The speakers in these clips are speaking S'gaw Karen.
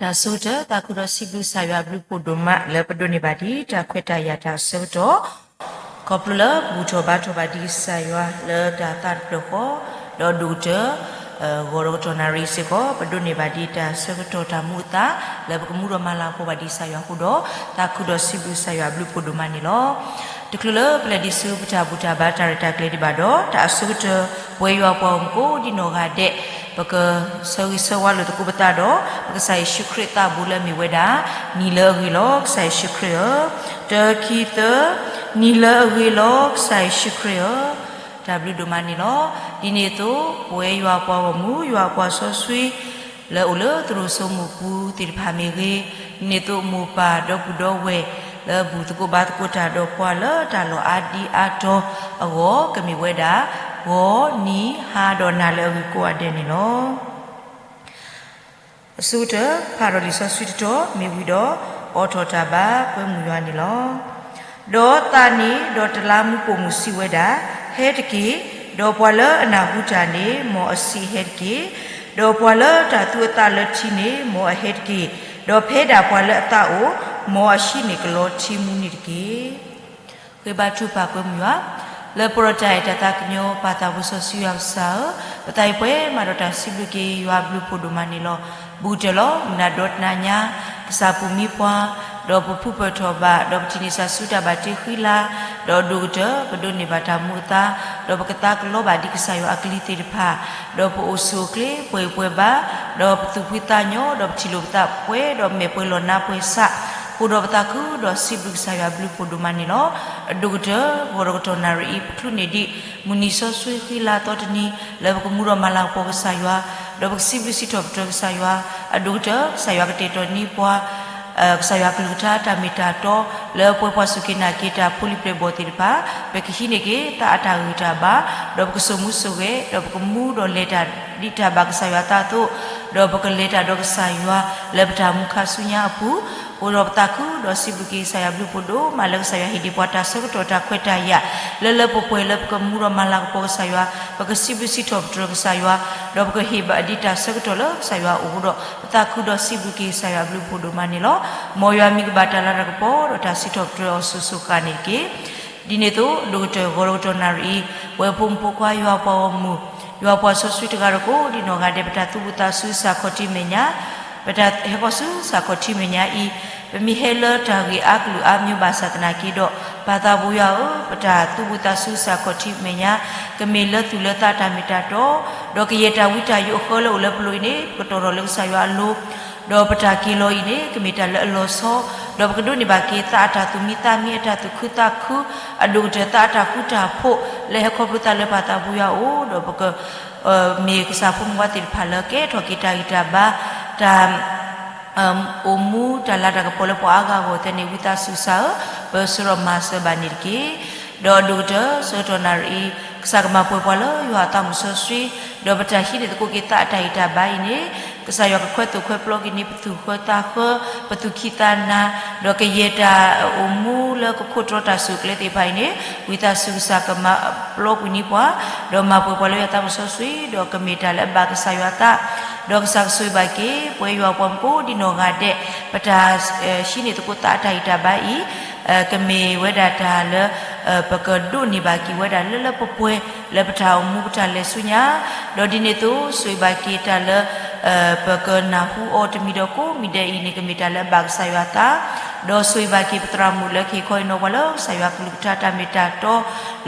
တၢ်ဆိကတၢၢ် သးခုဒီးစံးဘျုးကစၢ်ယွၤအဘျုးဖှိၣ်ဒိၣ်မး လၢပဒိးန့ၢ်ဘၣ်ဒ်တၢ်ခွဲးတၢ်ယာ်တၢ်ဆၢကတီၢ် ခီဖျိလၢပဘူၣ်ထီၣ်ဘါထီၣ်ဘၣ်ဒ်ကစၢ်ယွၤလၢတၢ်သးတဖျၢၣ်ဃီ, ဒီးဒိၣ်ကတၢၢ် ဂီၤဒီးကတီၢ်နၣ်ရံၣ်စ့ၢ်ကီး ပဒိးန့ၢ်ဘၣ်ဒ်တၢ်ဆၢကတီၢ်တၢ်မူအသး လၢပကမူဒီးမၤလၤကပီၤဘၣ်ဒ်ကစၢ်ယွၤအဃိဒီး သးခုဒီးစံးဘျုးကစၢ်ယွၤအဘျုးဖှိၣ်ဒိၣ်မးန့ၣ်လီၤ. တချုးလၢပလဲၤဒံးဆူပတၢ်ဘူၣ်တၢ်ဘါတၢ်ရဲၣ်တၢ်ကျဲၤဒံးဘၣ်ဒီး တၢ်အဆိကတၢၢ် ပဝဲယွၤပှၤဂီၢ်မုၢ်ကိးဒံနီၢ်ဂၤဒဲး ပကဆၢဂ့ၤဆၢဝါလိာ်သကိးပသးဒီး ပကစၢ်ယ့ၣ်ၡူးခရံာ်သးဘိလၢအမ့ၢ်ဝဲဒၣ် နံၤလၢအဂ့ၤလီၤ ကစၢ်ယ့ၣ်ၡူးခရံာ်ဧၢ, တၢ ခံ သၢ, နံၤလၢအဂ့ၤလီၤ ကစၢ်ယ့ၣ်ၡူးခရံာ်ဧၢ, တၢ်ဘျုးဒိၣ်မးန့ၣ်လီၤ. ဒ်န့ၣ်အသိး ပဝဲယွၤပှၤဂီၢ်မုၢ် ယွၤပှၤစီဆှံ လၢအိၣ်လၢသရိာ်စိမိၢ်ပူၤသ့ၣ်တဖၣ်မ့ၢ်ဂ့ၤ, ဒ်န့ၣ်အသိးမိၢ်ပၢ်ဒီပုၢ်ဒီဝဲၢ် လၢဘူၣ်သကိးဘါသကိးတၢ်ဒီးပှၤလၢတၢ်လီၢ်အါဒံအါတီၤအဂီၢ် ကမ့ၢ်ဝဲဒၣ် ဂီၤ နံၤ ဟါဒီးနၤလၢအဂ့ၤကိးဂၤဒဲးန့ၣ်လီၤ. အဆိကတၢၢ် ဖးဒီးလံာ်စီဆှံတတီၤ မ့ၢ်ဝံၤဒီး အိးထီၣ်တၢ်ဘါကွဲမုာ်ယွၤန့ၣ်လီၤ. ဒီးသးန့ၣ်ဒီးတလါမူပိာ်မုၣ်စံးဝဲဒၣ်, ဟဲတက့ၢ်, ဒီးပှၤလၢအနၢ်ဟူတၢ်န့ၣ် မ်အဆံးဟဲတက့ၢ်, ဒီးပှၤလၢတၢ်သူအသးလၢထံန့ၣ် မ်အဟဲတက့ၢ်, ဒီးဖဲဒၣ်ပှၤလၢအသးအိၣ် မ်အဟံးန့ၢ်ကလီထံမူန့ၣ်တက့ၢ်. ဃ့ဘါထုကဖၣ်ကွဲမုာ်ယွၤ, လၢပှဲၤဒီးတၢ်အဲၣ်တၢ်သးကညီၤ ပၢ်သးစီဆှံယွၤကစၢ်ဧၢ, ပသးအံၤပှဲၤမးဒီးတၢ်စံးဘျုးက့ၤယွၤအဘျုးဖှိၣ်ဒိၣ်မးန့ၣ်လီၤ. ဘူးကတၢၢ်လီၤ မုၢ်နၤဒီတနၤညါ ကစၢ်ပူၤမံပှၤ, ဒီးပဖုပၢၢ်ထီၣ်ဘၣ်, ဒီးပထံၣ်န့ၢ်စၢ်ဆူတၢ်ဘၣ်တ့ဃံလၤ, ဒီးဒိၣ်ကတၢၢ် ပဒိးန့ၢ်ဘၣ်တၢ်မူအသး, ဒီးပကသါကလီဘၣ်ဒ်ကစၢ်ယွၤအကလုၢ်သ့ၣ်တဖၣ်, ဒီးပအိၣ်ဆူၣ်အိၣ်ချ့ ပှဲၤပှဲၤဘါ, ဒီးပသူၣ်ဖှံသးညီ, ဒီးပထံၣ်လိာ်ပသးပှဲၤဒီးမဲာ်ပှဲၤလီၢ်နါပှဲၤဆး, ဃိဒီးပသးခုဒီးစံးဘျုးကစၢ်ယွၤအဘျုးဖှိၣ်ဒိၣ်မးန့ၣ်လီၤ. အဒိၣ်ကတၢၢ် ဂီၤဒီးကတီၢ်နၣ်ရံၣ်အံၤ ပချုးန့ၢ်ဒံး မုၢ်နံၤစီဆှံဃံလၤသီတနံၤ လၢပကမူဒီးမၤလၤကပီၤကစၢ်ယွၤ, ဒီးပကစံးဘျုးစံးထီၣ်ပတြၢၤကစၢ်ယွၤ, အဒိၣ်ကတၢၢ် ကစၢ်ယွၤကတဲာ်ကတီၤန့ၢ်ပှၤ ကစၢ်ယွၤကလုၢ်ကထါတၢ်မ့ၢ်တၢ်တီ လၢပှဲၤပှၤစူၢ်က့ၤနာ်က့ၤတၢ်ဖိလံၤပျဲၢ်ဘီၣ်သ့ၣ်တဖၣ်, ပကဟံးန့ၢ်က့ၤသးအတၢ်ဂံၢ်တၢ်ဘါ, ဒီးပကစိာ်မူစိာ်ဂဲၤ, ဒီးပကမူဒီးလဲၤတၢ်ဒ်တၢ်ဘၣ်ကစၢ်ယွၤအသးအသိး, ဒီးပကလဲၤတၢ်ဒီးကစၢ်ယွၤ လၢပတၢ်မူခါဆူညါအပူၤ, ဃိဒီးပသးခုဒီးစံးဘျုးက့ၤကစၢ်ယွၤဘျုးဖှိၣ်ဒိၣ်မး လၢကစၢ်ယွၤဟ့ၣ်ဒံးပှၤတၢ်ဆၢကတီၢ်တၢ်ခွဲးတၢ်ယာ် လၢလၢပှဲၤပှဲၤလၢပကမူဒီးမၤလၤကပီၤကစၢ်ယွၤ, ပကစံးဘျုးစံးထီၣ်ပတြၢၤကစၢ်ယွၤ, ဒီးပကဟ့ၣ်ဘၣ်ဒံးတၢ်ဆၢကတီၢ်လၢကစၢ်ယွၤအအိၣ်ဃိဒီး ပသးခုဒီးစံးဘျုးက့ၤကစၢ်ယွၤဘျုးဖှိၣ်ဒိၣ်မးန့ၣ်လီၤ. မ်ယွၤမံၤကဘၣ်တၢ်လၤတၢ်ကပီၤ ဒီးတၢ်စံးထီၣ်ပတြၢၤအီၤစိၤစိၤဃၣ်န့ၣ်တက့ၢ်. ဒ်န့ၣ်အသိး ဒိၣ်ကတၢၢ်ဂီၤဒီးကတီၢ်နၣ်ရံၣ်အံၤ ပဝဲဖိမုၣ်ဖိခွါယွၤပှၤဂီၢ်မုၢ်, ယွၤပှၤစီဆှံတဂၤဒီးကိးဒံနီၢ်ဂၤဒဲး ပတၢ်သူၣ်ဘူၣ်သးစူၤစ့ၢ်ကီးထံမဲာ်ညါ, ပတၢ်ဟဲခီဆူစ့ၢ်ကီးထံမဲာ်ညါအံၤ, ပမ့ၢ်ဟဲလၢတၢ်ဂ့ၢ်အါကလုာ်အါမံၤဘၣ်ဆၣ်သနာ်က့ဒီး, ပၢ်သးဘိယွၤဧၢ, ပတၢ်သူၣ်ဘူၣ်သးစူၤစ့ၢ်ကီးထံမဲာ်ညါ, ကမ့ၢ်လၢသူၣ်လၢသးတၢ်မ့ၢ်တၢ်တီ, ဒီးကယဲၢ်တၢ်ဝံတၢ်ယိးအဃၢလၢအိၣ်လၢပလိၤအံၤန့ၣ် ပကတီၢ်ထီၣ်လၢကစၢ်ယွၤအလိၤ ဒီးပတၢ်က့ၤလီၤအံၤန့ၣ် ကမ့ၢ်တၢ်လၢအလီၤဆီ, ဒီးပကဒိးန့ၢ်ဘၣ်က့ၤသးအတၢ်သူၣ်မံသးမံ အတၢ်သူၣ်ခုသးခု, အဒိၣ်ကတၢၢ်သးအတၢ်ဃူတၢ်ဖိး လၢဟဲခီဖျိသးလၢပၢ်သးဘိယွၤအအိၣ်, ဒီးပက မ့ၢ်ကစၢ်ဖိမုၣ်ဖိခွါသ့ၣ်တဖၣ်လၢကဲထီၣ်က့ၤတၢ်ဂံၢ်တၢ်ဘါ, တၢ် အိၣ်မူတၢ်လၤတၢ်ကပီၤလၢပှၤအါဂၤအဂီၢ်သ့ၣ်န့ၣ် ဝံသးစူၤကစၢ်ဧၢ, ပၢဆှၢဒီးမၤစၢၤဘၣ်န့ၣ်တက့ၢ်. ဒီးအဒိၣ်ကတၢၢ် ဆၢကတီၢ်နၣ်ရံၣ်အံၤ ကစၢ်ကမၤပှဲၤပှၤလၢယွၤအသးမုၣ်စီဆှံ, ဒီးပတၢ်ဟံးန့ၢ်သကိးက့ၤသးအတၢ်ဂံၢ်တၢ်ဘါအံၤန့ၣ် ကစၢ်ယွၤကခွဲးသိၣ်ခွဲးပျီက့ၤန့ၢ်ပသူၣ်ဃၢသးဃၢ, ပသူၣ်ခံသးနၤ, ဒီးကယဲၢ်တၢ်အိၣ်မူလၢကခိၣ်တြီတၢ်စူၢ်ကျဲသ့ၣ်တဖၣ်အံၤန့ၣ် ဝံသးစူၤကစၢ်ကမၤပျီကွံာ်န့ၢ်ပှၤ, ဒီးမၤပှဲၤပှၤလၢယွၤအသးမုၣ်စီဆှံ, ဒီးကမ့ၢ်တၢ်လၢအဘၣ်ကစၢ်ယွၤအသး, ဒီးကစၢ်ကဆိၣ်ဂ့ၤဘၣ်က့ၤ ပဝဲယွၤပှၤမုၣ်ကိးဒံနီၢ်ဂၤဒဲး, ပတၢ်ဟံးန့ၢ်သကိးသးအတၢ်ဂံၢ်တၢ်ဘါအံၤ ကမ့ၢ်ဝဲဒၣ်တၢ်လၢ ပကဒိးန့ၢ်ဘၣ်က့ၤဝဲဒၣ်လၢလၢပှဲၤပှဲၤ လၢပတၢ်အိၣ်မူပတၢ်လဲၤဆူညါ, ဒီးဒ်န့ၣ်အသိး ဆိၣ်ဂ့ၤဘၣ်က့ၤတၢ်လၢ ပကနၢ်ဟူအီၤတမံၤဒီးကိးမံၤဒဲးအံၤန့ၣ် ကမ့ၢ်တၢ်လၢအဘၣ်ကစၢ်ယွၤအသး, ဒီးဆိၣ်ဂ့ၤဘၣ်က့ၤပသရၣ်မုၣ်လၢကဟ့ၣ်ခီဟ့ၣ်နီၤပှၤလၢကစၢ်ယွၤကလုၢ်ကထါတၢ်မ့ၢ်တၢ်တီ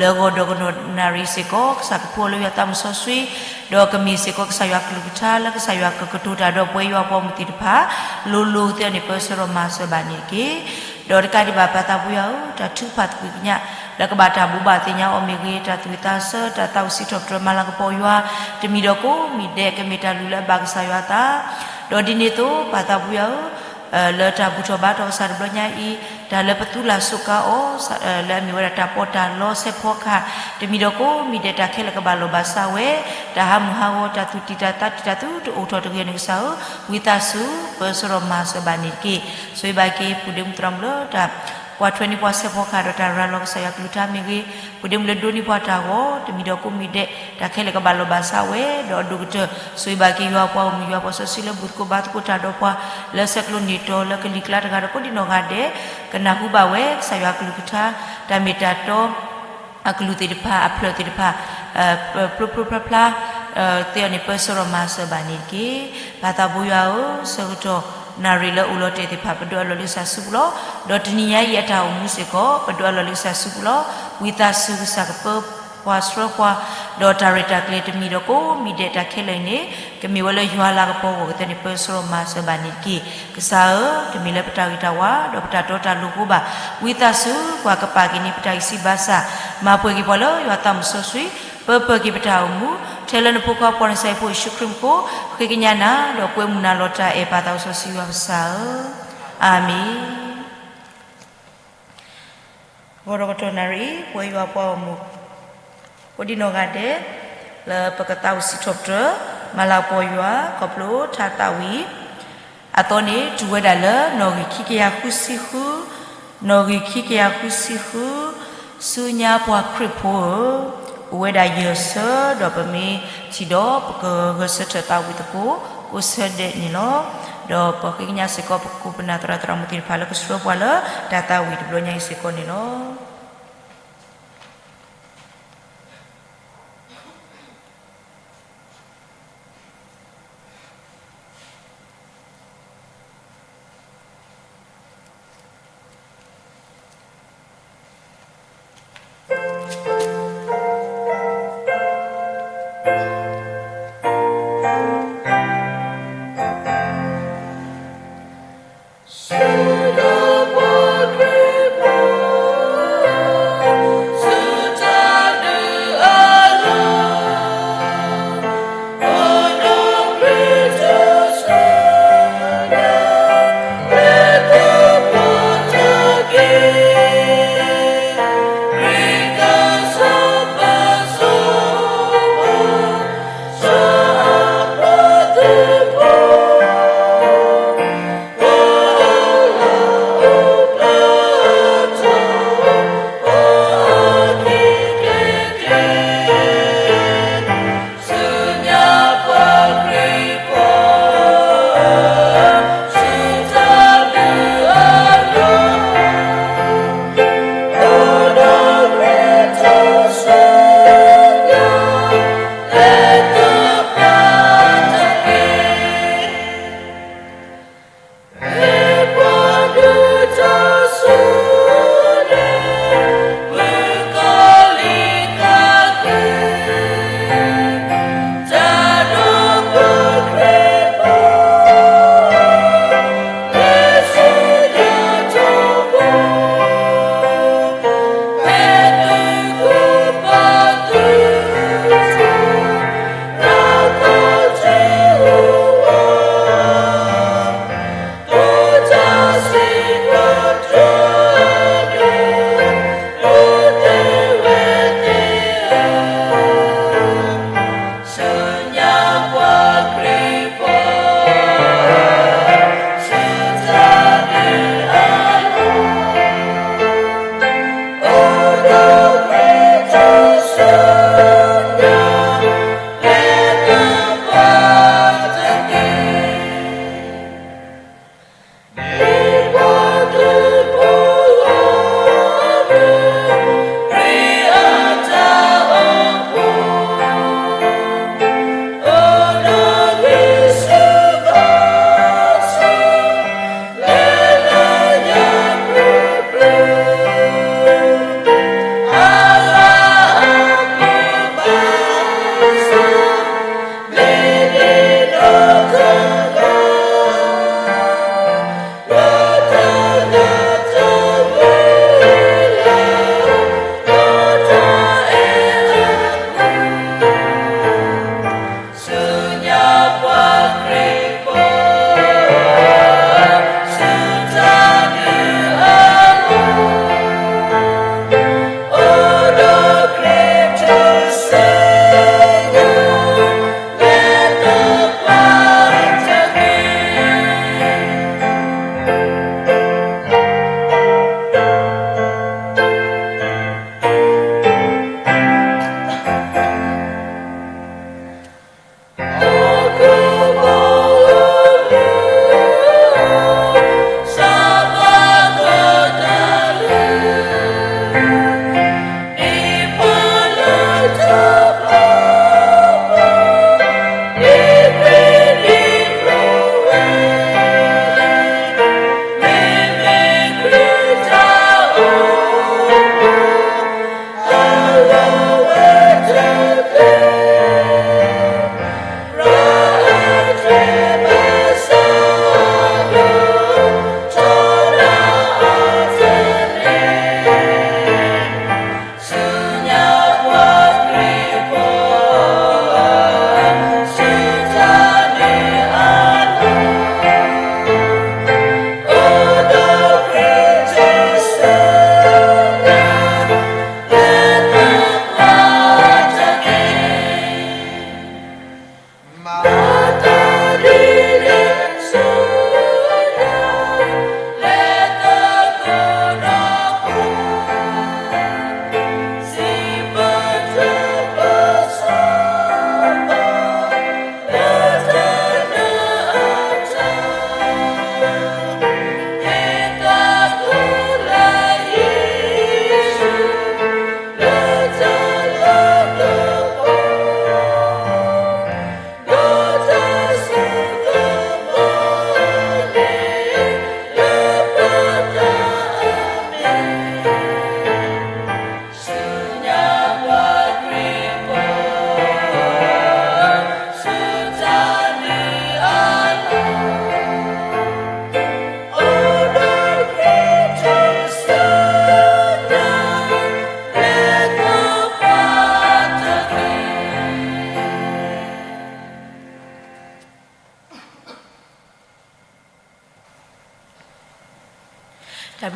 လၢဂီၤဒီးကတီၢ်နၣ်ရံၣ်စ့ၢ်ကီး ကစၢ်ကဖှူအီၤလၢယွၤအသးမုၣ်စီဆှံ, ဒီးကမ့ၢ်စ့ၢ်ကီးကစၢ်ယွၤကလုၢ်ကထါလၢကစၢ်ယွၤကကတိၤတၢ်ဒီးပဝဲယွၤပှၤမုၣ်သ့ၣ်တဖၣ် လိၤလိၤသ့ၣ်န့ၣ် ပၢဆှၢဒီးမၤစၢၤဘၣ်န့ၣ်တက့ၢ်. ဒီးတကးဒံးဘၣ် ပၢ်သးဘိယွၤဧၢ, တၢ်ထုကဖၣ်သကွံာ်ကညး လၢကဘၣ်တၢ်ဘိးဘၣ်သ့ၣ်ညါအီၤမ့ၢ်ဂ့ၤ, တၢ်သူၣ်ဝံၣ်သးဆၢ, တၢ်သးဝံၣ်စံးထီၣ်ပတြၢၤမၤလၤကပီၤယွၤ တမံၤဒီးကိးမံၤဒဲး ကမ့ၢ်တၢ်လုၢ်လၢအဘၣ်ကစၢ်ယွၤအသး, ဒီးဒ်န့ၣ်အသိး ပၢ်သးဘိယွၤဧၢ, လၢတၢ်ဘူၣ်ထီၣ်ဘါထီၣ်ကစၢ်တဘျီညါအံၤ, တၢ်လၢပသူလၢ်စူးကါအီၤ လၢအမ့ၢ်ဝဲဒၣ်တၢ်ပီးတၢ်လီဆဲးဖီကဟၣ် တမံၤဒီးကိးမံၤဒဲး တၢ်ခဲလၢာ်ကဘၣ်လီၤဘၣ်စးဝဲ, တၢ်ဟးမုၢ်ဟးဂီၤ တၢ်သူၣ်တံၢ်တၢ်သးတံၢ် တၢ်သူတအိၣ်ထီၣ်တဂ့ၤန့ၣ် ကစၢ်ဧၢ, ဝံသးစူၤ ပၢဆှၢဒီးမၤစၢၤဘၣ်န့ၣ်တက့ၢ်. ဆိၣ်ဂ့ၤဘၣ်က့ၤ ပုၢ်ဒ့မုၣ်သရၣ်မုၣ်လၢတၢ် ပှၤထွဲန့ၢ်ပှၤစဲးဖီကဟၣ်ဒီးတၢ်ရၤလီၤကစၢ်ယွၤကလုၢ်ကထါမ့ၢ်ဂ့ၤ, ပှၤဒ့မုၣ်လၢဒိးန့ၢ်ပှၤတၢ်ဂီၤ တမံၤဒီးကိးမံၤဒဲး တၢ်ခဲလၢာ်ကဘၣ်လီၤဘၣ်စးဝဲ, ဒီးအဒိၣ်ကတၢၢ် ဆိၣ်ဂ့ၤဘၣ်က့ၤယွၤပှၤဂီၢ်မုၢ် ယွၤပှၤစီဆှံလၢဘူၣ်သကိးဘါသကိးတၢ်ဒီးပှၤ လၢဆဲးကျိးန့ၢ်တီၤ လၢကလံၤကျါတဂၤဒီးကိးဒံနီၢ်ဂၤဒဲး ကနၢ်ဟူဘၣ်ဝဲ ကစၢ်ယွၤကလုၢ်ကထါ တၢ်မ့ၢ်တၢ်တီ အကလုၢ်သ့ၣ်တဖၣ် အဖျၢၣ်သ့ၣ်တဖၣ် ပျိပျိဖျါဖျါ သ့ၣ်အီၤန့ၣ် ပၢဆှၢဒီးမၤစၢၤဘၣ်န့ၣ်တက့ၢ်. ပၢ်သးဘိယွၤဧၢ, ဆၢကတီၢ်နၣ်ရံၣ်လၢအိၣ်လီၤတဲာ်သ့ၣ်တဖၣ် ပဒိးအလီၢ်လၢကစၢ်စုပူၤလီၤ. ဒီးတနံၤညါအံၤအတၢ်အိၣ်မူစ့ၢ်ကီး ပဒိးအလီၢ်လၢကစၢ်စုပူၤလီၤ. ဝံသးစူၤကစၢ်ကပၢပှၤဆှၢပှၤ ဒီးတၢ်ရဲၣ်တၢ်ကျဲၤတမံၤဒီးကိးမံၤဒဲး တၢ်ခဲလၢာ်အံၤန့ၣ် ကမ့ၢ်ဝဲလၢယွၤလၤကပီၤအဂီၢ်ကသ့န့ၣ် ပၢဆှၢဒီးမၤစၢၤဘၣ်န့ၣ်တက့ၢ်. ကစၢ်ဧၢ, တမ့ၢ်လၢပတၢ်ဂ့ၤတၢ်ဝါ ဒီးပတၢ်တီတၢ်လိၤအဃိဘၣ်. ဝံသးစူၤ ကွၢ်ကပာ်က့ၤန့ၢ်ပတၢ်ဂံၢ်စၢ်ဘါစၢ်, မၤပှဲၤက့ၤပှၤလၢယွၤသးစီဆှံ, ပၢပၢၢ်က့ၤပတၢ်အိၣ်မူ, ထဲလၢနဖိခွါပှၤနစဲးဖိယ့ၣ်ၡူးခရံာ်မူခိၣ်, ဃ့ကညးနၤ ဒီးကွဲမုာ်နၤလီၤတၢ်အဲၣ် ပၢ်သးစီဆှံယွၤပကစၢ်ဧၢ, အၤမ့ၣ်. ဂီၤဒီးကတီၢ်နၣ်ရံၣ် ပဝဲယွၤပှၤဂီၢ်မုၢ် ကိးဒံနီၢ်ဂၤဒဲး လၢပကသးဝံၣ်စံးထီၣ်ပတြၢၤ မၤလၤကပီၤယွၤ ခီဖျိထါသးဝံၣ် အသီန့ၣ် တုၤဝဲဒၣ်လၢနီၣ်ဂံၢ်ခံကယၤဃုဆံဃု, နီၣ်ဂံၢ်ခံကယၤဃုဆံဃု, ဆူညါပှၤခရံာ်ဖိဧၢ, အိၣ်ဝဲဒၣ်ယဲၢ်ဆၢ ဒီးပမ့ၢ်ထံၣ်ဒီး ပကဂဲၤဆၢထၢၣ်သးဝံၣ်သကိး ကိးဆၢဒဲးန့ၣ်လီၤ. ဒီးပဃ့ကညးစ့ၢ်ကီး ပခိၣ်ပနၢ်သရၣ်သရၣ်မုၣ်သ့ၣ်တဖၣ်လၢကဆှၢပှၤလၢ တၢ်သးဝံၣ်တဘျီညါအံၤစ့ၢ်ကီးန့ၣ်လီၤ.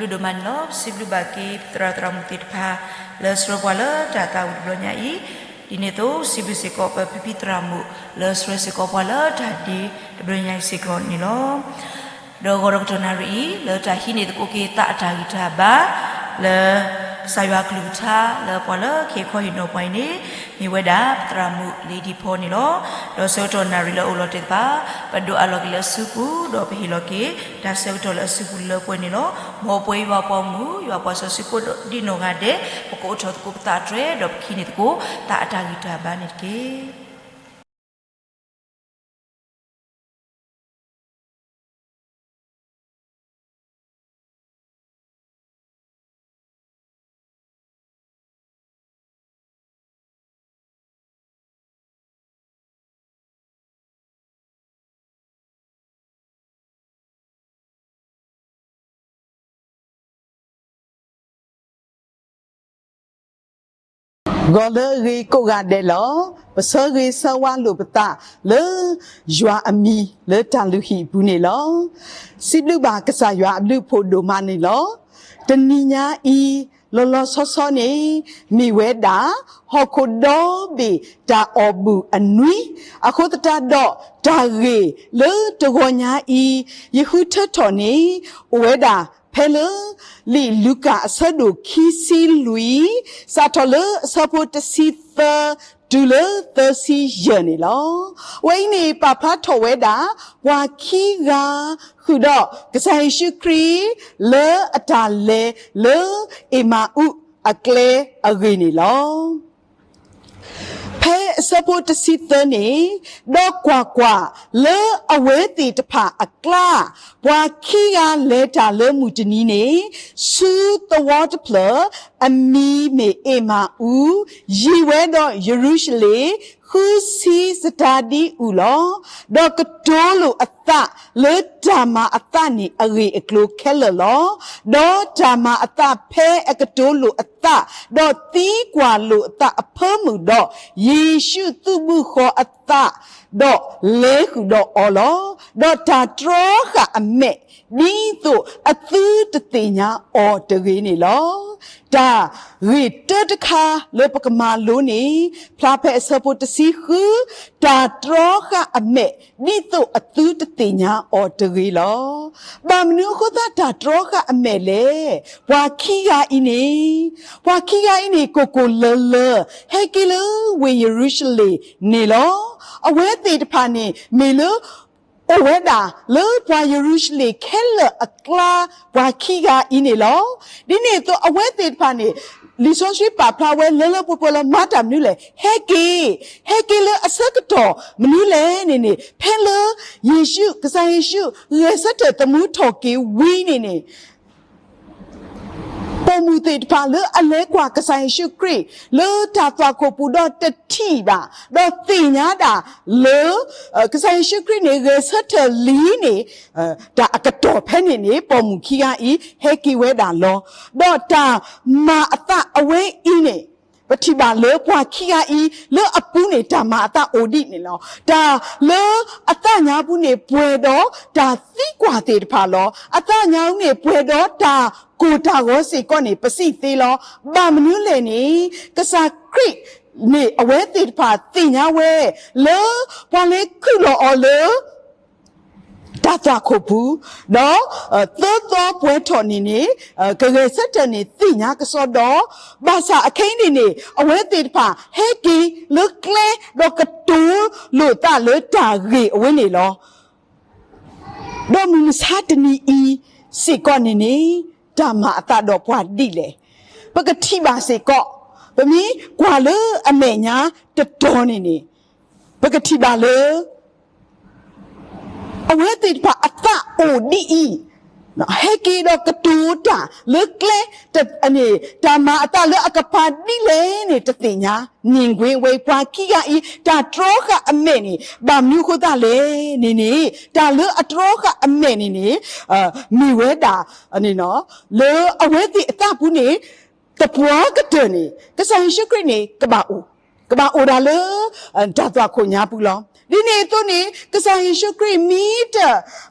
ဒိၣ်ဒိၣ်မးန့ၣ်လီၤ. ပစံးဘျုးဘၣ်က့ၤပသရၣ်သရၣ်မုၣ်သ့ၣ်တဖၣ် လၢဆှၢပှၤလၢတၢ်သးဝံၣ်တဘျီညါအံၤ, ဒ်န့ၣ်အသိး စံးဘျုးစ့ၢ်ကီးပဖံဖံသရၣ်မုၣ်လၢဆှၢစ့ၢ်ကီးပှၤလၢတၢ်ဒ့တဘျီညါအံၤစ့ၢ်ကီးန့ၣ်လီၤ. ဒီးဂီၤဒီးကတီၢ်နၣ်ရံၣ်အံၤ လၢတၢ်ဟံးန့ၢ်သကိးက့ၤသးအတၢ်ဂံၢ်တၢ်ဘါ လၢ ကစၢ်ယွၤအကလုၢ်ကထါ လၢပှၤလၢကဟ့ၣ်ခီဟ့ၣ်နီၤပှၤအံၤန့ၣ် မ့ၢ်ဝဲဒၣ်ပသရၣ်မုၣ်လ့ၤဒံၣ်ဖီန့ၣ်လီၤ. ဒီးဆၢကတီၢ်နၣ်ရံၣ်လၢအအိၣ်လီၤတ့ၢ်တဖၣ် ပဒိးအးလီၤက့ၤလၢအစုပူၤ ဒီးပဟ့ၣ်လီၤက့ၤ တၢ်ဆၢကတီၢ်လၢအစုပူၤလၢပှဲၤန့ၣ်လီၤ. မ်ပှဲၤယွၤပှၤမုၣ် ယွၤပှၤစီဆှံကိးဒံနီၢ်ဂၤဒဲး ပကအိးထီၣ်သကိးပသးတြဲၤ ဒီးပကဟံးန့ၢ်သကိး သးအတၢ်ဂံၢ်တၢ်ဘါန့ၣ်တက့ၢ်. ဂီၤလၢအဂ့ၤကိးဂၤဒဲးလီၤ. ပဆၢဂ့ၤဆၢဝါလိာ်ပသးလၢ ယွၤအမံၤလၢတၢ်လုၢ်ဟံၣ်အပူၤန့ၣ်လီၤ. စံးဘျုးဘၣ်ကစၢ်ယွၤအဘျုးအဖှိၣ်ဒိၣ်မးန့ၣ်လီၤ. တနံၤညါအံၤ လီၤလီၤဆီဆီန့ၣ် မ့ၢ်ဝဲဒၣ် ဟီၣ်ခိၣ်ဒီဘ့ၣ်တၢ်အီၣ်ဘူၣ်အနွံ, အဃိသတးဒီး တၢ်ဂ့ၢ်လၢတဂီၤညါအံၤ ယဃုထၢထီၣ်န့ၣ် အိၣ်ဝဲဒၣ်ဖဲလၢ လံာ်လူၤကၣ်အဆၢဒိၣ်ခံဆံလွံၢ် စးထီၣ်လၢအဆၢဖိတဆံသၢ တုၤလၢသၢဆံယဲၢ်န့ၣ်လီၤ. အဝဲအံၤန့ၣ် ပာ်ဖျါထီၣ်ဝဲဒၣ် ပှၤခံဂၤ ဃုာ်ဒီးကစၢ်ယ့ၣ်ၡူးခရံာ် လၢအတၢ်လဲၤလၢအ့မၤအူအကျဲအဂ့ၢ်န့ၣ်လီၤ. ဖဲအဆၢဖိတဆံသၢန့ၣ်, ဒီးကွၢ်ကွၢ်, လၢအဝဲသ့ၣ်တဖၣ်အကျါ, ပှၤခံဂၤလဲၤတၢ်လၢမုၢ်တနံၤန့ၣ်, ဆူသဝီတဖျၢၣ်, အမံၤမ့ၢ်အ့မၤအူ, ယံၤဝဲဒီးယရူၤၡလ့ၣ် ဃုဆံစတၤဒံအုၣ်လီၤ. ဒီးကတိၤလိာ်အသးလၢတၢ်မၤအသးန့ၣ်အဂ့ၢ်အကျိၤခဲလၢာ်လီၤ. ဒီးတၢ်မၤအသးဖဲအကတိၤလိာ်အသး, ဒီးသံကွၢ်လိာ်အသးအဖၢမုၢ်ဒီး, ယ့ၣ်ၡူးသုးဘူးဃီၤအသး, ဒီးလဲၤဃုာ်ဒီးအီၤလီၤ. ဒီးတၢ်တြီဃာ်အမဲာ်, ဒ်သိးအသုတသ့ၣ်ညါအီၤတဂ့ၤန့ၣ်လီၤ. တၢ်ဂ့ၢ်တၢတခါလၢပကမၤလိန့ၣ်, ဖျါဖဲအဆၢဖိတဆံဃု, တၢ်တြီဃာ်အမဲာ်, ဒ်သိးအသုတသ့ၣ်ညါအီၤတဂ့ၤလီၤ. ဘၣ်မနုၤအဃိသတးတၢ်တြီဃာ်အမဲာ်လဲၣ်. ပှၤခံဂၤအံၤန့ၣ်, ပှၤခံဂၤအံၤန့ၣ် ကိၢ်ကိၢ်လၢၤလၢၤ ဟဲက့ၤလၢဝ့ၢ်ယရူၤၡလ့ၣ်န့ၣ်လီၤ. အဝဲသ့ၣ်တဖၣ်န့ၣ် မ့ၢ်လၢ အိၣ်ဝဲဒၣ်လၢပှၤယရူၤၡလ့ၣ်ခဲလၢာ်အကျါ ပှၤခံဂၤအံၤန့ၣ်လီၤ. ဒ်န့ၣ်အသိးအဝဲသ့ၣ်တဖၣ်န့ၣ် လံာ်စီဆှံပာ်ဖျါဝဲလၢလၢပှဲၤပှဲၤလီၤ မၤတၢ်မနုၤလဲၣ်. ဟဲက့ၤ, ဟဲက့ၤလၢအဆၢကတီၢ်မနုၤလဲၣ်န့ၣ်န့ၣ်, ဖဲလၢယ့ၣ်ၡူး, ကစၢ်ယ့ၣ်ၡူး ဂဲၤဆၢထၢၣ်သမူထီၣ်က့ၤဝံၤန့ၣ်န့ၣ် ပိာ်မုၣ်သ့ၣ်တဖၣ်လၢအလဲၤကွၢ်ကစၢ်ယ့ၣ်ၡူးခရံာ် လၢတၢ်သွၣ်ခိၣ်ပူၤဒီးတထံၣ်ဘၣ်, ဒီးသ့ၣ်ညါဒၣ်လၢ ကစၢ်ယ့ၣ်ၡူးခရံာ်န့ၣ် ဂဲၤဆၢထၢၣ်လံန့ၣ်, တၢ်အကတီၢ်ဖဲန့ၣ်န့ၣ် ပိာ်မုၣ်ခံဂၤအံၤ ဟဲက့ၤဝဲဒၣ်လီၤ. ဒီးတၢ်မၤအသးအဝဲအံၤန့ၣ် ပထံၣ်ဘၣ်လၢပှၤခံဂၤအံၤ လၢအပူၤန့ၣ် တၢ်မၤအသးအိၣ်ဒံးန့ၣ်လီၤ. တၢ်လၢအသးညါပူၤန့ၣ် ပှဲၤဒီးတၢ်သံကွၢ်သ့ၣ်တဖၣ်လီၤ. အသးညါပူၤန့ၣ် ပှဲၤဒီးတၢ်ကိၢ်တၢ်ဂီၤစ့ၢ်ကီးန့ၣ် ပစံးသ့လီၤ. ဘၣ်မနုၤလဲၣ်န့ၣ်, ကစၢ်ခရံာ်န့ၣ် အဝဲသ့ၣ်တဖၣ်သ့ၣ်ညါဝဲ လၢပှၤလဲၤခုၣ်လီၤအီၤလၢ တၢ်သွၣ်ခိၣ်ပူၤ, ဒီး သၢသီပှဲၤထီၣ်န့ၣ်န့ၣ် ကဂဲၤဆၢထၢၣ်န့ၣ်သ့ၣ်ညါကစီဒီ, ဘၣ်ဆၣ်အခဲအံၤန့ၣ်န့ၣ် အဝဲသ့ၣ်တဖၣ်ဟဲက့ၤလၢကျဲ ဒီးကတိၤလိာ်သးလၢတၢ်ဂ့ၢ်အဝဲန့ၣ်လီၤ. ဒီးမုၢ်မဆါတနံၤအံၤစ့ၢ်ကီးန့ၣ်န့ၣ် တၢ်မၤအသးဒီးပှၤဒ်လဲၣ်. ပကထံၣ်ဘၣ်စ့ၢ်ကီး, ပမ့ၢ်ကွၢ်လၢအမဲာ်ညါတတီၤန့ၣ်န့ၣ် ပကထံၣ်ဘၣ်လၢ အဝဲသ့ၣ်တဖၣ်အသးအိၣ်ဒ်အံၤ, ဟဲက့ၤဒီးကတိၤတၢ်လၢကျဲန့ၣ် တၢ်မၤအသးလၢအကပၤဒ်လဲၣ်န့ၣ် တသ့ၣ်ညါ, န့ၣ်ကွ့ဝဲပှၤခံဂၤအံၤ တၢ်တြီဃာ်အမဲာ်န့ၣ် ဘၣ်မနုၤအဃိသတးလဲၣ်န့ၣ်န့ၣ်, တၢ်လၢအတြီဃာ်အမဲာ်န့ၣ်န့ၣ် မ့ၢ်ဝဲဒၣ် လၢအဝဲသ့ၣ်အသးပူၤန့ၣ် သပှၢ်ကတၢၢ်န့ၣ် ကစၢ်ယ့ၣ်ၡူးခရံာ်န့ၣ် ကဘၣ်အိၣ်, ကဘၣ်အိၣ်ဒၣ်လၢ တၢ်သွၣ်ခိၣ်ညါပူၤလီၤ. ဒ်န့ၣ်အသိးန့ၣ် ကစၢ်ယ့ၣ်ၡူးခရံာ်မ့ၢ်တ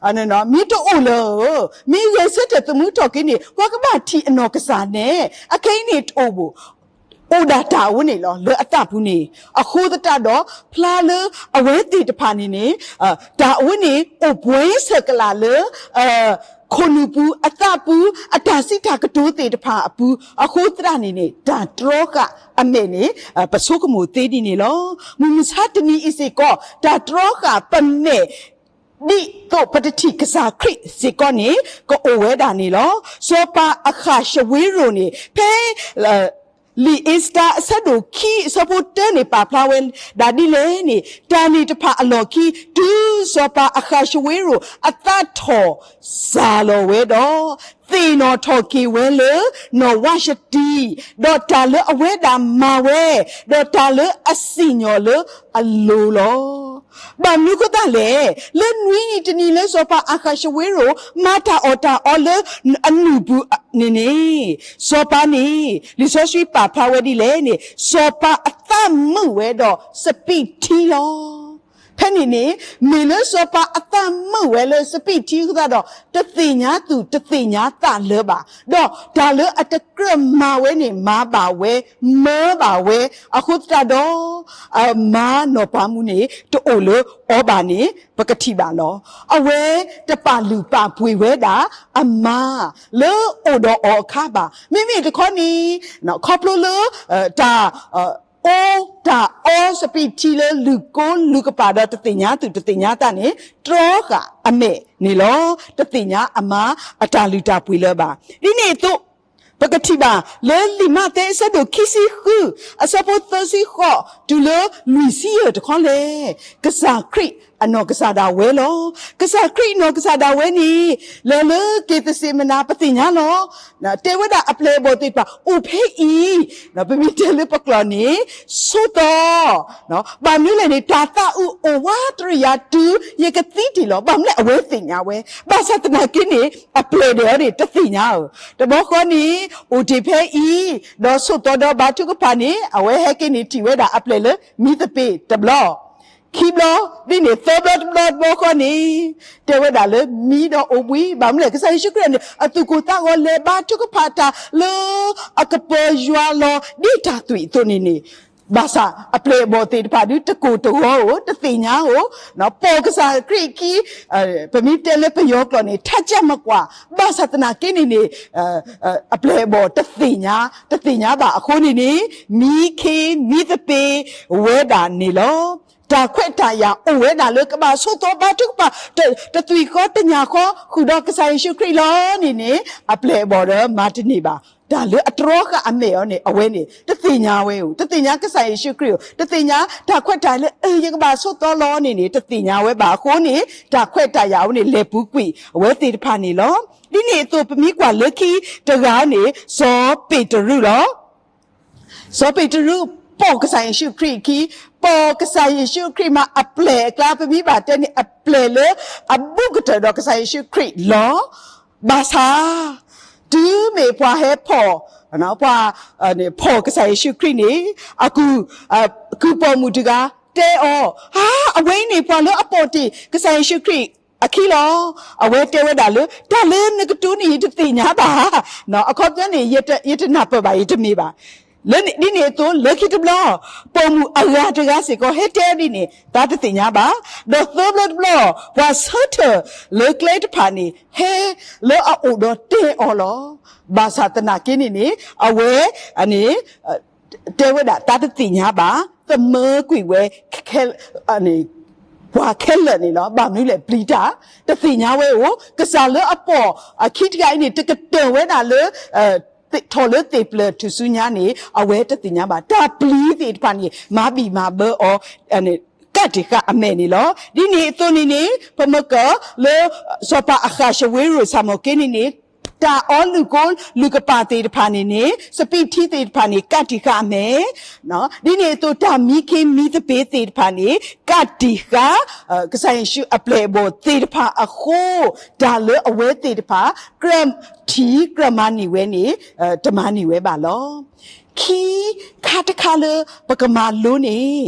မ့ၢ်တအိၣ်လၢၤဧၢ, မ့ၢ်ဂဲၤဆၢထၢၣ်သမူထီၣ်က့ၤန့ၣ် ပှၤကဘၣ်ထံၣ်အနီၢ်ကစၢ်န့ၣ် အခဲအံၤန့ၣ်တအိၣ်ဘၣ် အိၣ်ဒၣ်တၢ်အဝဲန့ၣ်လီၤ လၢအသးပူၤန့ၣ်. အဃိသတးဒီး ဖျါလၢအဝဲသ့ၣ်တဖၣ်န့ၣ်န့ၣ် တၢ်အဝဲန့ၣ် အိၣ်ပှဲၤဆၢကလးလၢ ခိၣ်နူာ်ပူၤ အသးပူၤ အတၢ်စံးတၢ်ကတိၤသ့ၣ်တဖၣ်အပူၤ အဃိသတးန့ၣ်န့ၣ် တၢ်တြီဃာ်အမဲာ်န့ၣ် ပဆိကမိၣ်သ့ဒ်န့ၣ်လီၤ. မုၢ်မဆါတနံၤအံၤစ့ၢ်ကီး တၢ်တြီဃာ်ပမဲာ် ဒ်သိးပတထံၣ်ကစၢ်ခရံာ်စ့ၢ်ကီးန့ၣ် ကအိၣ်ဝဲဒၣ်န့ၣ်လီၤ. စီၤပၤအဃၣ်ၡဝ့ရိၣ်န့ၣ် ဖဲ လံာ်အ့စတၢၤအဆၢဒိၣ်ခံအဆၢဖိတၢန့ၣ် ပာ်ဖျါဝဲဒၣ်ဒ်လဲၣ်န့ၣ် တၢ်န့ၣ်တဖၣ်အလီၢ်ခံ တုၤစီၤပၤအဃၣ်ၡဝ့ရိၣ် အသးထီၣ်စၢ်လီၤဝဲဒီး သ့ၣ်နီၣ်ထီၣ်က့ၤဝဲလၢ နီၢ်ဝၡတံ ဒီးတၢ်လၢအဝဲဒၣ်မၤဝဲ ဒီးတၢ်လၢအစံၣ်ညီၣ်လၢအလိၤလီၤ. ဘၣ်မနုၤအဃိသတးလဲၣ်, လၢနွံနံၤတနံၤလၢစီၤပၤအဃၣ်ၡဝ့ရိၣ် မၤတၢ်အီၣ်တၢ်အီလၢအနူၢ်ပူၤန့ၣ်န့ၣ်, စီၤပၤန့ၣ် လံာ်စီဆှံပာ်ဖျါဝဲဒ်လဲၣ်န့ၣ် စီၤပၤအသးမုာ်ဝဲဒီးစပံးထံလီၤ. ဖဲန့ၣ်န့ၣ် မ့ၢ်လၢစီၤပၤအသးမုာ်ဝဲလၢစပံးထံအဃိသတးဒီး တသ့ၣ်ညါသူၣ်တသ့ၣ်ညါသးလၢၤဘၣ်, ဒီးတၢ်လၢအတကြၢးမၤဝဲန့ၣ် မၤဘၣ်ဝဲ, မၤဘၣ်ဝဲ, အဃိသတးဒီး အမါနီၢ်ပၤမူန့ၣ် တအိၣ်လၢအီၤဘၣ်န့ၣ် ပကထံၣ်ဘၣ်လီၤ. အဝဲတပာ်လုၢ်ပာ်ပှ့ၤဝဲဒၣ်အမါ လၢအိၣ်ဒီးအီၤအခါဘၣ်. မ့မ့ၢ်တခီန့ၣ် ခီဖျိလၢ တၢ် အိၣ်တၢ်အီစပံးထံလၢလုၢ်ကိလုၢ်ကပာ်ဒီးတသ့ၣ်ညါသူၣ်တသ့ၣ်ညါသးန့ၣ် တြီဃာ်အမဲာ်န့ၣ်လီၤ. တသ့ၣ်ညါအမါအတၢ်လုၢ်တၢ်ပှ့ၤလၢၤဘၣ်. ဒ်န့ၣ်အသိး ပကထံၣ်ဘၣ်လၢလံာ်မးသဲအဆၢဒိၣ်ခံဆံဃု အဆၢဖိသၢဆံဃိး တုၤလၢလွံၢ်ဆံယဲၢ်တခီလဲၣ်, ကစၢ်ခရံာ်အနီၢ်ကစၢ်ဒၣ်ဝဲလီၤ. ကစၢ်ခရံာ်အနီၢ်ကစၢ်ဒၣ်ဝဲန့ၣ် လၢလၢက့ၤသစ့မနၤပသ့ၣ်ညါလီၤ. တဲဝဲဒၣ်အပျဲၢ်အဘီၣ်သ့ၣ်တဖၣ် အိၣ်ဖဲအံၤ, ပမ့ၢ်တဲလၢပကျိာ်န့ၣ် ဆိးသီ ဘၣ်မနုၤလဲၣ်န့ၣ် တၢ်သးအုးအိၣ်ဝးတရံးယၤတုၤယကသံတ့ၢ်လီၤ. ဘၣ်မနုၤလဲၣ် အဝဲသ့ၣ်ညါဝဲ, ဘၣ်ဆၣ်သနာ်က့န့ၣ် အပျဲၢ်ဒဲးအီၤန့ၣ် တသ့ၣ်ညါဧၢ. တဘျီဃီန့ၣ် အိၣ်တ့ၢ်ဖဲအံၤ, ဒီးဆိးသီဒီးဘါထုကဖၣ်န့ၣ် အဝဲဟဲက့ၤန့ၣ်ထံၣ်ဝဲဒၣ်အပျဲၢ်လၢမံသပ့ၤတဘျီ ခံဘျီ, ဒ်န့ၣ်သၢဘျီတဘျီတဘျီဃီန့ၣ် တဲဝဲဒၣ်လၢမံဒီးအိၣ်ဘှံး. ဘၣ်မနုၤလဲၣ် ကစၢ်ယ့ၣ်ၡူးခရံာ်န့ၣ် အသူၣ်ကိၢ်သးဂီၤလဲၤဘါထုကဖၣ်တၢ်လၢအကပၢၤယွၤလီၤ ဒ်တၢ်သွံၣ်အသိးန့ၣ်န့ၣ်, ဘၣ်ဆၣ်အပျဲၢ်အဘီၣ်သ့ၣ်တဖၣ်ဒုးတကိၢ်တဂီၤဧိၤ တသ့ၣ်ညါဧိၤ, ပိာ်ကစၢ်ခရံာ်အခံ ပမ့ၢ်တဲလၢပယီၤကျိာ်န့ၣ် ထးကၢ်မကွၢ်, ဘၣ်ဆၣ်သနာ်က့န့ၣ်န့ၣ် အပျဲၢ်အဘီၣ်တသ့ၣ်ညါ, တသ့ၣ်ညါဘၣ်အဃိန့ၣ်န့ၣ် မံခ့မံသပ့ၤဝဲဒၣ်န့ၣ်လီၤ. တၢ်ခွဲးတၢ်ယာ်အိၣ်ဝဲဒၣ်လၢကဘၣ်ဆိးသီဘါထုကဖၣ် တသွံၣ်ဃီတညၣ်ဃီဃုာ်ဒီးကစၢ်ယ့ၣ်ၡူးခရံာ်လီၤန့ၣ်န့ၣ် အပျဲၢ်အဘီၣ်ဒီးမၤတန့ၢ်ဘၣ်. တၢ်လၢအတြီဃာ်အမဲာ်အီၤန့ၣ် အဝဲန့ၣ် တသ့ၣ်ညါဝဲဧိၤ, တသ့ၣ်ညါကစၢ်ယ့ၣ်ၡူးခရံာ်ဧိၤ, တသ့ၣ်ညါတၢ်ခွဲးတၢ်ယာ်လၢ အၢ ယကဘၣ်ဆိးသီလီၤန့ၣ်န့ၣ် တသ့ၣ်ညါဝဲဘၣ်အဃိန့ၣ် တၢ်ခွဲးတၢ်ယာ်အဝဲန့ၣ် လဲၤပူၤကွံာ်အဝဲသ့ၣ်တဖၣ်န့ၣ်လီၤ. ဒ်န့ၣ်အသိး ပမ့ၢ်ကွၢ်လၢခံတဂၤန့ၣ် စီၤပ့းတရူးလီၤ. စီၤပ့းတရူး ပိာ်ကစၢ်ယ့ၣ်ၡူးခရံာ်အခံ, ပိာ်ကစၢ်ယ့ၣ်ၡူးခရံာ်မးအပျဲၢ်အကျါ ပမ့ၢ်ဘၣ်တဲန့ၣ် အပျဲၢ်လၢအဘူးကတၢၢ်ဒီးကစၢ်ယ့ၣ်ၡူးခရံာ်လီၤ. ဘၣ်ဆၣ် တုၤမ့ၢ်ပှၤဟဲဖီၣ်, ပှၤ ဖီၣ်ကစၢ်ယ့ၣ်ၡူးခရံာ်န့ၣ် အကုၢ်ပိာ်မုၣ်တဂၤတဲအီၤ, ဟါ, အဝဲအံၤန့ၣ် ပှၤလၢအပိာ်တ့ၢ်ကစၢ်ယ့ၣ်ၡူးခရံာ်အခံလီၤ. အဝဲတဲဝဲဒၣ်လၢ တၢ်လၢနကတိၤန့ၣ် ယတသ့ၣ်ညါဘၣ်. အခီပညီန့ၣ် ယတနၢ်ပၢၢ်ဘၣ် ယတမ့ၢ်ဘၣ်. လၢဒ်န့ၣ်အသိး လၢခံတဘျီ ပိာ်မုၣ်အဂၤတဂၤစ့ၢ်ကီး ဟဲတဲဒ်န့ၣ် သးတသ့ၣ်ညါဘၣ်. ဒီးသၢဘျီတဘျီ ပှၤဆၢထၢၣ်လၢကျဲတဖၣ်န့ၣ် ဟဲလၢအအိၣ်ဒီးတဲအီၤလီၤ. ဘၣ်ဆၣ်သနာ်က့န့ၣ်န့ၣ် အဝဲန့ၣ် တဲဝဲဒၣ် သးတသ့ၣ်ညါဘၣ်, သမၢကွံာ်ဝဲ ပှၤခဲလၢာ်န့ၣ်လီၤ. ဘၣ်မနုၤလဲၣ် ပျံၤတၢ် တသ့ၣ်ညါဝဲဧိၤ, ကစၢ်လၢအပိာ်အခံတဂၤအံၤန့ၣ် တကတၢၢ်ဝဲဒၣ်လၢ ထီၣ်လၢသ့ၣ်ဖျၢၣ်ထူၣ်စုညါန့ၣ် အဝဲတသ့ၣ်ညါဘၣ်. တၢ်ပျံၤသ့ၣ်တဖၣ်န့ၣ် မၤဘံၣ်မၤဘၢအီၤ ကးတံာ်ဃာ်အမဲာ်န့ၣ်လီၤ. ဒ်န့ၣ်အသိးန့ၣ်န့ၣ် ပမ့ၢ်ကွၢ်လၢ စီၤပၤအဃၣ်ၡဝ့ရိၣ်စၢ်မီၣ်က့န့ၣ်န့ၣ် တၢ်အီလုၢ်ကိလုၢ်ကပၤသ့ၣ်တဖၣ်န့ၣ်န့ၣ် စပံးထံသ့ၣ်တဖၣ်န့ၣ် ကးတံာ်ဃာ်အမဲာ်, ဒ်န့ၣ်အသိး တၢ်မံခ့မံသပ့ၤသ့ၣ်တဖၣ်န့ၣ် ကးတံာ်ဃာ် ကစၢ်ယ့ၣ်ၡူးအပျဲၢ်အဘီၣ်သ့ၣ်တဖၣ်အဃိ, တၢ်လၢအဝဲသ့ၣ်တဖၣ် ကြၢးထံၣ်ကြၢးမၤန့ၢ်ဝဲန့ၣ် တမၤန့ၢ်ဝဲဘၣ်လီၤ. ခံခါတခါလၢပကမၤလိန့ၣ်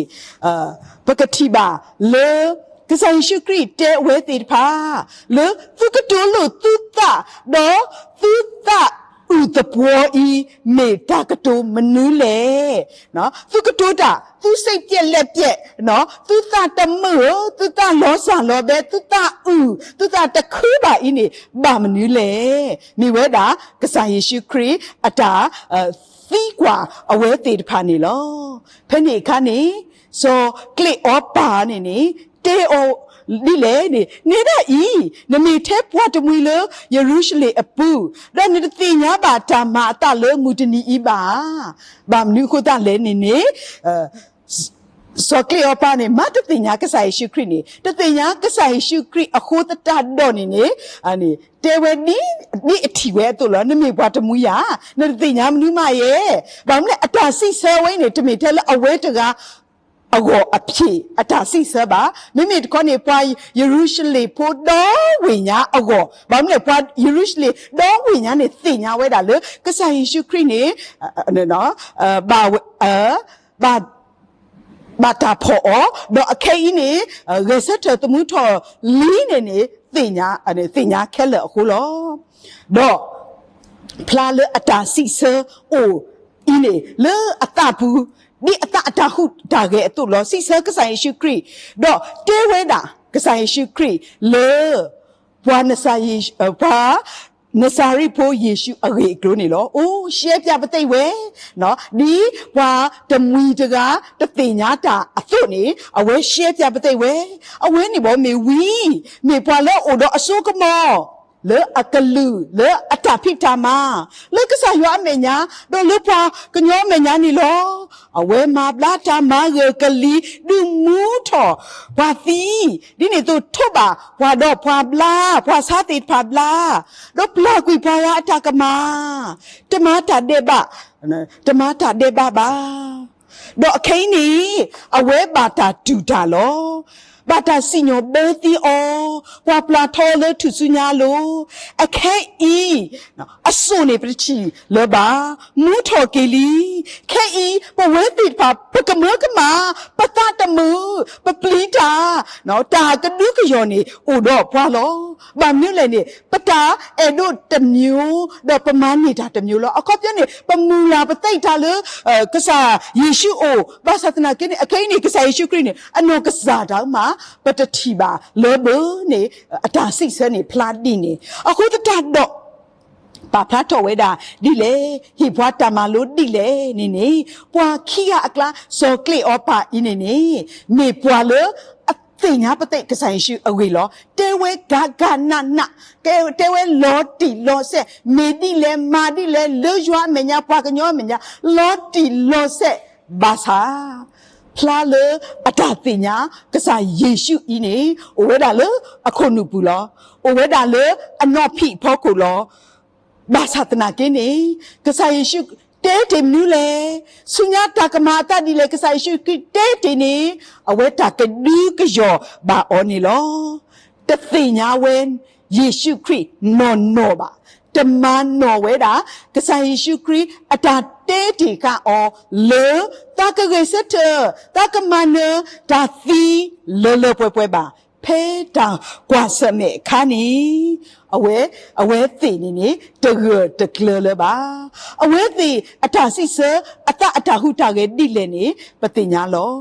ပကထံၣ်ဘၣ်လၢ ကစၢ်ယ့ၣ်ၡူးခရံာ်တဲအဝဲသ့ၣ်တဖၣ် လၢသုကတိၤလိာ်သုသး ဒီးသုသးအုၣ်သပှီၤအံၤ မ့ၢ်တၢ်ကတိၤမနုၤလဲၣ်. သုကတိၤတၢ် သုစိတ်ပျက်လက်ပျက်, သုသးတမုာ်ဧၢ, သုသးလီၤစၢ်လီၤဘဲ, သုသးအုၣ်, သုသးတခုဘၣ်အံၤန့ၣ် ဘၣ်မနုၤလဲၣ်. မ့ၢ်ဝဲဒၣ် ကစၢ်ယ့ၣ်ၡူးခရံာ်အတၢ် သံကွၢ်အဝဲသ့ၣ်တဖၣ်န့ၣ်လီၤ. ဖဲန့ၣ်အခါန့ၣ် စီၤကျ့းအီပၤန့ၣ်န့ၣ် တဲအီၤဒ်လဲၣ်န့ၣ်, နဲဒၣ်အံၤ နမ့ၢ်ထဲပှၤတမှံၤလၢယရူၤၡလ့ၣ်အပူၤ, ဒီးနတသ့ၣ်ညါဘၣ်တၢ်မၤအသးလၢမုၢ်တနံၤအံၤဘၣ်ဧါ. ဘၣ်မနုၤအဃိသတးလဲၣ်န့ၣ်န့ၣ် စီၤကျ့းအီပၤန့ၣ် မ့ၢ်တသ့ၣ်ညါကစၢ်ယ့ၣ်ၡူးခရံာ်န့ၣ်, တသ့ၣ်ညါကစၢ်ယ့ၣ်ၡူးခရံာ်အဃိသတးဒီးန့ၣ်န့ၣ်, တဲဝဲဒ်အထံၣ်ဝဲအသိးလီၤ. နမ့ၢ်ပှၤတမှံၤဧါ, နတသ့ၣ်ညါမနုၤမးယဲ. ဘၣ်မနုၤလဲၣ် အတၢ်စံးဆၢဝဲအံၤန့ၣ် တမ့ၢ်ထဲလၢအဝဲတဂၤအဂီၢ်အဖျၢၣ်အတၢ်စံးဆၢဘၣ်. မ့မ့ၢ်တခီန့ၣ် ပှၤယရူၤၡလ့ၣ်ဖိဒီဝ့ၢ်ညါအဂီၢ်, ဘၣ်မနုၤလဲၣ် ပှၤယရူၤၡလ့ၣ်ဒီဝ့ၢ်ညါန့ၣ် သ့ၣ်ညါဝဲဒၣ်လၢ ကစၢ်ယ့ၣ်ၡူးခရံာ်န့ၣ် ဘၣ် ဘၣ်တၢ်ဖီၣ်အီၤ, ဒီးအခဲအံၤန့ၣ် ဂဲၤဆၢထၢၣ်သမူထီၣ်လံန့ၣ်န့ၣ် သ့ၣ်ညါခဲလၢာ်အဃိလီၤ. ဒီးဖျါလၢအတၢ်စံးဆၢအိၣ်အံၤန့ၣ် လၢအသးပူၤ ဒ်အသးအတၢ်ဟူးတၢ်ဂဲၤအသိးလီၤ. စံးဆၢကစၢ်ယ့ၣ်ၡူးခရံာ်, ဒီးတဲဝဲဒၣ်ကစၢ်ယ့ၣ်ၡူးခရံာ်လၢ ပှၤ ပှၤ နစၤရ့းဖိယ့ၣ်ၡူးအဂ့ၢ်အကျိၤန့ၣ်လီၤ. အိၣ် ရှဲပၠးပသ့ၣ်ဝဲ, ဒ်ပှၤတမှံၤတဂၤ တသ့ၣ်ညါတၢ်အသိးန့ၣ် အဝဲရှဲပၠးပသ့ၣ်ဝဲ, အဝဲန့ၣ်ဘၣ်မ့ၢ်ဝံ, မ့ၢ်ပှၤလၢအအိၣ်ဒီးအစိကမီၤ လၢအကလုၢ် လၢအတၢ်ဖံးတၢ်မၤ လၢကစၢ်ယွၤအမဲာ်ညါ ဒီးလၢပှၤကညီအမဲာ်ညါန့ၣ်လီၤ. အဝဲမၤဘျါတၢ်မၤဂၢၢ်ကလံၤ ဒုးမူထီၣ်ပှၤသံ, ဒ်န့ၣ်အသိးထိးဘၣ်ပှၤဒီးပှၤဘျါ, ပှၤဆါသ့ၣ်တဖၣ်ဘျါ, ဒီးပျၢ်ကွံာ်ပှၤဂၤအတၢ်ကမၣ်, တမၤတၢ်ဒဲးဘး, တမၤတၢ်ဒဲးဘးဘၣ်. ဒီးအခဲအံၤန့ၣ် အဝဲဘၣ်တၢ်တူၢ်တၢ်လီၤ. ဘၣ်တၢ်စံၣ်ညီၣ်ဘၢသံအီၤ, ပှၤပျၢ်ထီလၢထူၣ်စုညါအလိၤ, အခဲအံၤ အစိၣ်န့ၣ်ပတထံၣ်လၢၤဘၣ်, မူထီၣ်က့ၤလံ. ခဲအံၤ ပဝဲသ့ၣ်တဖၣ် ပကမၢကမၣ်, ပသးတမုာ်, ပပျံၤတၢ်, တၢ်ကဒုကယီၢ်န့ၣ် အိၣ်ဒီးပှၤလီၤ. ဘၣ်မနုၤလဲၣ်န့ၣ် ပတၢ်အဲၣ်ဒိးတမျိုး ဒီးပမၤန့ၢ်တၢ်တမျိုးလီၤ. အခီပညီန့ၣ် ပမုၢ်လၢ်ပသးတၢ်လၢ ကစၢ်ယ့ၣ်ၡူးအအိၣ်, ဘၣ်ဆၣ်သနာ်က့န့ၣ် အခဲအံၤန့ၣ် ကစၢ်ယ့ၣ်ၡူးခရံာ်န့ၣ် အနီၢ်ကစၢ်တၢ်မး ပတထံၣ်ဘၣ်လၢၤဘၣ်န့ၣ် အတၢ်စံးဆၢန့ၣ်ဖျါဒ်န့ၣ်. အဃိသတးဒီး ပာ်ဖျါထီၣ်ဝဲဒၣ်ဒ်လဲၣ်, ဟ့ၣ်ပှၤတၢ်မၤလိဒ်လဲၣ်န့ၣ်န့ၣ်, ပှၤခံဂၤအကျါ စီၤကျ့းအီပၤအံၤန့ၣ်န့ၣ် မ့ၢ်ပှၤလၢအသ့ၣ်ညါပသ့ၣ်ကစၢ်ယ့ၣ်ၡူးအဂ့ၢ်လီၤ. တဲဝဲဂၤဂၤနးနး, တဲဝဲလီၤတံၢ်လီၤဆဲး, မ့ၢ်ဒ်လဲၣ်မၤဒ်လဲၣ် လၢယွၤအမဲာ်ညါ ပှၤကညီအမဲာ်ညါ လီၤတံၢ်လီၤဆဲးဘၣ်ဆၣ် ဖျါလၢအတၢ်သ့ၣ်ညါ ကစၢ်ယ့ၣ်ၡူးအံၤန့ၣ် အိၣ်ဝဲဒၣ်လၢအခိၣ်နူာ်ပူၤလီၤ. အိၣ်ဝဲဒၣ်လၢအနီၢ်ဖံးအဖီခိၣ်လီၤ. ဘၣ်ဆၣ်သနာ်က့န့ၣ် ကစၢ်ယ့ၣ်ၡူးတဲတ့ၢ်မနုၤလဲၣ်, ဆူညါတၢ်ကမၤအသးဒ်လဲၣ် ကစၢ်ယ့ၣ်ၡူးခရံာ်တဲတ့ၢ်န့ၣ် အဝဲတၢ်ကဒုကယီၢ်ဘၣ်အီၤန့ၣ်လီၤ. တသ့ၣ်ညါဝဲယ့ၣ်ၡူးခရံာ်နီၢ်နီၢ်ဘၣ်, တမၤနီၣ်ဝဲဒၣ် ကစၢ်ယ့ၣ်ၡူးခရံာ်အတၢ်တဲတ့ၢ်ဃာ်အီၤလၢ သးကဂဲၤဆၢထၢၣ်, သးကမၤနၢၤတၢ်သံလၢလၢပှဲၤပှဲၤဘၣ်. ဖဲတၢ်ကွၢ်ဆၢၣ်မဲာ်အခါန့ၣ် အဝဲ, အဝဲသ့ၣ်န့ၣ်န့ၣ် တဂၢၢ်တကျၢၤလၢၤဘၣ်. အဝဲသ့ၣ်အတၢ်စံးဆၢ အသးအတၢ်ဟူးတၢ်ဂဲၤဒ်လဲၣ်န့ၣ် ပသ့ၣ်ညါလီၤ.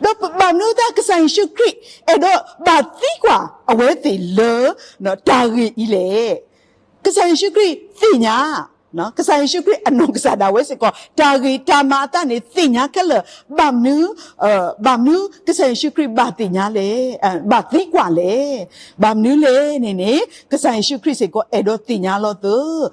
ဒီးဘၣ်မနုၤအသး ကစၢ်ယ့ၣ်ၡူးခရံာ် အဲၣ်ဒိးဘၣ်သံကွၢ်အဝဲသ့ၣ်လၢ တၢ်ဂ့ၢ်အံၤလဲၣ်. ကစၢ်ယ့ၣ်ၡူးခရံာ်သ့ၣ်ညါ, ကစၢ်ယ့ၣ်ၡူးခရံာ်အနီၢ်ကစၢ်ဒၣ်ဝဲစ့ၢ်ကီး တၢ်ဂ့ၢ်တၢ်မၤအသးန့ၣ် သ့ၣ်ညါခဲလၢာ်, ဘၣ်မနုၤ, ဘၣ်မနုၤကစၢ်ယ့ၣ်ၡူးခရံာ်ဘၣ်သ့ၣ်ညါလဲၣ်, ဘၣ်သံကွၢ်လဲၣ်. ဘၣ်မနုၤလဲၣ်န့ၣ်န့ၣ် ကစၢ်ယ့ၣ်ၡူးခရံာ်စ့ၢ်ကီး အဲၣ်ဒိးသ့ၣ်ညါလီၤသး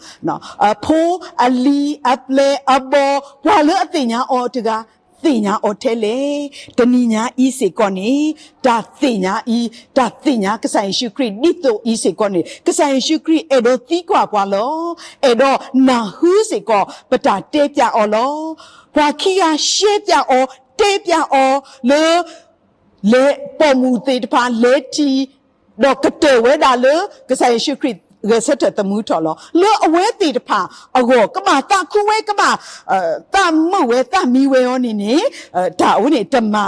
ဖိအလံၤအပျဲၢ်အဘီၣ် ပှၤလၢအသ့ၣ်ညါအီၤတဂၤ ပကသ့ၣ်ညါအီၤထဲလဲၣ်. တနံၤညါအံၤစ့ၢ်ကီးန့ၣ် တၢ်သ့ၣ်ညါအံၤ, တၢ်သ့ၣ်ညါကစၢ်ယ့ၣ်ၡူးခရံာ်ဒ်သိးအံၤစ့ၢ်ကီးန့ၣ် ကစၢ်ယ့ၣ်ၡူးခရံာ်အဲၣ်ဒိးသံကွၢ်ပှၤလီၤ. အဲၣ်ဒိးနၢ်ဟူစ့ၢ်ကီး ပတၢ်တဲပျးအီၤလီၤ. ပှၤခံဂၤရှဲပျးအီၤ, တဲပျးအီၤလၢ လဲၤပိာ်မုၣ်သ့ၣ်တဖၣ် လဲၤထံၣ် ဒီးကတၢၢ်ဝဲဒၣ်လၢ ကစၢ်ယ့ၣ်ၡူးခရံာ်ဂဲၤဆၢထၢၣ်သမူထီၣ်လီၤ. လၢအဝဲသ့ၣ်တဖၣ်အဂီၢ် ကဘၣ်သးခုဝဲ ကဘၣ် သးမုာ်ဝဲသးမံဝဲအီၤန့ၣ်န့ၣ် တၢ်အဝဲန့ၣ် တမၤ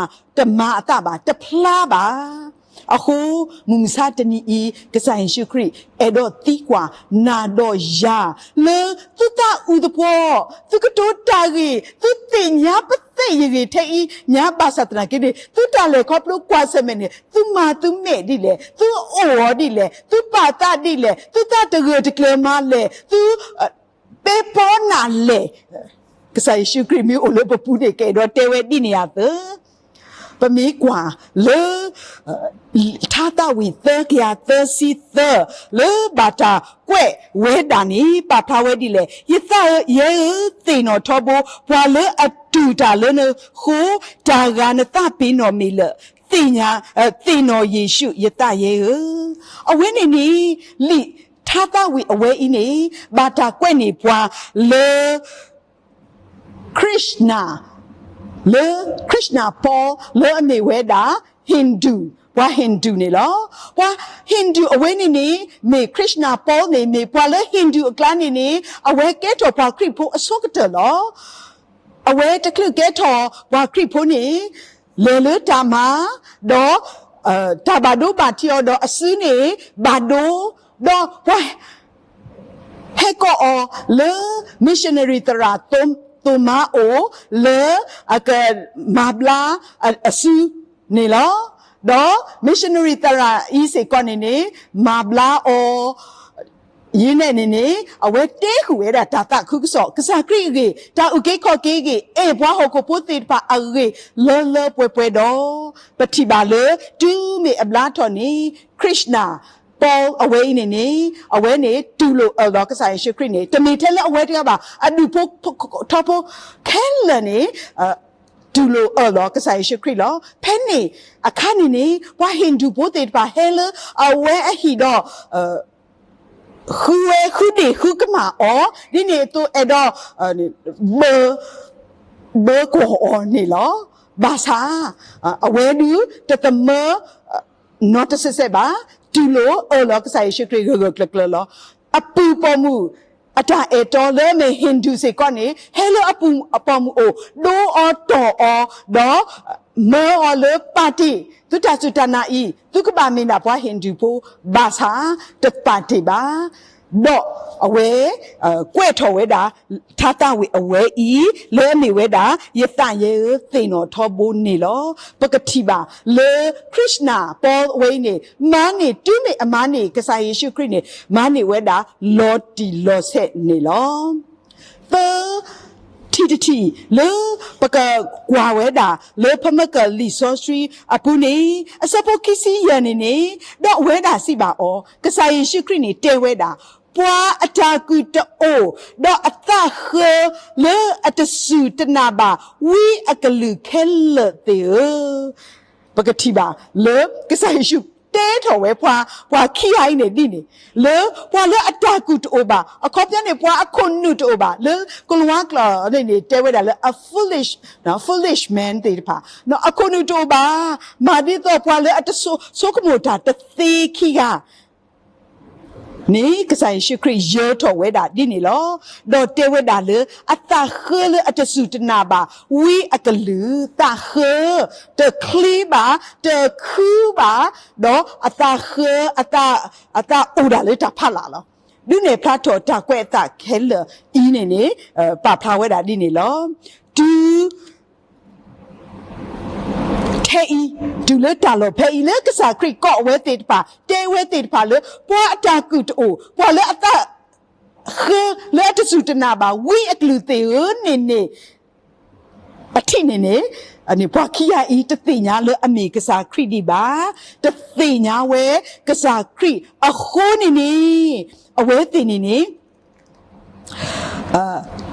အသးဘၣ်, တဖျါဘၣ်. အဃိ မုၢ်မဆါတနံၤအံၤ ကစၢ်ယ့ၣ်ၡူးခရံာ် အဲၣ်ဒိးသံကွၢ် နၤဒီးယၤ လၢသုသးအုးသပှီၤ, သုကတိၤတၢ်ဂ့ၢ်, သုသ့ၣ်ညါပသ့ၣ်ယဂ့ၢ်ထဲအံၤ ညါဘၣ်ဆၣ်သနာ်က့န့ၣ် သုတၢ်လဲၤခီဖျိကွၢ်ဆၢၣ်မဲာ်န့ၣ် သုမၤသုမဲာ်ဒ်လဲၣ်, သုအိၣ်အီၤဒ်လဲၣ်, သုပာ်သးဒ်လဲၣ်, သုသးတဂၢၢ်တကျၢၤမၤလဲၣ်, သု ပဲပီနးလဲၣ်. ကစၢ်ယ့ၣ်ၡူးခရံာ်မ့ၢ်အိၣ်လၢပပူၤန့ၣ် ကအဲၣ်ဒိးတဲဝဲဒ်န့ၣ်အသိး ပမ့ၢ်ကွၢ်လၢ ထါသးဝံၣ်သၢကယၤသၢဆံသၢ လၢဘၣ်တၢ်ကွဲးဝဲဒၣ်န့ၣ် ပာ်ဖျါဝဲဒ်လဲၣ်, ယသးဧၢ, ယဲဧၢ, သ့ၣ်နီၣ်ထီဘိ ပှၤလၢအတူၢ်တၢ်လၢနဃိ တၢ်ဂၤနသးပ့ၤနီၣ်မ့ၢ်လၢာ်, သ့ၣ်ညါ, သ့ၣ်နီၣ်ယ့ၣ်ၡူး ယသးယဲဧၢ. အဝဲန့ၣ်န့ၣ် လံာ်ထါသးဝံၣ်အဝဲအံၤန့ၣ် ဘၣ်တၢ်ကွဲးန့ၢ်ပှၤလၢ Krishna လၢ Krishna Paul လၢအမ့ၢ်ဝဲဒၣ် Hindu, ပှၤ Hindu န့ၣ်လီၤ. ပှၤ Hindu အဝဲန့ၣ်န့ၣ် မ့ၢ် Krishna Paul န့ၣ် မ့ၢ်ပှၤလၢ Hindu အကျါန့ၣ်န့ၣ် အဝဲကဲထီၣ်ပှၤခရံာ်ဖိအဆိကတၢၢ်လီၤ. အဝဲတချုးကဲထီၣ်ပှၤခရံာ်ဖိန့ၣ် လဲၤလၢတၢ်မၤ, ဒီး တၢ်ဘၣ်ဒိဘၣ်ထံးအီၤဒီးအစုန့ၣ် ဘၣ်ဒိ, ဒီးပှၤ ဟဲကိးအီၤလၢ missionary သရၣ် သိမါအိၣ် လၢအကမၤဘျါအစုန့ၣ်လီၤ. ဒီး missionary သရၣ်အံၤစ့ၢ်ကီးန့ၣ်န့ၣ် မၤဘျါအီၤ ယံၤနဲၣ်န့ၣ်န့ၣ် အဝဲတဲဃုာ်ဝဲဒၣ်တၢ်သးခုကစီၣ် ကစၢ်ခရံာ်အဂ့ၢ်, တၢ်အုၣ်က့ၤခီၣ်က့ၤအဂ့ၢ်, အဲၣ်ပှၤဟီၣ်ခိၣ်ဖိသ့ၣ်တဖၣ်အဂ့ၢ် လၢလၢပှဲၤပှဲၤဒီး ပထံၣ်ဘၣ်လၢ တုၤမ့ၢ်အဘျါထီၣ်န့ၣ် Krishna Paul အဝဲအံၤန့ၣ်န့ၣ် အဝဲန့ၣ်တူၢ်လိာ်အၢၣ်လီၤကစၢ်ယ့ၣ်ၡူးခရံာ်န့ၣ် တမ့ၢ်ထဲလၢအဝဲတဂၤဘၣ်, အဒူၣ်ဖိထၢဖိခဲလၢာ်န့ၣ် တူၢ်လိာ်အၢၣ်လီၤကစၢ်ယ့ၣ်ၡူးခရံာ်လီၤ. ဖဲန့ၣ်အခါန့ၣ်န့ၣ် ပှၤဟ့ၣ်ဒူၣ်ဖိသ့ၣ်တဖၣ်ဟဲလၢအဝဲအဟံၣ်ဒီး ဃုဝဲဃုဒ့ၣ်ဃုကမၣ်အီၤ ဒ်န့ၣ်အသိးအဲၣ်ဒိး ဘၢ ဘၢကွီၢ်အီၤန့ၣ်လီၤ. ဘၣ်ဆၣ် အဝဲဒုးတသမၢ နီတစဲးစဲးဘၣ်, တူၢ်လိာ်အၢၣ်လီၤကစၢ်ယ့ၣ်ၡူးခရံာ်ဂၢၢ်ဂၢၢ်ကျၢၤကျၢၤလီၤ. အပုၢ်ပိာ်မုၣ် အတၢ်အဲၣ်တီလၢအမ့ၢ် Hindu စ့ၢ်ကီးန့ၣ် ဟဲလၢအပုၢ်အပိာ်မုၣ်အအိၣ် ဒိအီၤတီၢ်အီၤ ဒီး မၢအီၤလၢပာ်တ့ၢ် သုတၢ်စူၢ်တၢ်နာ်အံၤ သုကဘၣ်မ့ၢ်ဒၣ်ပှၤ Hindu ဖိ ဘၣ်ဆၣ် တပာ်တ့ၢ်ဘၣ်. ဒီးအဝဲ ကွဲးထီၣ်ဝဲဒၣ် ထါသးဝံၣ်အဝဲအံၤ လၢအမ့ၢ်ဝဲဒၣ် ယသးယဲဧၢ သ့ၣ်နီၣ်ထီဘိန့ၣ်လီၤ. ပကထံၣ်ဘၣ်လၢ Krishna Paul အဝဲအံၤန့ၣ် မၤန့ၢ်တုၤမ့ၢ်အမၤန့ၢ် ကစၢ်ယ့ၣ်ၡူးခရံာ်န့ၣ် မၤန့ၢ်ဝဲဒၣ်လီၤတံၢ်လီၤဆဲးန့ၣ်လီၤ. သၢ ထံၣ်တထံၣ်လၢ ပကကွၢ်ဝဲဒၣ်လၢ ဖမကလံာ်စီဆှံအပူၤန့ၣ် အဆၢဖိခံဆံယဲၢ်န့ၣ်န့ၣ် ဒီးအဝဲဒၣ်စံးဘၣ်အီၤ ကစၢ်ယ့ၣ်ၡူးခရံာ်န့ၣ်တဲဝဲဒၣ် ပှၤအတၢ်ကုၢ်တအိၣ် ဒီးအသးဃၢလၢအတစူၢ်တနာ်ဘၣ် ဝံအကလုၢ်ခဲလၢာ်သ့ၣ်ဧၢ, ပကထံၣ်ဘၣ်လၢ ကစၢ်ယ့ၣ်ၡူးတဲထီၣ်ဝဲပှၤ ပှၤခံဂၤအံၤန့ၣ်ဒ်န့ၣ် လၢပှၤလၢအတၢ်ကုၢ်တအိၣ်ဘၣ် အခီပညီန့ၣ် ပှၤအခိၣ်နူာ်တအိၣ်ဘၣ် လၢကလံးဝါကျိာ်န့ၣ်န့ၣ် တဲဝဲဒၣ်လၢအ foolish, foolish man သ့ၣ်တဖၣ် အခိၣ်နူာ်တအိၣ်ဘၣ် မၤဒ်သိးပှၤလၢအတဆိကမိၣ်တၢ်တသ့ခံဂၤ န့ၣ် ကစၢ်ယ့ၣ်ၡူးခရံာ်ယၢၤထီၣ်ဝဲဒၣ်ဒ်န့ၣ်လီၤ. ဒီးတဲဝဲဒၣ်လၢ အသးဃၢလၢအတစူၢ်တနာ်ဘၣ် ဝံအကလုၢ် သးဃၢ တချ့ဘၣ် တခုဘၣ် ဒီးအသးဃၢ အသးအိၣ်ဒၣ်လၢတၢ်ဖးလာ်လီၤ. ဒုးနဲၣ်ဖျါထီၣ်တၢ်ကွဲးအသးခဲလၢာ်အံၤန့ၣ်န့ၣ် ပာ်ဖျါဝဲဒၣ်ဒ်န့ၣ်လီၤ. တုၤ ထဲအံၤ တုၤလၢတၢ်လီၢ်ဖဲအံၤလၢကစၢ်ခရံာ်ကိးအဝဲသ့ၣ်တဖၣ် တဲဝဲသ့ၣ်တဖၣ်လၢ ပှၤအတၢ်ကုၢ်တအိၣ် ပှၤလၢအသးဃၢလၢအတစူၢ်တနာ်ဘၣ် ဝံအကလုၢ်သ့ၣ်ဧၢန့ၣ်န့ၣ် အထံၣ်န့ၣ်န့ၣ် ပှၤခံဂၤအံၤတသ့ၣ်ညါလၢအမ့ၢ်ကစၢ်ခရံာ်ဒံးဘၣ်. တသ့ၣ်ညါဝဲကစၢ်ခရံာ်အဃိန့ၣ်န့ၣ် အဝဲသ့ၣ်န့ၣ်န့ၣ်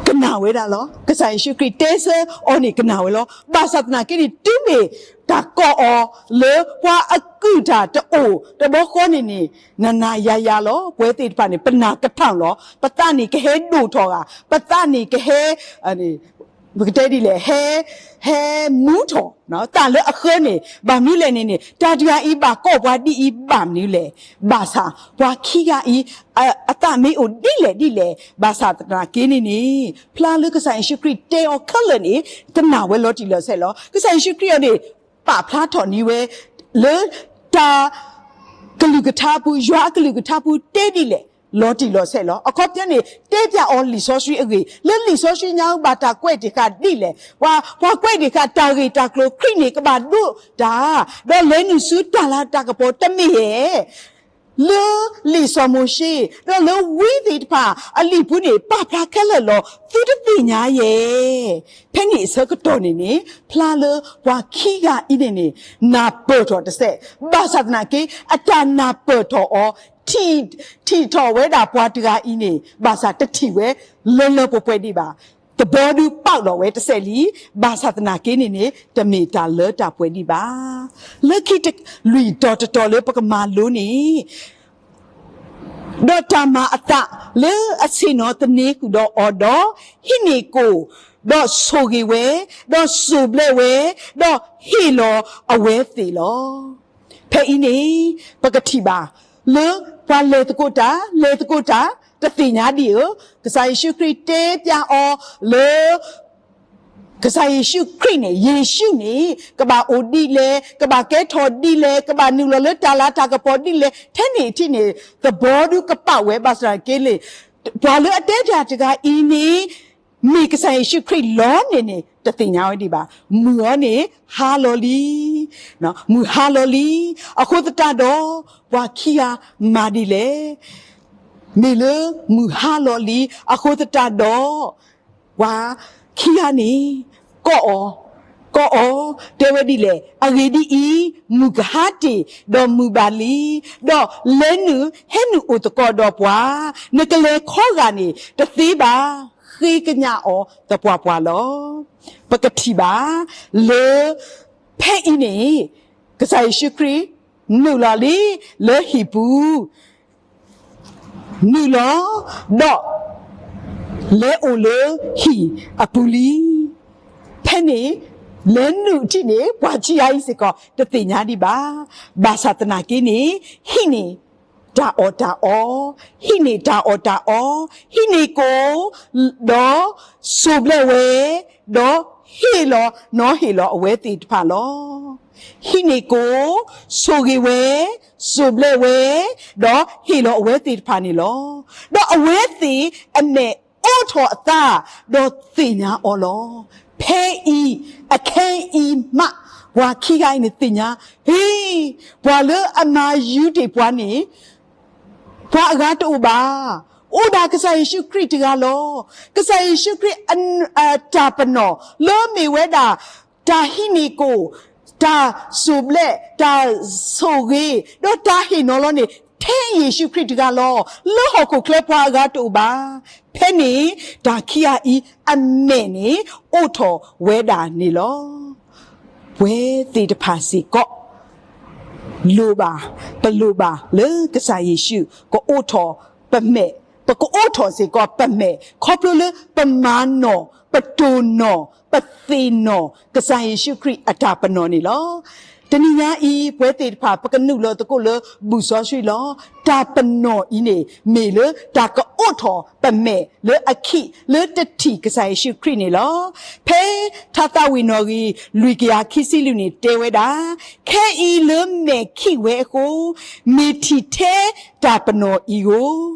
ကနၣ်ဝဲဒၣ်လီၤ. ကစၢ်ယ့ၣ်ၡူးခရံာ်တဲဆၢအီၤန့ၣ်ကနၣ်ဝဲလီၤ. ဘၣ်ဆၣ်သနာ်က့န့ၣ် တုၤမ့ၢ်တၢ်ကိးအီၤလၢ ပှၤအကုၢ်တၢ်တအိၣ်တဘျီဃီန့ၣ်န့ၣ် နၤနၤယၤယၤလီၤ. ပဝဲသ့ၣ်တဖၣ်န့ၣ် ပနၢ်ကထၢၣ်လီၤ. ပသးန့ၣ်ကဟဲဒိၣ်ထီၣ်ဂၤ, ပသးန့ၣ်ကဟဲ ပကတဲဒ်လဲၣ်, ဟဲ, ဟဲမူထီၣ်, သးလၢအဃၢန့ၣ် ဘၣ်မနုၤလဲၣ်န့ၣ်န့ၣ် တၢ်တဂၤအံၤဘၣ်ကိးပှၤဒ်အံၤဘၣ်မနုၤလဲၣ်. ဘၣ်ဆၣ် ပှၤခံဂၤအံၤ အသးမ့ၢ်အိၣ်ဒ်လဲၣ်ဒ်လဲၣ်, ဘၣ်ဆၣ်သနာ်က့န့ၣ်န့ၣ် ဖျါလၢကစၢ်ယ့ၣ်ၡူးခရံာ်တဲအီၤခဲလၢာ်န့ၣ် ကနၣ်ဝဲလီၤတံၢ်လီၤဆဲးလီၤ. ကစၢ်ယ့ၣ်ၡူးခရံာ်အံၤန့ၣ် ပာ်ဖျါထီၣ်န့ၢ်ဝဲ လၢတၢ် ကလုၢ်ကထါပူၤ, ယွၤအကလုၢ်ကထါပူၤတဲဒ်လဲၣ် လီၤတံၢ်လီၤဆဲးလီၤ. အခီပညီန့ၣ် တဲပျးအီၤလံာ်စီဆှံအဂ့ၢ်, လၢလံာ်စီဆှံညါဘၣ်တၢ်ကွဲးတ့ၢ်ဃာ်ဒ်လဲၣ်, ပှၤ, ပှၤကွဲးတ့ၢ်ဃာ်တၢ်ဂ့ၢ်တၢ်ကျိၤ ခရံာ်န့ၣ်ကဘၣ်ဒိးတၢ်, ဒီးလဲၤနုာ်ဆူတၢ်လၤတၢ်ကပီၤတမ့ၢ်ဧါ. လၢလံာ်စီၤမိၤၡ့, ဒီးလၢဝံသ့ၣ်တဖၣ်အလံာ်ပူၤန့ၣ် ပာ်ဖျါခဲလၢာ်လီၤ. သုတသ့ၣ်ညါယဲ ဖဲန့ၣ်အဆၢကတီၢ်န့ၣ်န့ၣ် ဖျါလၢပှၤခံဂၤအံၤန့ၣ်န့ၣ် နၢ်ပၢၢ်ထီၣ်တစဲး, ဘၣ်ဆၣ်သနာ်က့ အတၢ်နၢ်ပၢၢ်ထီၣ်အီၤ ထံၣ်, ထံၣ်ထီၣ်ဝဲဒၣ်ပှၤတဂၤအံၤန့ၣ် ဘၣ်ဆၣ်တထံၣ်ဝဲလၢလၢပှဲၤပှဲၤဒံးဘၣ်. သဘီဒုးပာ်လီၤဝဲတစဲးလံ, ဘၣ်ဆၣ်သနာ်က့န့ၣ်န့ၣ် တမ့ၢ်တၢ်လၢတၢ်ပှဲၤဒံးဘၣ်. လၢခံတ, လွံၢ်တီၤတတီၤလၢပကမၤလိန့ၣ် ဒီးတၢ်မၤအသးလၢအဆ့ၣ်နီၤသန့ၤဃုာ်ဒီးအီၤဒီး ဟံးန့ၢ်ကိၣ်, ဒီးဆိၣ်ဂ့ၤဝဲ, ဒီးစိၢ်ဘျဲးဝဲ, ဒီးဟ့ၣ်လီၤအဝဲသ့ၣ်လီၤ. ဖဲအံၤန့ၣ် ပကထံၣ်ဘၣ်လၢပှၤလဲၤသကိးတၢ်, လဲၤသကိးတၢ်, တသ့ၣ်ညါဒံးဧါ. ကစၢ်ယ့ၣ်ၡူးခရံာ်တဲပျးအီၤလၢ ကစၢ်ယ့ၣ်ၡူးခရံာ်န့ၣ်, ယ့ၣ်ၡူးန့ၣ် ကဘၣ်အိၣ်ဒ်လဲၣ်, ကဘၣ်ကဲထီၣ်ဒ်လဲၣ်, ကဘၣ်နုာ်လီၤလၢတၢ်လၤတၢ်ကပီၤဒ်လဲၣ်, ထဲန့ၣ်အထံးန့ၣ် သဘီဒုးကပာ်ဝဲဘၣ်ဆၣ်သနာ်က့န့ၣ် ပှၤလၢအတဲပျးတဂၤအံၤန့ၣ် မ့ၢ်ကစၢ်ယ့ၣ်ၡူးခရံာ်လီၤန့ၣ်န့ၣ် တသ့ၣ်ညါဝဲဒံးဘၣ်. မုၢ်အီၤန့ၣ် ဟါလီၤလံ, မုၢ်ဟါလီၤလံ. အဃိသတးဒီး ပှၤခံဂၤမၤဒ်လဲၣ်. မ့ၢ်လၢမုၢ်ဟါလီၤလံ အဃိသတးဒီး ပှၤခံဂၤန့ၣ် ကိးအီၤ, ကိးအီၤ, တဲဝဲဒ်လဲၣ်, အဂ့ၢ်ဒ်အံၤ, မုၢ်ကဟါတ့ၢ်, ဒီးမုၢ်ဘၣ်လံ, ဒီးလဲၤနုာ်ဟဲနုာ်အိၣ်သကိးဒီးပှၤ, နကလဲၤခီဂာ်န့ၣ် တသ့ဘၣ်, ဃ့ကညးအီၤသပှၢ်ပှၢ်လီၤ. ပကထံၣ်ဘၣ်လၢ ဖဲအံၤန့ၣ် ကစၢ်ယ့ၣ်ၡူးခရံာ် နုာ်လီၤလံ လၢဟံၣ်ပူၤ နုာ်လီၤ, ဒီးလဲၤအိၣ်လၢဟံၣ်အပူၤလံ. ဖဲန့ၣ် လဲၤနုာ်ထံၣ်န့ၣ် ပှၤခံဂၤအံၤစ့ၢ်ကီး တသ့ၣ်ညါဒံးဘၣ်. ဘၣ်ဆၣ်သနာ်က့န့ၣ် ဟံးန့ၢ်တၢ်အီၣ်တၢ်အီ, ဟံးန့ၢ်တၢ်အီၣ်တၢ်အီ, ဟံးန့ၢ်ကိၣ်, ဒီးစိၢ်ဘျဲးဝဲ, ဒီးဟ့ၣ်လီၤနီၤဟ့ၣ်လီၤအဝဲသ့ၣ်တဖၣ်လီၤ. ဟံးန့ၢ်ကိၣ်, ဆိၣ်ဂ့ၤဝဲ, စိၢ်ဘျဲးဝဲ, ဒီးဟ့ၣ်လီၤအဝဲသ့ၣ်တဖၣ်န့ၣ်လီၤ. ဒီးအဝဲသ့ၣ်အမဲာ်အိးထီၣ်အသး, ဒီးသ့ၣ်ညါအီၤလီၤ. ဖဲအံၤ, အခဲအံၤမး, ပှၤခံဂၤအံၤန့ၣ်သ့ၣ်ညါ, ဟ့, ပှၤလၢအမၤယုၤတ့ၢ်ပှၤန့ၣ် ပှၤအဂၤတအိၣ်ဘၣ်. အိၣ်ဒၣ်ကစၢ်ယ့ၣ်ၡူးခရံာ်တဂၤလီၤ. ကစၢ်ယ့ၣ်ၡူးခရံာ်အတၢ်ပနီၣ် လၢမ့ၢ်ဝဲဒၣ် တၢ်ဟံးန့ၢ်ကိၣ်, တၢ်စိၢ်ဘျဲး, တၢ်ဆိၣ်ဂ့ၤ, ဒီးတၢ်ဟ့ၣ်နီၤလီၤန့ၣ် ထဲယ့ၣ်ၡူးခရံာ်တဂၤလီၤ. လၢဟီၣ်ခိၣ်ချၢပှၤအဂၤတအိၣ်ဘၣ်. ဖဲန့ၣ် တၢ်ခံဂၤအံၤအမဲာ်န့ၣ် အိးထီၣ်ဝဲဒၣ်န့ၣ်လီၤ. ပဝဲသ့ၣ်တဖၣ်စ့ၢ်ကီး လိၣ်ဘၣ်, ပလိၣ်ဘၣ်လၢကစၢ်ယ့ၣ်ၡူး ကအိးထီၣ်ပမဲာ်, ပကအိးထီၣ်စ့ၢ်ကီးပမဲာ် ခီဖျိလၢပမၤနီၣ်, ပတိၢ်နီၣ်, ပသ့ၣ်နီၣ် ကစၢ်ယ့ၣ်ၡူးခရံာ်အတၢ်ပနီၣ်န့ၣ်လီၤ. တနံၤညါအံၤ ပဝဲသ့ၣ်တဖၣ် ပကနုာ်လီၤသကိးလၢဘူၣ်စီဆှံလီၤ. တၢ်ပနီၣ်အံၤန့ၣ် မ့ၢ်လၢတၢ်ကအိးထီၣ်ပမဲာ်လၢအခံး လၢတထံၣ်ကစၢ်ယ့ၣ်ၡူးခရံာ်န့ၣ်လီၤ. ဖဲထါသးဝံၣ်နီၣ်ဂံၢ် လွံၢ်ကယၤခံဆံလွံၢ်န့ၣ် တဲဝဲဒၣ်, ခဲအံၤလၢမဲာ်ခံးဝဲအဃိ, မ့ၢ်ထံၣ်ထဲတၢ်ပနီၣ်အံၤဧိၤ,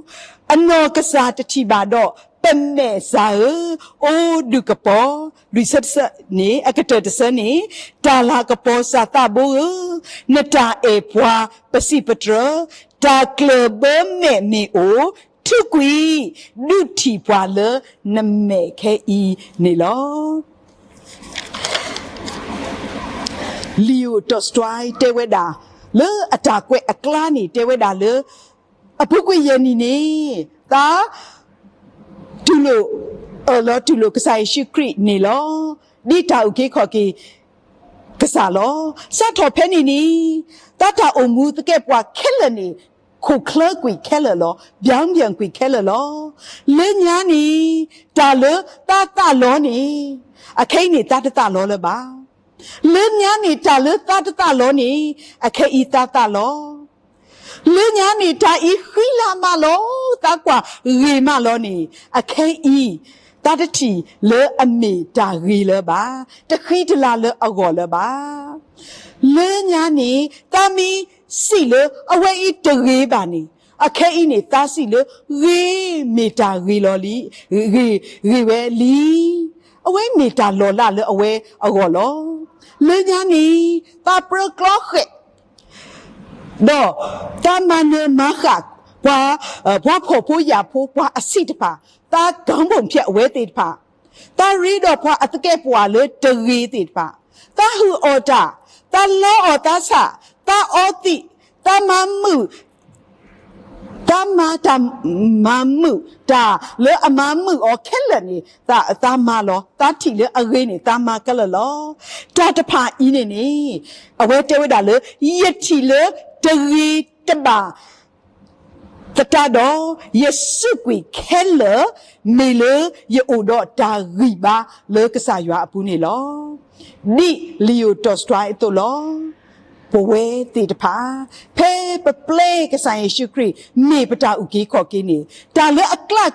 အနီၢ်ကစၢ်တထံၣ်ဘၣ်ဒီး ပမဲာ်စၢ်ဧၢ, အိၣ်ဒုးကပီၤ, လွံၢ်ဆၢတဆၢန့ၣ် အကတၢၢ်တဆၢန့ၣ်, တၢ်လၤကပီၤစၢ်သးဘိဧၢ, နတၢ်အဲၣ်ပှၤပစံးပတြၢၤ, တၢ်ကျၢၢ်ဘၢမဲာ်မ့ၢ်အိၣ်, ထုးကွံာ်, ဒုးထံၣ်ပှၤလၢနမဲာ်ခဲအံၤန့ၣ်လီၤ. လံာ်ယိၤ Tolstoy တဲဝဲဒၣ်, လၢအတၢ်ကွဲးအကျါန့ၣ် တဲဝဲဒၣ်လၢ အပူၤကွံာ်ယဲၢ်နံၣ်န့ၣ်, သး တူၢ်လိာ်, အၢၣ်လီၤတူၢ်လိာ်ကစၢ်ယ့ၣ်ၡူးခရံာ်န့ၣ်လီၤ. ဒ်တၢ်အုၣ်က့ၤခီၣ်က့ၤကစၢ်လီၤ. စးထီၣ်ဖဲန့ၣ်န့ၣ်, တၢ်အိၣ်မူသကဲာ်ပဝးခဲလၢာ်န့ၣ် ခိၣ်ချၢကွံာ်ခဲလၢာ်လီၤ. ဘၣ်ဘၣ်ကွံာ်ခဲလၢာ်လီၤ. လၢညါန့ၣ် တၢ်လၢသးသးလီန့ၣ်, အခဲအံၤန့ၣ် သးတသးလီလၢၤဘၣ်. လၢညါန့ၣ် တၢ်လၢသးတသးလီန့ၣ်, အခဲအံၤသးသးလီ လၢညါန့ၣ် တၢ်အံၤဃံလၤမးလီၤ, သးကွၢ်ဂ့ၤမးလီၤန့ၣ်, အခဲအံၤ သးတထံၣ်လၢအမ့ၢ်တၢ်ဂ့ၤလၢၤဘၣ်, တဃံတလၤလၢအဂီၢ်လၢၤဘၣ်. လၢညါန့ၣ် သးမ့ၢ်စံးလၢအဝဲအံၤတဂ့ၤဘၣ်န့ၣ်, အခဲအံၤန့ၣ် သးစံးလၢဂ့ၤမ့ၢ်တၢ်ဂ့ၤလီၤလံ, ဂ့ၤ, ဂ့ၤဝဲလံ. အဝဲမ့ၢ်တၢ်လီၤလးလၢအဝဲအဂီၢ်လီၤ. လၢညါန့ၣ် သးပြၢကျီဃဲး ဒီးသးမၤနၢၤမၤဃၣ်ပှၤ, ပှၤဖှီၣ်ဖိယာ်ဖိ ပှၤအဆံးတဖၣ်, သးကၤဘိၣ်ဖျဲးအဝဲသ့ၣ်တဖၣ်, သးရ့ဒီးပှၤအသကဲာ်ပဝးလၢတဂ့ၤသ့ၣ်တဖၣ်, သးဟုၣ်အီၣ်တၢ်, သးလီအီၣ်သးဆၣ်, သးအီသံး, သးမၤမုာ်, သးမၤတၢ်မၤမုာ်တၢ်လၢအမၤမုာ်အီၤခဲလၢာ်န့ၣ်, သးမၤလီၤ. သးထံၣ်လၢအဂ့ၤန့ၣ် သးမၤခဲလၢာ်လီၤ. တၢ်တဖၣ်အံၤန့ၣ်န့ၣ် အဝဲတဲဝဲဒၣ်လၢ ယထံၣ်လၢတဂ့ၤတဘၣ်သတးဒီး ယစူးကွံာ်ခဲလၢာ် မ့ၢ်လၢယအိၣ်ဒီးတၢ်ဂံၢ်ဘါလၢကစၢ်ယွၤအပူၤန့ၣ်လီၤ. ဒ်လံာ်ယိၤတီၢ်စတြါအသိးလီၤ. ပဝဲသ့ၣ်တဖၣ် ဖဲပပျဲကစၢ်ယ့ၣ်ၡူးခရံာ် မ့ၢ်ပတၢ်အုၣ်က့ၤခီၣ်က့ၤန့ၣ် တၢ်လၢအကျၢၢ်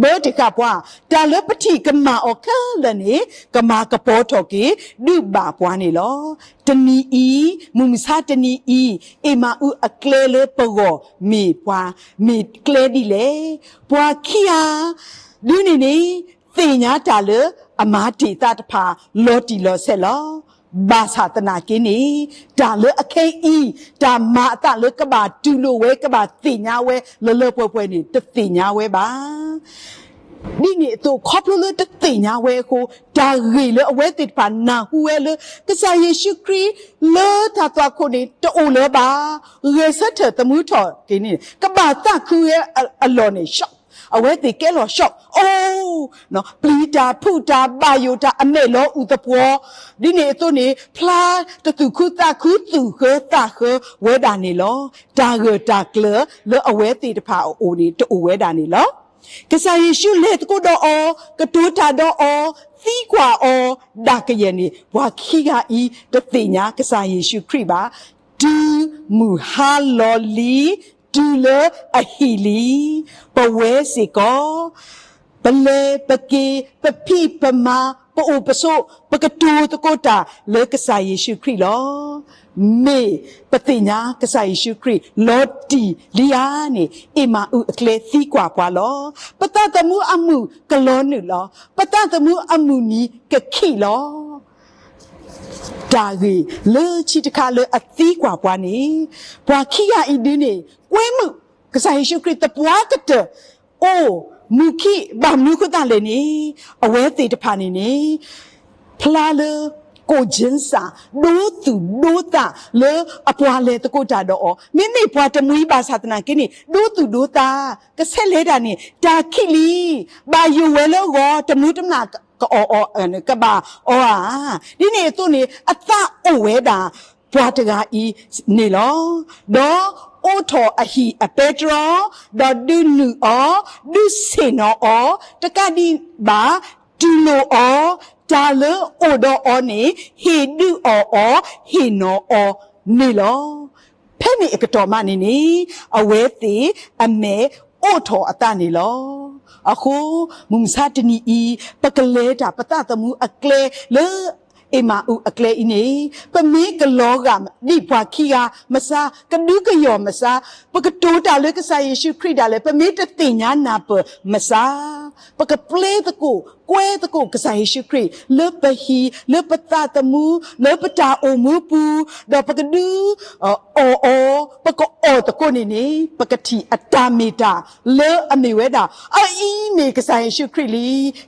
ဘၢတ့ၢ်ဃာ်ပှၤ, တၢ်လၢပထံၣ်ကမၣ်အီၤခဲလၢာ်န့ၣ် ကမၤကပီၤထီၣ်က့ၤ ဒုးဘၣ်ပှၤန့ၣ်လီၤ. တနံၤအံၤ, မုၢ်မဆါတနံၤအံၤ, အ့မၤအူအကျဲလၢပဂီၢ်မ့ၢ်ပှၤ, မ့ၢ်ကျဲဒ်လဲၣ်. ပှၤခံဂၤ ဒုးန့ၣ်န့ၣ် သ့ၣ်ညါတၢ်လၢအမၤတ့ၢ်သးတဖၣ် လီၤတံၢ်လီၤဆဲးလီၤ. ဘၣ်ဆၣ်သနာ်က့န့ၣ် တၢ်လၢအခဲအံၤ တၢ်မၤအသးလၢကဘၣ်တူၢ်လိာ်ဝဲ ကဘၣ်သ့ၣ်ညါဝဲ လၢလၢပှဲၤပှဲၤန့ၣ် တသ့ၣ်ညါဝဲဘၣ်. ဒ်န့ၣ်အသိး ခီဖျိလၢတသ့ၣ်ညါဝဲအဃိ တၢ်ဂ့ၢ်လၢအဝဲသ့ၣ်တဖၣ်နၢ်ဟူဝဲလၢ ကစၢ်ယ့ၣ်ၡူးခရံာ်လၢတၢ်သွၣ်ခိၣ်န့ၣ် တအိၣ်လၢၤဘၣ်, ဂဲၤဆၢထၢၣ်သမူထီၣ်က့ၤန့ၣ် ကဘၣ်သးခုဝဲအလီၢ်န့ၣ် shock, အဝဲသ့ၣ်ကဲလီၤ shock, အိၣ် ပျံၤတၢ်ဖုးတၢ် ဘၣ်ယိၣ်တၢ် အမဲာ်လီၤအုၣ်သပှီၤ, ဒ်န့ၣ်အသိးန့ၣ် ဖျါတသူၣ်ခုသးခု သူၣ်ဃၢသးဃၢဝဲဒၣ်န့ၣ်လီၤ. တၢ်ဂၢၢ်တၢ်ကျၢၤလၢအဝဲသ့ၣ်တဖၣ်အအိၣ်န့ၣ် တအိၣ်ဝဲဒၣ်န့ၣ်လီၤ. ကစၢ်ယ့ၣ်ၡူးလဲၤသကိးဒီးအီၤ, ကတိၤတၢ်ဒီးအီၤ, သံကွၢ်အီၤဒၣ်ကယဲၢ်န့ၣ် ပှၤခံဂၤအံၤ တသ့ၣ်ညါကစၢ်ယ့ၣ်ၡူးခရံာ်ဘၣ်. တုၤမုၢ်ဟါလီၤလံ, တုၤလၢအဟံၣ်လံ, ပဝဲစ့ၢ်ကီး ပလဲၤပက့ၤ ပဖံးပမၤ ပအိၣ်ပဆိး ပကတိၤသကိးတၢ်လၢကစၢ်ယ့ၣ်ၡူးခရံာ်လီၤ. မ့ၢ်ပသ့ၣ်ညါကစၢ်ယ့ၣ်ၡူးခရံာ်လီၤတံၢ်လံဧါန့ၣ် အ့မၤအူအကျဲသံကွၢ်ပှၤလီၤ. ပသးသမူအမုၢ်ကလီၤနုာ်လီၤ. ပသးသမူအမုၢ်နံၤကခံးလီၤ. တၢ်ဂ့ၢ်လၢခံတခါလၢအသံကွၢ်ပှၤန့ၣ် ပှၤခံဂၤအံၤဒုးန့ၣ် ကွဲမုာ်ကစၢ်ယ့ၣ်ၡူးခရံာ်သပှၢ်ကတၢၢ် အိၣ်မုာ်ခံဘၣ်မနုၤအဃိသတးလဲၣ်န့ၣ် အဝဲသ့ၣ်တဖၣ်န့ၣ်န့ၣ် ဖျါလၢ ကိၣ်ကၠ့စၢ် ဒိသူၣ်ဒိသးလၢအပှၤလဲၤသကိးတၢ်ဒီးအီၤ, မ့မ့ၢ်ပှၤတမှံၤဘၣ်ဆၣ်သနာ်က့န့ၣ် ဒိသူၣ်ဒိသး ကဆဲးလဲၤတၢ်န့ၣ် တၢ်ခံးလံ, ဘၣ်ယိၣ်ဝဲလၢအဂီၢ် တမူတမျၢ်ကအီၣ်အီၤ ကဘၣ်အီဧါ. ဒ်န့ၣ်အသိးန့ၣ် အသးအိၣ်ဝဲဒၣ် ပှၤတဂၤအံၤန့ၣ်လီၤ. ဒီးအိးထီၣ်အဟံၣ်အပဲတြီ, ဒီးဒုးနုာ်အီၤ, ဒုးဆ့ၣ်နီၤအီၤ, တကးဒံးဘၣ် တူၢ်လိာ်အီၤ, တၢ်လၢအိၣ်ဒီးအီၤန့ၣ် ဟ့ၣ်ဒုးအီၣ်အီၤ, ဟ့ၣ်နီၤအီၤန့ၣ်လီၤ. ဖဲန့ၣ်အကတီၢ်မးန့ၣ်န့ၣ် အဝဲသ့ၣ်အမဲာ်အိးထီၣ်အသးန့ၣ်လီၤ. အဃိ မုၢ်မဆါတနံၤအံၤ ပကလဲၤတၢ်ပသးသမူအကျဲလၢ အ့မၤအူအကျဲအံၤန့ၣ် ပမ့ၢ်ကလီၤဂာ်ဒ်ပှၤခံဂၤမစါ, ကဒုးကယီၢ်မစါ, ပကတိၤတၢ်လၢကစၢ်ယ့ၣ်ၡူးခရံာ်ဒၣ်လဲာ် ပမ့ၢ်တသ့ၣ်ညါနၢ်ပၢၢ်မစါ, ပကပျဲသကိး ကွဲသကိးကစၢ်ယ့ၣ်ၡူးခရံာ် လၢပဟံၣ်, လၢပသးသမူ, လၢပတၢ်အိၣ်မူပူၤ, ဒီးပကဒုး အီၣ်အီၤ, ပကအီၣ်သကိးန့ၣ်န့ၣ် ပကထံၣ်အတၢ်မ့ၢ်တၢ်လၢအမ့ၢ်ဝဲဒၣ် အအံၤမ့ၢ်ကစၢ်ယ့ၣ်ၡူးခရံာ်လံ.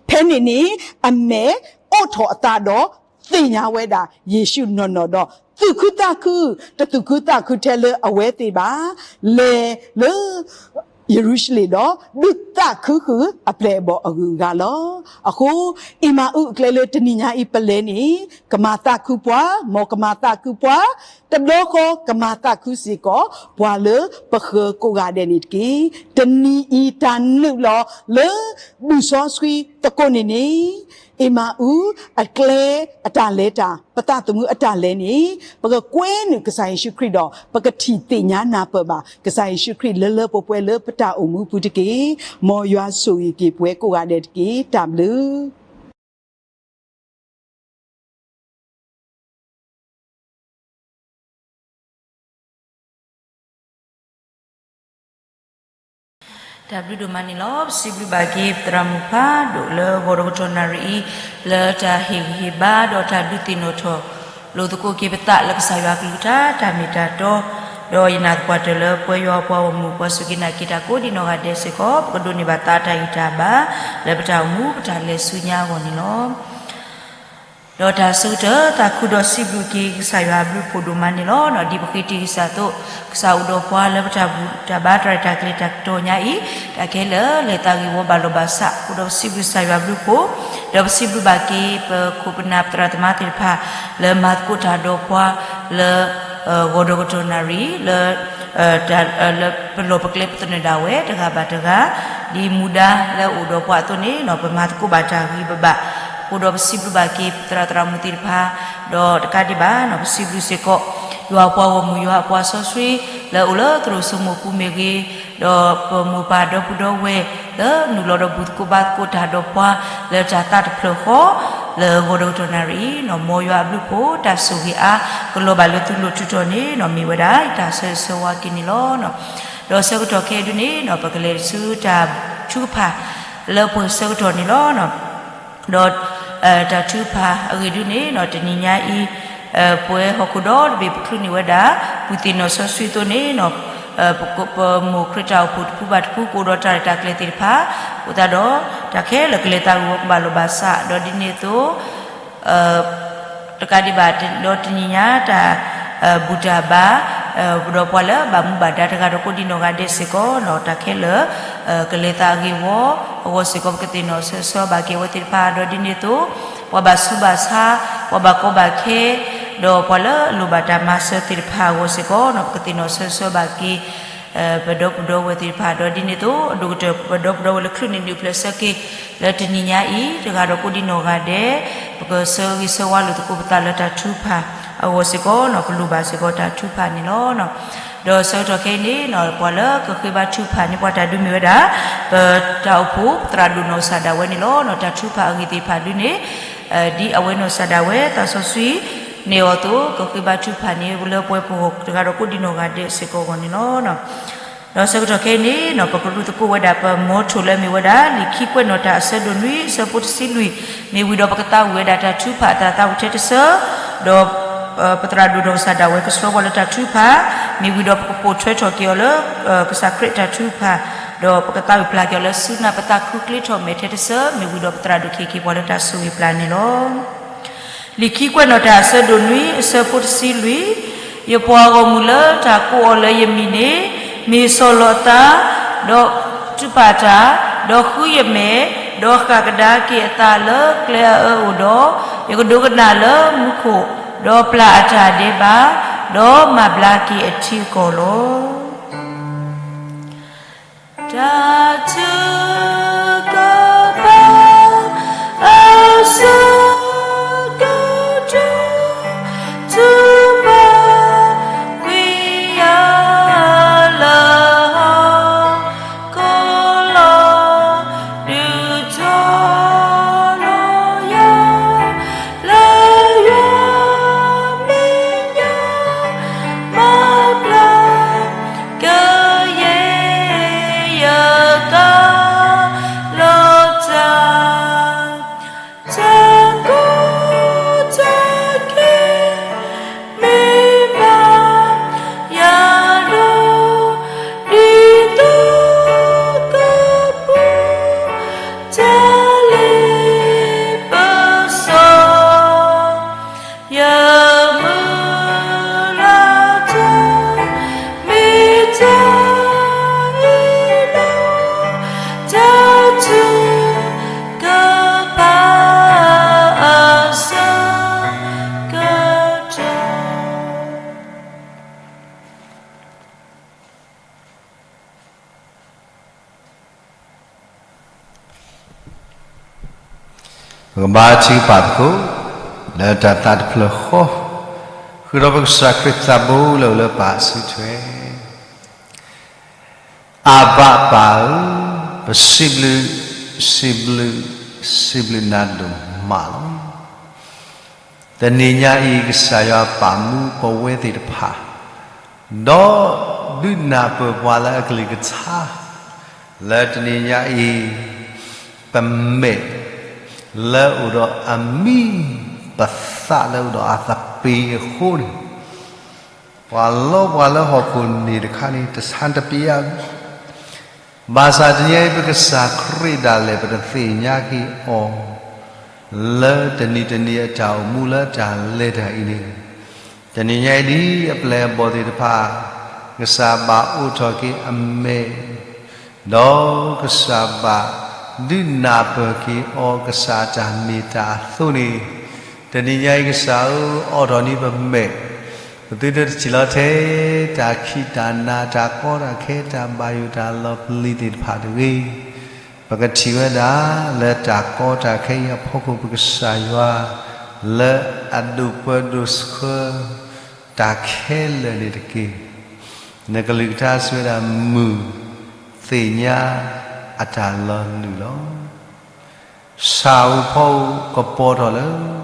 ဖဲန့ၣ်န့ၣ် အမဲာ်အိးထီၣ်အသးဒီး သ့ၣ်ညါဝဲဒၣ် ယ့ၣ်ၡူးနီၢ်နီၢ်ဒီး သူၣ်ခုသးခု, တသူၣ်ခုသးခုထဲလၢအဝဲသ့ၣ်ဘၣ်. လဲၤလၢ ယရူၤၡလ့ၣ်ဒီး ဒုးသးခုဃုာ်အပျဲၢ်အဘီၣ်အဂုၤအဂၤလီၤ. အဃိ အ့မၤအူအကျဲလၢတနံၤညါအံၤပလဲၤန့ၣ် ကမၤသးခုပှၤ, မ်ကမၤသးခုပှၤ, တဘျီဃီကမၤသးခုစ့ၢ်ကီး ပှၤလၢပဃၢၤကိးဂၤဒဲးန့ၣ်တက့ၢ်. တနံၤအံၤတၢ်နုာ်လီၤလၢ ဘူၣ်စီဆှံသကိးန့ၣ်န့ၣ် အ့မၤအူအကျဲအတၢ်လဲၤတၢ် ပသးသမူအတၢ်လဲၤန့ၣ် ပကကွဲနုာ်ကစၢ်ယ့ၣ်ၡူးခရံာ်ဒီး ပကထံၣ်သ့ၣ်ညါနၢ်ပၢၢ်ဘၣ် ကစၢ်ယ့ၣ်ၡူးခရံာ်လၢလၢပှဲၤပှဲၤလၢပတၢ်အိၣ်မူပူၤတက့ၢ်. မ်ယွၤဆိၣ်ဂ့ၤက့ၤပှၤကိးဂၤဒဲးတက့ၢ်. တၢ်ဘျုး တၢ်ဘျုးဒိၣ်မးန့ၣ်လီၤ. ပစံးဘျုးဘၣ်က့ၤ ပသရၣ်မုၣ်ဖးဒိၣ်လၢဂီၤဒီးကတီၢ်နၣ်ရံၣ်အံၤ လၢတၢ်ဟ့ၣ်ဂံၢ်ဟ့ၣ်ဘါ ဒီးတၢ်ဒုးသ့ၣ်နီၣ်ထီၣ်လိာ်သကိးက့ၤပသးလၢကစၢ်ယွၤအကလုၢ်ကထါ တၢ်မ့ၢ်တၢ်တီ, ဒီးယနာ်သပှၢ်တၢၢ်လၢပဝဲယွၤအပှၤဂီၢ်မုၢ် ပှၤစူၢ်က့ၤနာ်က့ၤတၢ်ကိးဒံနီၢ်ဂၤဒဲးစ့ၢ်ကီး ပကဒိးန့ၢ်ဘၣ်သးတၢ်ဂံၢ်တၢ်ဘါ လၢပတၢ်အိၣ်မူပတၢ်လဲၤဆူညါအဂီၢ်န့ၣ်လီၤ. ဒီးတၢ်ဆၢကတီၢ် တၢ်ဆၢကတီၢ်သးခုဒီးစံးဘျုးက့ၤကစၢ်ယွၤအဘျုးအဖှိၣ်ဒိၣ်မးန့ၣ်လီၤ. ဒ်ပဃ့တံၢ်ကစၢ်အသိး ကစၢ်အိၣ်ဒီးပှၤလၢပတၢ်ဘူၣ်တၢ်ဘါတၢ်ရဲၣ်တၢ်ကျဲၤတၢ်ကတီၢ်ညါအံၤ တၢ်ခဲလၢာ်လဲၤသးဂ့ၤဝီဘၣ်လီၤဘၣ်ဆး အဃိဒီးပစံးဘျုးကစၢ်ယွၤအဘျုးအဖှိၣ်, ဒီးပစံးဘျုးဘၣ်က့ၤ ပခိၣ်ပနၢ်ပသရၣ်သမါသ့ၣ်တဖၣ် လၢမၤသကိးတၢ်ဒီးပှၤလၢ ဂီၤဒီးကတီၢ်နၣ်ရံၣ် လၢ လၢပလီၢ်ပကျဲပသနၢၣ်ဒၣ်ဝဲတဂၤဘၣ်တဂၤ, ဒ်မူဒါလၢအအိၣ်ဒီးပှၤအသိးန့ၣ် ပမၤသကိးဘၣ်တၢ်ဂံၢ်ဘါဘၣ်, အဃိဒီးပစံးဘျုးဘၣ်က့ၤ ပသရၣ်သရၣ်မုၣ်သ့ၣ်တဖၣ်, ဒီးတကးဒံးဘၣ် ပစံးဘျုးစ့ၢ်ကီး ယွၤအပှၤဂီၢ်မုၢ် ယွၤအပှၤစီဆှံ လၢအအိၣ်လၢသရိာ်စိမိၢ်ပူၤမ့ၢ်ဂ့ၤ, ဒီးပမိၢ်ပၢ်ဒီပုၢ်ဒီဝဲၢ် လၢနုာ်လီၤဒီးဘူၣ်သကိးဘါသကိးတၢ်ဒီးပှၤ လၢတၢ်သးတဖျၢၣ်ဃီ လၢဂီၤဒီးကတီၢ်နၣ်ရံၣ်အံၤ မ်ယွၤအဘျုးအဖှိၣ် တၢ်ဆိၣ်ဂ့ၤအါကလီၤဘၣ်လၢသုလိၤထူးထီၣ်န့ၣ် မ့ၢ်ဝဲဒၣ်ယတၢ်ဆၢဂ့ၤဆၢဝါက့ၤန့ၣ်လီၤ. ဒီးဆၢကတီၢ်ခဲအံၤဒုန့ၣ် ပကလဲၤဆူတၢ်ထုကဖၣ်လၢပှဲၤဆၢကတီၢ်န့ၣ်လီၤ. ဒီး တၢ်ထုကဖၣ်အဂ့ၢ်ဒုန့ၣ် တနံၤညါအံၤ ပဝဲဟီၣ်ခိၣ်ဒီတဘ့ၣ် ပချုးန့ၢ်ဝဲဒၣ် ဘူၣ်သ့ၣ်နီၣ်စီဆှံအသိးန့ၣ် ပမိၢ်ခရံာ်တၢ်အိၣ်ဖှိၣ်တဖုဘၣ်တဖု ကအိၣ်ဒီးတၢ်ရဲၣ်တၢ်ကျဲၤသ့ၣ်တဖၣ် အဃိသတးဒီး တၢ်ခဲလၢာ်ကလဲၤသးဂ့ၤဝီကဘၣ်လီၤဘၣ်ဆး ဒီးဒ်န့ၣ်အသိး တကးဒံးဘၣ် ဒီးတနံၤညါတၢ် ဘူၣ်တၢ်ဘါ ဒီးပှၤလၢဘၣ်မူဘၣ်ဒါတဂၤဒီးကိးဒံနီၢ်ဂၤဒဲးစ့ၢ်ကီး တၢ်ခဲလၢာ် ကလဲၤသးဂ့ၤဝီအဂီၢ်စ့ၢ်ကီး ပကသ့ၣ်နီၣ်ဆၢဆၢဘၣ်က့ၤအဝဲသ့ၣ်တဖၣ် ဒီးဒ်န့ၣ်အသိး ပှၤဘၣ်ဆူးဘၣ်ဆါ ပှၤဘၣ်ကီဘၣ်ခဲ ဒီးပှၤလၢအလိၣ်ဘၣ်တၢ်မၤစၢၤသ့ၣ်တဖၣ်အဂီၢ်စ့ၢ်ကီး ပကသ့ၣ်နီၣ်ဆၢဆၢဘၣ်က့ၤ ပဒီပုၢ်ဒီဝဲၢ်သ့ၣ်တဖၣ် ဒီးဒ်န့ၣ်အသိး အဒိၣ်ကတၢၢ်ပဒီပုၢ်ဒီဝဲၢ်လၢချုးန့ၢ်နုာ်ပျဲၢ်ဆၢက့ၤ လၢတနံၤညါအံၤ တဂၤဒီးကိးဒံနီၢ်ဂၤဒဲး ပကဆၢဂ့ၤဆၢဝါလိာ်သကိးပသးလၢတၢ်ထုကဖၣ်အဂီၢ်စ့ၢ်ကီး ပလိၣ်ဘၣ်စ့ၢ်ကီးတၢ်ထုကဖၣ်န့ၣ်လီၤ. ဒီးဆၢကတီၢ်ခဲအံၤန့ၣ် ပှၤလၢကဃ့ဘါထုကဖၣ်န့ၣ် ပှၤတၢ်ဒုးမ့ၢ်ဝဲဒၣ် ပတၢ်အိၣ်ဖှိၣ် ပသရၣ်ဒိၣ်နီၢ်ကစၢ်ဒၣ်ဝဲန့ၣ်လီၤ. တၢ်ထုကဖၣ်အဂ့ၢ်သ့ၣ်တဖၣ်ဒုန့ၣ် ဒ်အဝဲနီၢ်ကစၢ်ဒၣ်ဝဲ သးစီဆှံ န့ၢ်အီၤအသိး ကဃ့ဘါထုကဖၣ်န့ၣ် လၢပဝဲပဂီၢ်တဂၤဒီးကိးဒံနီၢ်ဂၤဒဲးစ့ၢ်ကီးအဂီၢ်န့ၣ်လီၤ. ဒီးဆၢကတီၢ်ခဲအံၤန့ၣ် ပကရူၢ်သကိးဝဲဒၣ်ပမိၤထိၣ်လၢအမ့ၢ်ဝဲဒၣ် လံာ်ခံကွဲးနီၣ်တၢ်အဆၢဒိၣ်နွံ အဆၢဖိတဆံလွံၢ် မ့ၢ်ဝံၤဒီးပကသးဝံၣ်ဝဲဒၣ်တၢ်ထုကဖၣ်အတၢ်သးဝံၣ်ထဲတဆၢ ဒီး ပသရၣ်ဒိၣ်နီၢ်ကစၢ်ဒၣ်ဝဲကဆှၢပှၤလၢတၢ်ထုကဖၣ် မ့ၢ်ဝံၤဒီးပကပိာ်ထွဲထီၣ်က့ၤအီၤလၢ ကစၢ်ခရံာ်တၢ်ထုကဖၣ် ဒီးပကသးဝံၣ်ပျၢ်က့ၤအီၤလၢစုနၢ်ပသးခုချ့ထီၣ်မဲာ်ထဲတဆၢ မ့ၢ်ဝံၤဒီးပသရၣ်ဒိၣ်ကဟ့ၣ်က့ၤပှၤလၢတၢ်ဆိၣ်ဂ့ၤပျၢ်န့ၣ်လီၤ. လံာ်ခံကွဲးနီၣ်တၢ်အဆၢဒိၣ်နွံ အဆၢဖိတဆံလွံၢ်, ယပှၤဂီၢ်မုၢ်လၢတၢ်ကိးအီၤလၢယမံၤန့ၣ် မ့ၢ်စီၤလီၤအသး, ဒီးထုကဖၣ်တၢ်, ဒီးဃုယမဲာ်, ဒီးဃၣ်ကဒါက့ၤအသးလၢကျဲအအၢအိၣ်ဒီး, ယကဒိကနၣ်လၢမူခိၣ်, ဒီးပျၢ်အတၢ်ဒဲးဘး, ဒီးမၤဘျါက့ၤအထံအကီၢ်လီၤ. တၢ်ထုကဖၣ်အဆၢကတီၢ် ထုကဖၣ်ကွံာ်ယၤလၢဟီၣ်ခိၣ်လီၤ, ဒုးထီၣ်လီၤယၤ လၢယွၤမဲာ်ညါ မၤဘျါ ကယဲၢ်ယသး ပကဘါထုကဖၣ်သကိး လၢတၢ်သးတဖျၢၣ်ဃီ, ဃုာ်ဒီးပကစၢ်ခရံာ်သးဘိလၢအိၣ်လၢပၢ်အစုထွဲ, အၢ်ဘၣ်ပၢ်ဧၢ, ပစံးဘျုး, စံးဘျုး, စံးဘျုးနၤဒိၣ်မးလီၤ. တနံၤညါအံၤ ကစၢ်ယွၤပာ်မူပဝဲသ့ၣ်တဖၣ်, ဒီးဒုးနၢ်ပၢၢ်ပှၤလၢအကလုၢ်ကထါ, လၢတနံၤညါအံၤ ပမဲာ် လၢအိၣ်ဒီးအမံၤ, ပသးလၢအိၣ်ဒီးအသပ့ၤအဃိန့ၣ်, ပှၤလီပှၤလၢဟီၣ်ခိၣ်န့ၣ်တခါန့ၣ် တဆါတပျၢ် ဘၣ်ဆၣ်တနံၤအံၤ ပကစၢ်ခရံာ်ဒၣ်လဲာ် ပတသ့ၣ်ညါက့ၤအီၤ, လၢတနံၤတနံၤအတၢ်အိၣ်မူလၢတၢ်လဲၤတၢ်အံၤန့ၣ်, တနံၤညါအံၤဒ်အပျဲၢ်အဘီၣ်သ့ၣ်တဖၣ်, ကစၢ်ဘၣ်အိးထီၣ်က့ၤအမဲာ်, ဒီးကစၢ်ဘၣ်ဒုးနၢ်ပၢၢ်က့ၤအီၤ ကစၢ်အတၢ်မ့ၢ်တၢ်အသိးန့ၣ်, တနံၤညါအံၤကစၢ်ဧၢ, အိးထီၣ်န့ၢ်ပမဲာ်, ပသုတထံၣ်လီၤထဲ တၢ်ခံးတၢ်နၤ တၢ်ကီတၢ်ခဲ တၢ်ဘၣ်ယိၣ်တၢ်လီၤပျံၤသ့ၣ်တဖၣ်တဂ့ၤ, ပကထံၣ်ဝဲဒၣ်လၢတၢ်ကီတၢ်ခဲအံၤအဖီခိၣ် ပကစၢ်ယွၤ လၢအဒိၣ်ပၢဒိၣ်ဆှၢ တၢ်ခဲလၢာ်န့ၣ်တက့ၢ်. နကလုၢ်ကထါစံးဝဲဒၣ် မုၢ်သ့ၣ်ညါအတၢ်လီၤလုၢ်လီၤ. ဆၣ်ဧိၤဖီဧိၤကပီၤထီၣ်လၢ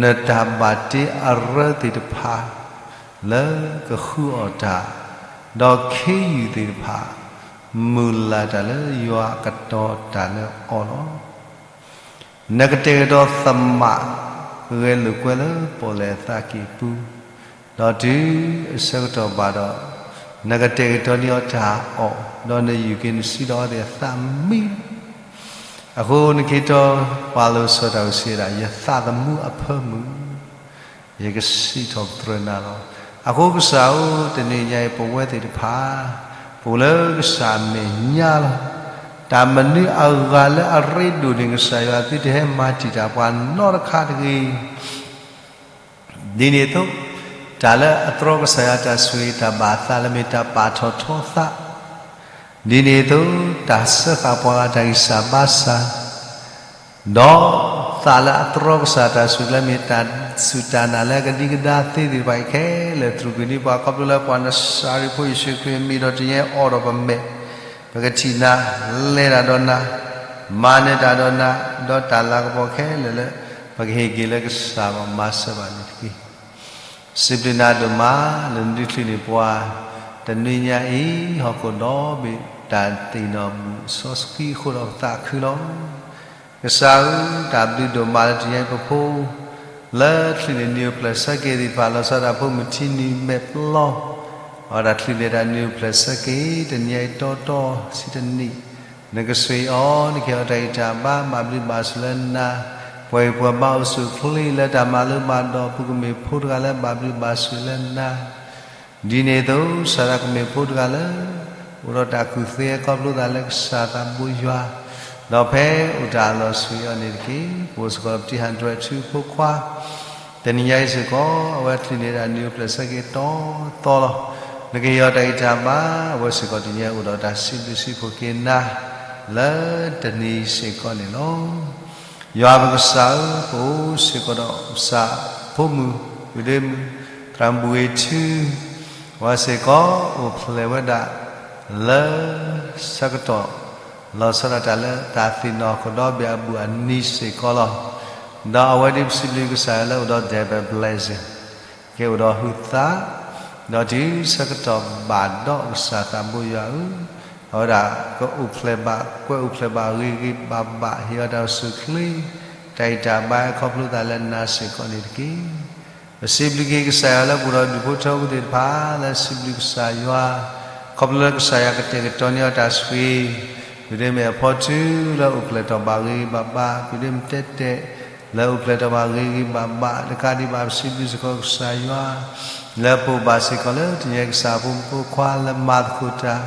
နတၢ်ဘၣ်တ့အရၢသ့ၣ်တဖၣ် လၢကဃုအီၣ်တၢ်, ဒီးခ့ယုၢ်သ့ၣ်တဖၣ် မုၢ်လၢ်တၢ်လၢယွၤအကတီၤတၢ်လၢအီၤလီၤ. နကတဲာ်ကတီၤသမး ဂဲၤလိာ်ကွဲလၢပီၣ်လဲၣ်အသးကံၢ်ပူၤ, ဒီးတုၤအဆၢကတီၢ်ဘၣ်ဒီး, နကတဲာ်ကတီၤန့ၢ်အီၤတၢ်အီၣ်, ဒီးနယူၢ်က့ၤနစုဒီးအီၤသ့ၣ်အသးမံလီၤ. အဃိနက့ၤတီ ပှၤလၢစီၤဒၤဝံးစံးဝဲဒၣ်, ယသးသမူအဖၢမုၢ် ယကစံးထီၣ်ပတြၢၤနၤလီၤ. အဃိကစၢ်ဧၢ, တနံၤညါအံၤပဝဲသ့ၣ်တဖၣ် ပအိၣ်လၢကစၢ်အမဲာ်ညါလီၤ. တၢ်မနုၤအဂၤလၢအရ့ဒိၣ်န့ၣ် ကစၢ်ယွၤသုတဟဲမၤတံာ်တာ်ပှၤနီတခါတဂ့ၤ. ဒ်န့ၣ်အသိး, တၢ်လၢအတြီကစၢ်ယွၤတၢ်ဆိၣ်ဂ့ၤ တၢ်ဘၣ်အသးလၢမ့ၢ်တၢ်ပာ်ထီၣ်ထီသး, ဒ်န့ၣ်အသိး, တၢ်စၢဃာ်ပှၤဂၤတၢ်ဂံၢ်စၢ်ဘါစၢ် ဒီးသးလၢအတြီကစၢ်တၢ်ဆိၣ်ဂ့ၤလၢမ့ၢ်တၢ်စူၢ်တၢ်နာ်လၢအကဒံကဒါသ့သ့ၣ်တဖၣ်အံၤခဲလၢာ် တြူာ်ကွံာ်န့ၢ်ပှၤခီဖျိလၢပှၤနစၤရ့းဖိယ့ၣ်ၡူးခရံာ်အမံၤဒီး တနံၤညါအံၤအိးထီၣ်ပမဲာ်, ပကထံၣ်နၤ, လဲၤတၢ်ဒီးနၤ, မၤနၢၤတၢ်ဒီးနၤ, ဒီးတၢ်လၤကပီၤခဲလၢာ်လၢ ပကဟ့ၣ်က့ၤလၢကစၢ်ဘၣ်မၤစၢၤဘၣ်န့ၣ်တက့ၢ်. စံးဘျုးနၤဒိၣ်မးလၢနဒုးချုးန့ၢ်ပှၤ, တနံၤညါအံၤ ဟီၣ်ခိၣ်ဒီဘ့ၣ်တၢ်သ့ၣ်နီၣ်ဘူၣ်စီဆှံအဃိဒီးပသးခုလီၤ. ကစၢ်ဧၢ, တၢ်ဘျုးဒိၣ်မးလၢတနံၤညါအံၤပဖိ လၢချုးန့ၢ်နံၣ်အိၣ်ဖျဲၣ်ဆၢက့ၤသ့ၣ်တဖၣ် လီၤဆီဒၣ်ဖိမုၢ်ထံနံၤမဲာ်ပျီ, အဝဲဒၣ်ချုးန့ၢ်တၢ်နံၣ်အိၣ်ဖျဲၣ်ဆၢက့ၤ တနံၤညါအံၤတီတီဆံးတနံၣ်, နကဆိၣ်ဂ့ၤအီၤ, နကဟ့ၣ်အီၤတၢ်ဂံၢ်တၢ်ဘါ ဘၣ်ဘျုးဘၣ်ဆိၣ်လၢနၤ, ပှၤဂံၢ်ပှၤဘါအိၣ်ဆူၣ်အိၣ်ချ့လၢတၢ်မၤလိမၤဒိးအပူၤ ကမ့ၢ်ဖိတဂၤလၢဘၣ်ဘျုးဘၣ်ဆိၣ်လၢနၤ ဒ်န့ၣ်အသိး စးဒၣ်ကမ့ၢ်ဖိတဂၤလၢ အိၣ်ဒီးတၢ်ကူၣ်သ့ခီဖျိသးလၢကစၢ်သးဘိယွၤ, ဒီးဖဲအိၣ်တၢ်အလီၢ်ဆူအံၤအီၤန့ၣ်တက့ၢ်. ပအိၣ်စ့ၢ်ကီးပတံၤဟၣ်ဒြဲၣ်ထူဖိခွါ, တနံၤညါအံၤစ့ၢ်ကီး အဝဲချုးန့ၢ်ဒၣ်နံၣ်အိၣ်ဖျဲၣ်ဆၢက့ၤတီတီလီၤ. နကဟ့ၣ်အီၤတၢ်ဂံၢ်တၢ်ဘါ, အဝဲစ့ၢ်ကီးတနံၤညါအိၣ်ဒီးတၢ်စံးဘျုးစံးဖှိၣ်က့ၤနၤ လၢတနံၤစ့ၢ်ကီးန့ၣ်လီၤ. ယွၤပကစၢ်ဧၢ, ပအိၣ်စ့ၢ်ကီးဒီးပစၢ်ဖိမုၣ် ဝံၤဒ့မုၣ် သရၣ်မုၣ်ဘှံးထူ, အဝဲစ့ၢ်ကီးအိၣ်ဖျဲၣ်ဝဲဒၣ် လၢဆၢကတီၢ် လီၤဆီဒၣ်တၢ်လၢတၢ်သ့ၣ်နီၣ်ကဒီးဘၣ်အဘူးအနံၤစ့ၢ်ကီးလီၤ. ဒီးအဝဲဒၣ်ပစံးဘျုးကစၢ်ယွၤလၢအိၣ်ဒီး double blessing ကဲအိၣ်ဒီးဟုသး, ဒီးတုၤဆၢကတီၢ်ဘၣ်ဒီးကစၢ်သးဘိယွၤဧၢ, အဝဲဒၣ်ကအိၣ်ဖျဲၣ်ဘၣ် ကွဲးအိၣ်ဖျဲၣ်ဘၣ်ဂ့ၤဂ့ၤဘၣ်ဘၣ် ဟ့ၣ်အီၤတၢ်အိၣ်ဆူၣ်အိၣ်ချ့ တၢ်ဂံၢ်တၢ်ဘါအခီဖျိသးလၢနၤစ့ၢ်ကီးန့ၣ်တက့ၢ်. ပစံးဘျုးက့ၤကစၢ်ယွၤလၢပအိၣ်ဒီးဒူၣ်ဖိထၢဖိသ့ၣ်တဖၣ် လၢစံးဘျုးကစၢ်ယွၤ ခီဖျိလၢကစၢ်ယွၤကတဲာ်ကတီၤန့ၢ်အီၤတၢ်ဆိၣ်ဂ့ၤ, ပဒိးမ့ၢ်အဖီထူလၢအိၣ်ဖျဲၣ်ထီၣ်ဘၣ်ဂ့ၤဂ့ၤဘၣ်ဘၣ်, ပဒိးမ့ၢ်တဲတဲာ် လၢအိၣ်ဖျဲၣ်ထီၣ်ဘၣ်ဂ့ၤဂ့ၤဘၣ်ဘၣ်, တကးဒံးဘၣ်ပစံးဘျုးစ့ၢ်ကီးကစၢ်ယွၤ လၢပအိၣ်ဘၣ်စ့ၢ်ကီးလၢတနံၤညါအံၤ ကစၢ်ဖိမုၣ်ဖိခွါလၢမၤသကိးတၢ်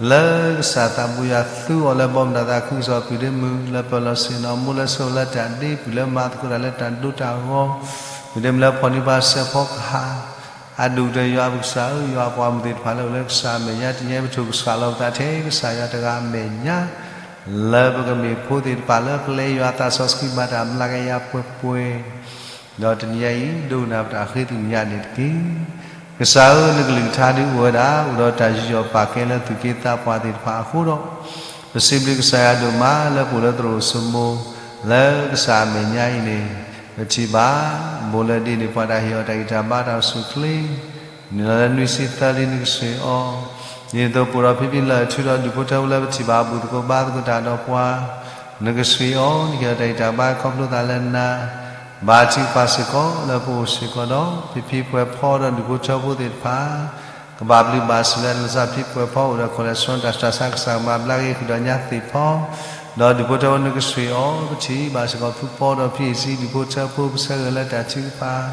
လၢကစၢ်သးဘိယွၤသူအီၤလၢဘီမုၢ်တၢ်သးခုကစီၣ် ပဒိးမ့ၢ်လၢပလီၢ်ဆ့ၣ်နီၤ မိၢ်လၢဆၢလၢတၢ်ဒ့ ပုၢ်လၢမၤသကိးတၢ်လၢတၢ်ဒိတၢ်ဂီၤ, ပဒိးမ့ၢ်လၢဖီၣ်န့ၢ်ဘၣ်စဲးဖီကဟၣ် အဒိၣ်ကတၢၢ်ယွၤပကစၢ်ဧၢ, ယွၤပှၤမုၢ်သ့ၣ်တဖၣ်လၢအိၣ်လၢကစၢ်အမဲာ်ညါ တနံၤညါအံၤ ပထိၣ်ကစၢ်လီၤပသးထဲကစၢ်ယွၤတဂၤအမဲာ်ညါ, လၢပကမ့ၢ်ဖိသ့ၣ်တဖၣ်လၢပလဲၤယွၤအသးစီဆှံဘၣ်တၢ်ဘျါက့ၤယၤပှဲၤပှဲၤ, ဒီးတနံၤညါအံၤ ဒိကနၣ်ပတၢ်ဃ့သ့ၣ်ညါန့ၣ်တက့ၢ်. ကစၢ်ဧၢ, နကလုၢ်ကထါဒုးအိၣ်ဝဲဒၣ် အိၣ်ဒီးတၢ်ယူးယီၣ်ပာ်ကဲလၢသူၣ်က့သးပှၢ်သ့ၣ်တဖၣ်အဃိဒီး, ပစံးဘျုးကစၢ်ယွၤဒိၣ်မးလၢပအိၣ်လၢသရိာ်စိမိၤ လၢကစၢ်အမဲာ်ညါအံၤန့ၣ်, ပထံၣ်ဘၣ် ဘူးလၢဒ်န့ၣ် ပှၤတၢ်ဟ့ၣ်အီၤတၢ်ဂံၢ်တၢ်ဘါတၢ်အိၣ်ဆူၣ်အိၣ်ချ့ နုာ်လီၤလၢနွံဆံသၢနံၣ်နကဆှ့ၣ်အီၤ, ဒ်န့ၣ်အသိး ပအိၣ်ဒီးဖံဖံလၢၢ်ထူဒီးဒူၣ်ဖိထၢဖိလၢပထံၣ်ဘၣ် ဘူၣ်သကိးဘါသကိးတၢ်ဒီးပှၤ, နကဆှ့ၣ်အီၤ နကဟ့ၣ်အီၤတၢ်ဂံၢ်တၢ်ဘါခီဖျိသးလၢနၤ, ဘါထုကဖၣ်စ့ၢ်ကီးလၢပအိၣ်စ့ၢ်ကီးဒီး ဖံဖံပှဲၤဖီဒီးဒူၣ်ဖိထၢဖိသ့ၣ်တဖၣ် ကဘၣ်ဘျုးဘၣ်ဆိၣ်လၢနၤ, ဖံပှဲၤဖီအိၣ်ဒီး cholesterol တၢ်ဆူးတၢ်ဆါ ကစၢ်ကမၤဘျါက့ၤဃုာ်ဒီးညါသ့ၣ်ဖီ, ဒီးဒူၣ်ဖိထၢဖိနကဆှ့ၣ်အီၤ, ပထံၣ်ဘၣ်စ့ၢ်ကီးဖုပီဒီးဖံအ့ၣ်စံ ဒူၣ်ဖိထၢဖိ ပဆၢဂ့ၤလၢတၢ်ထုကဖၣ်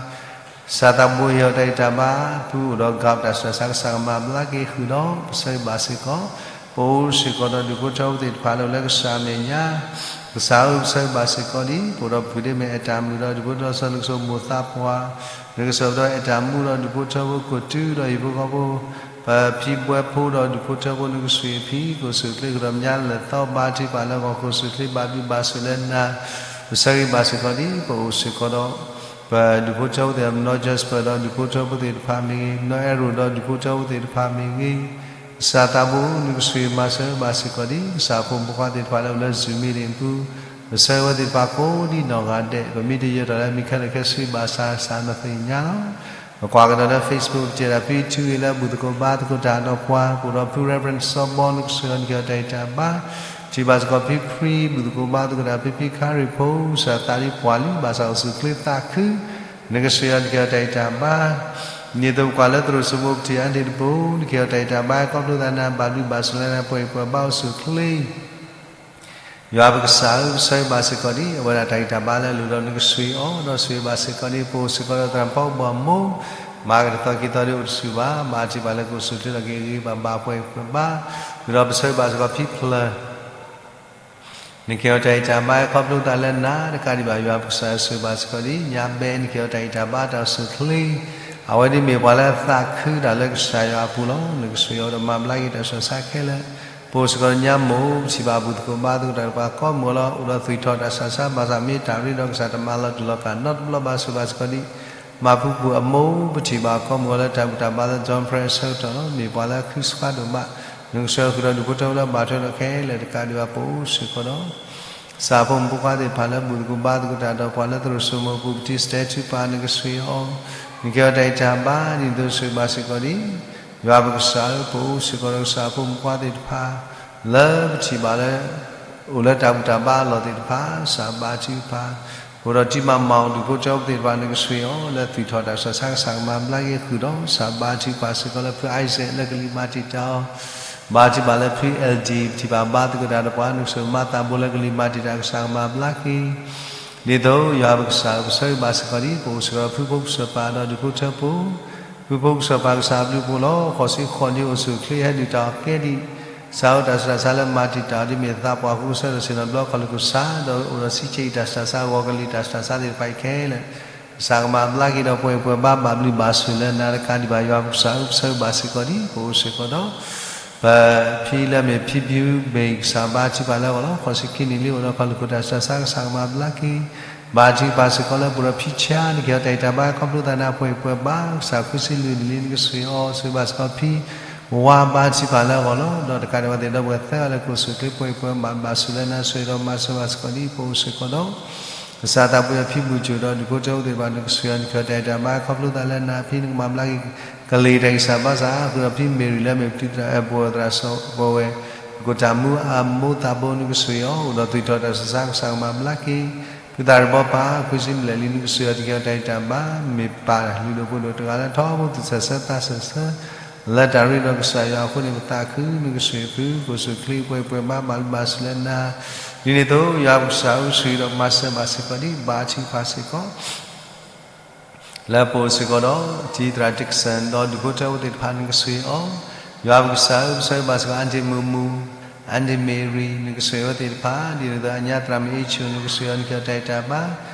ကစၢ်သးဘိဟ့ၣ်အီၤတၢ်ဂံၢ်တၢ်ဘါ, ဖုအိၣ်ဒီး gout တၢ်ဆူးတၢ်ဆါ ကစၢ်ကမၤဘျါက့ၤဃုာ်ဒီး ပဆၢဂ့ၤဘၣ်စ့ၢ်ကီး, ပအိၣ်စ့ၢ်ကီးဒီးဒူၣ်ဖိထၢဖိသ့ၣ်တဖၣ်လၢအိၣ်လၢကစၢ်အမဲာ်ညါ, ကစၢ်ဧၢ, ပဆၢဂ့ၤဘၣ်စ့ၢ်ကီးဒ် ပအိၣ်ဒီးဖုဒ့မဲာ်အဲၣ်တၢ်မုာ်ဒီးဒူၣ်ဖိထၢဖိ နကဆိၣ်ဒီးအဲၣ်တၢ်မူဒီးဒူၣ်ဖိထၢဖိ ကိၣ်တုဒီးဟံၣ်ဖိဃီဖိ ပဖံပှဲၤဖီဒီးဒူၣ်ဖိထၢဖိ နကဆှ့ၣ်အဖံ ကအိၣ်ဆူၣ်အိၣ်ချ့ဃုာ်ဒီးမဲာ်ညါလၢာ်သီ ဘါထုကဖၣ်လၢအဂီၢ် ကအိၣ်ဆူၣ်အိၣ်ချ့ ဘၣ်ဘျုးဘၣ်ဆိၣ်လၢနၤ, ပဆၢဂ့ၤဘၣ်စ့ၢ်ကီးဒ် ပအိၣ်စ့ၢ်ကီးဒီး ပဒူၣ်ဖိထၢဖိသ့ၣ်တဖၣ် မနီၢ် Jasper ဒီးဒူၣ်ဖိထၢဖိသ့ၣ်တဖၣ်မ့ၢ်ဂ့ၤ, မနီၢ် Arrow ဒီးဒူၣ်ဖိထၢဖိသ့ၣ်တဖၣ်မ့ၢ်ဂ့ၤ, ကစၢ်သးဘိ နကဆှ့ၣ်မၤစၢၤဘၣ်စ့ၢ်ကီးဒ် ကစၢ်အဖိမုၣ်ဖိခွါသ့ၣ်တဖၣ်လၢအိၣ်လၢ Zoom meeting အပူၤ, ပဆၢဂ့ၤဝဲသ့ၣ်တဖၣ်ကိးဒ်နီၢ်ဂၤဒဲး, ပမ့ၢ်တယၢၤထီၣ်လၢမံၤခဲလၢာ်ခဲဆ့ ဘၣ်ဆၣ်ကစၢ်နသ့ၣ်ညါလီၤ. ပကွၢ်ကဒီးလၢ Facebook ပထံၣ်တၢ်ဖံထူဂ့ၤလၢဘူၣ်သကိးဘါသကိးတၢ်ဒီးပှၤ, ပအိၣ်ဒီးဖု Reverend စီၤဘီ နကဆှ့ၣ်အီၤ နကဟ့ၣ်အီၤတၢ်ဂံၢ်တၢ်ဘါ, ထံၣ်ဘၣ်စ့ၢ်ကီးဖံ Free ဘူၣ်သကိးဘါသကိးတၢ် ဖံဖံခါရံၣ်ဖိ ကစၢ်သးဒ်ပှၢ်လံ ဘၣ်ဆၣ်အိၣ်ဆူၣ်အိၣ်ချ့သးခု, နကဆှ့ၣ်အီၤ နကဟ့ၣ်အီၤတၢ်ဂံၢ်တၢ်ဘါ, ဒ်သိးပကွၢ်လၢသရိာ်စိမိၤ ပထံၣ်အါန့ၢ်တဘိ, နကဟ့ၣ်အီၤတၢ်ဂံၢ်တၢ်ဘါ ခီဖျိသးနၤ ဘၣ်ဘျုးဘၣ်ဆိၣ်လၢနၤ ပှဲၤအံၤပှဲၤဘါအိၣ်ဆူၣ်အိၣ်ချ့ ယွၤပကစၢ်ဧၢ, ပဆၢဂ့ၤဘၣ်စ့ၢ်ကီးဒ် အဝဲဒၣ်တၢ်ဂံၢ်တၢ်ဘါလၢအလိၣ်ဒီး နကဆှ့ၣ်အီၤ, ဒီးဆှ့ၣ်ဘၣ်စ့ၢ်ကီးဒ် ပအိၣ်စ့ၢ်ကီးဒီးသရၣ်ဖီဘီမုၢ်, မၤက့ၤတသီခံသီဒ်အိၣ်တဆူၣ်ဘၣ်, ဘါထုကဖၣ်လၢကအိၣ်ဆူၣ်အိၣ်ချ့ဒီးကဂ့ၤဂ့ၤဘၣ်ဘၣ် ပှဲၤအံၤပှဲၤဘါ, ဃုာ်ဒီးပဆၢဂ့ၤဘၣ်စ့ၢ်ကီးဖံဖျၢၣ် နကဟ့ၣ်အီၤတၢ်ဂံၢ်တၢ်ဘါ ခီဖျိသးလၢနၤတကးဒံးဘၣ် ယွၤပကစၢ်ဧၢ, ဆှ့ၣ်ဘၣ်စ့ၢ်ကီးဒ် ညါဘဲ နကဟ့ၣ်အီၤတၢ်ဂံၢ်တၢ်ဘါတၢ်အိၣ်ဆူၣ်အိၣ်ချ့, အဝဲဒ်မ့ၢ်ပှၤလၢအသးခုတၢ်လၢကစၢ်ယွၤအပူၤလီၤ. နကဆှ့ၣ်အီၤဒီးမၤဘျါက့ၤတၢ်ဆူးတၢ်ဆါခဲလၢာ်, ပအိၣ်စ့ၢ်ကီးညါမိၢ် ပထံၣ်ဘၣ်ဘူၣ်သကိးဘါသကိးတၢ်ဒီးပှၤကိးမုၢ်ဂီၤလီၤ, အိၣ်ဒီးသွံၣ်ထီၣ်တၢ်ဆူးတၢ်ဆါ ဘၣ်ဆၣ်မ့ၢ်တၢ်ရ့ဒီးကစၢ်တမၤလီၤတူာ်လီၤကာ်နီတဘျီ ဘၣ်ဆှ့ၣ်ဘၣ်စ့ၢ်ကီးဒ် မၤဖုပူၤအမိၢ်, ပထံၣ်ဘၣ်ကိးမုၢ်ဂီၤလၢတၢ်ဘူၣ်တၢ်ဘါလၢ John Prayer အဆၢကတီၢ်လီၤ. မ့ၢ်ပှၤလၢအခုဆါဒိၣ်မး, နကဆှ့ၣ်အီၤဃုာ်ဒီးဒူၣ်ဖိထၢဖိလၢဘၣ်ထွဲဒီးခဲလၢာ်တကးဒံးဘၣ် ပအိၣ်စ့ၢ်ကီးဒီး ကစၢ်အဖိမုၣ်ဖိခွါသ့ၣ်တဖၣ်လၢဘူၣ်သကိးဘါသကိးတၢ်ဒီးပှၤလၢ သရိာ်စိမိၤအပူၤ ပထံၣ် Stay Trooper နကဆှ့ၣ်အီၤ, နကဟ့ၣ်အီၤတၢ်ဂံၢ်တၢ်ဘါ ဒ်သိးဆှ့ၣ်ဘၣ်စ့ၢ်ကီးဒ် ယွၤပကစၢ်ဧၢ, ပအိၣ်စ့ၢ်ကီးဒီးကစၢ်အဖိမုၣ်ဖိခွါသ့ၣ်တဖၣ် လၢပထံၣ်ဘၣ်လၢ အိၣ်လၢတၢ်ဘူၣ်တၢ်ဘါအလီၢ်သ့ၣ်တဖၣ် ကစၢ်ဘါထုကဖၣ်, အိၣ်ဒီးတံၤမၤမီၣ် ဒူၣ်ဖိထၢဖိသ့ၣ်တဖၣ် နကဆှ့ၣ်အီၤလၢသွံၣ်ထီၣ်တၢ်ဆူးတၢ်ဆါ ကစၢ်ကမၤဘျါက့ၤဃုာ်ဒီး ကစၢ်ဘါထုကဖၣ်စ့ၢ်ကီးလၢဖု Isaac လၢကလံၤမၤတံာ်တာ်အီၤ, ဘါထုကဖၣ်လၢဖု L D ပထံၣ်ဘၣ်ဘါသကိးတၢ်ဒီးပှၤ နကဆှ့ၣ်မၤသးဘိလၢကလံၤမၤတံာ်တာ် ကစၢ်ကမၤဘျါက့ၤ ဒ်သိးယွၤပကစၢ် ပဆၢဂ့ၤဘၣ်စ့ၢ်ကီးဒ် ပအိၣ်စ့ၢ်ကီးဒီးဖုဖိကစၢ်ပၤဒီးဒူၣ်ဖိထၢဖိ, ဖုဖိကစၢ်ပၤ ကစၢ်အဘျုးအဖှိၣ်လီၤ. ဃိးဆံဃိးနံၣ်အိၣ်ဆူၣ်အိၣ်ချ့ ဟဲဒုၣ်တၢ်အီၣ်ကဲဒံး, ကစၢ်အိၣ်တၢ်ဆူးတၢ်ဆါလၢမၤတံာ်တာ်အီၤ ဒ်မ့ၢ်သးပှၢ်ဃိကစၢ်ဒီးဆ့ၣ်နီၤဘျီ ခီၣ်လိာ်ကစၢ် ဒီးအိၣ်ဒီးဆံးဆ့ၣ်အံၤတၢ်ဆူးတၢ်ဆါ ဂီၤကလံၤတၢ်ဆူးတၢ်ဆါသ့ၣ်တဖၣ်အံၤခဲလၢာ် ကစၢ်ကမၤဘျါက့ၤဒီးပှဲၤအံၤပှဲၤဘါ ဘၣ်ဘျုးဘၣ်ဆိၣ်လၢနၤတကးဒံးဘၣ် ယွၤပကစၢ်ဧၢ, ပဆၢဂ့ၤဘၣ်စ့ၢ်ကီးဒ် ပအိၣ်စ့ၢ်ကီးဒီး ပဖံလၢမ့ၢ်ဖံဘံဘ့ၣ် ကစၢ်ဘါထုကဖၣ်လၢအဂီၢ်လီၤ. ဃိးဆံခံနံၣ်လံ အိၣ်ဒီးခီၣ်လိာ်ခိၣ်တၢ်ဆူးတၢ်ဆါ ကစၢ်ကမၤဘျါက့ၤ, ဘါထုကဖၣ်စ့ၢ်ကီးလၢပအိၣ်ဒီးဖံဆါ နကဟ့ၣ်အီၤတၢ်ဂံၢ်တၢ်ဘါ ခီဖျိသးနၤ ပှဲၤအံၤပှဲၤဘါ, ကစၢ်ခွံဆံလွံၢ်နံၣ်လံ နကဆှ့ၣ်အီၤ, ဆှ့ၣ်ဘၣ်စ့ၢ်ကီးဖံ ဝါ ဘါထုကဖၣ်လၢအဂီၢ်လီၤ. ဒီးတကးဒံးဘၣ်သ့ၣ်ဒီးပှၤသၢဂၤလၢကအိၣ်ဆူၣ်အိၣ်ချ့ ပှဲၤအံၤပှဲၤဘါ ဘၣ်ဘျုးဘၣ်ဆိၣ်လၢနၤ ဆှ့ၣ်ဒီးမၤစၢၤဘၣ်စ့ၢ်ကီးဒ် ပအိၣ်စ့ၢ်ကီးဒီး ကစၢ်သးပှၢ်ဖံဘူၣ်ကၠိၣ်ဒီးဒူၣ်ဖိထၢဖိသ့ၣ်တဖၣ် နကဆှ့ၣ်အီၤ နကဟ့ၣ်အီၤတၢ်ဂံၢ်တၢ်ဘါ ခီဖျိသးလၢနၤ ဖံနကမၤဘျါက့ၤ ကလံၤတၢ်ဂံၢ်စၢ်ဘါစၢ် ဃုာ်ဒီးဖံမ့ၢ်ရံၤလၢမ့ၢ်ပတုၤသရၣ် အဲၣ်ပဝဲၢ်သရၣ်စီၤပဝဲၢ် သကိးတၢ်မူအမိၢ်သးဘိ နကဆှ့ၣ်အီၤ အိၣ်ဒီးသွံၣ်ထီၣ်တၢ်ဆူးတၢ်ဆါ ကစၢ်ကမၤဘျါက့ၤ, ဖုသးရဘီပၢ် ခွံဆံဘျဲၣ်လံ နကဆှ့ၣ်အီၤ နကဟ့ၣ်အီၤတၢ်ဂံၢ်တၢ်ဘါ မ့ၢ်ပၢ်လုၢ်ဒိၣ်ပှ့ၤဒိၣ်တဂၤလၢထီဘိသူၣ်စၢ်ဆၢသးစၢ်ဆၢ လၢတၢ်ရ့ဒီးကစၢ်ယွၤအဃိန့ၣ် ပသးခု နကဆှ့ၣ်ဖု ကအိၣ်ဆူၣ်အိၣ်ချ့ ပှဲၤအံၤပှဲၤဘါ ဘၣ်ဘျုးဘၣ်ဆိၣ်လၢနၤ, ဒ်န့ၣ်အသိး ယွၤပကစၢ်ဧၢ ဆှ့ၣ်ဒီးမၤစၢၤဘၣ်စ့ၢ်ကီးဒ် ဘါထုကဖၣ်စ့ၢ်ကီး လၢပအိၣ်စ့ၢ်ကီးဒီး တံၤသရၣ် Dixon ဒီးဒူၣ်ဖိထၢဖိသ့ၣ်တဖၣ် နကဆှ့ၣ်အီၤ, ယွၤပကစၢ်ဧၢ ပဆၢဂ့ၤဘၣ်စ့ၢ်ကီး အၣ်တံၤမုၢ်မုၢ် အၣ်တံၤမ့ၢ်ရံၤ နကဆှ့ၣ်အဝဲသ့ၣ်တဖၣ် ဒ်န့ၣ်အသိး အညါသရၣ်မ့ၢ်အ့ၣ်ဆူၣ် နကဆှ့ၣ်အီၤ နကဟ့ၣ်အီၤတၢ်ဂံၢ်တၢ်ဘါ,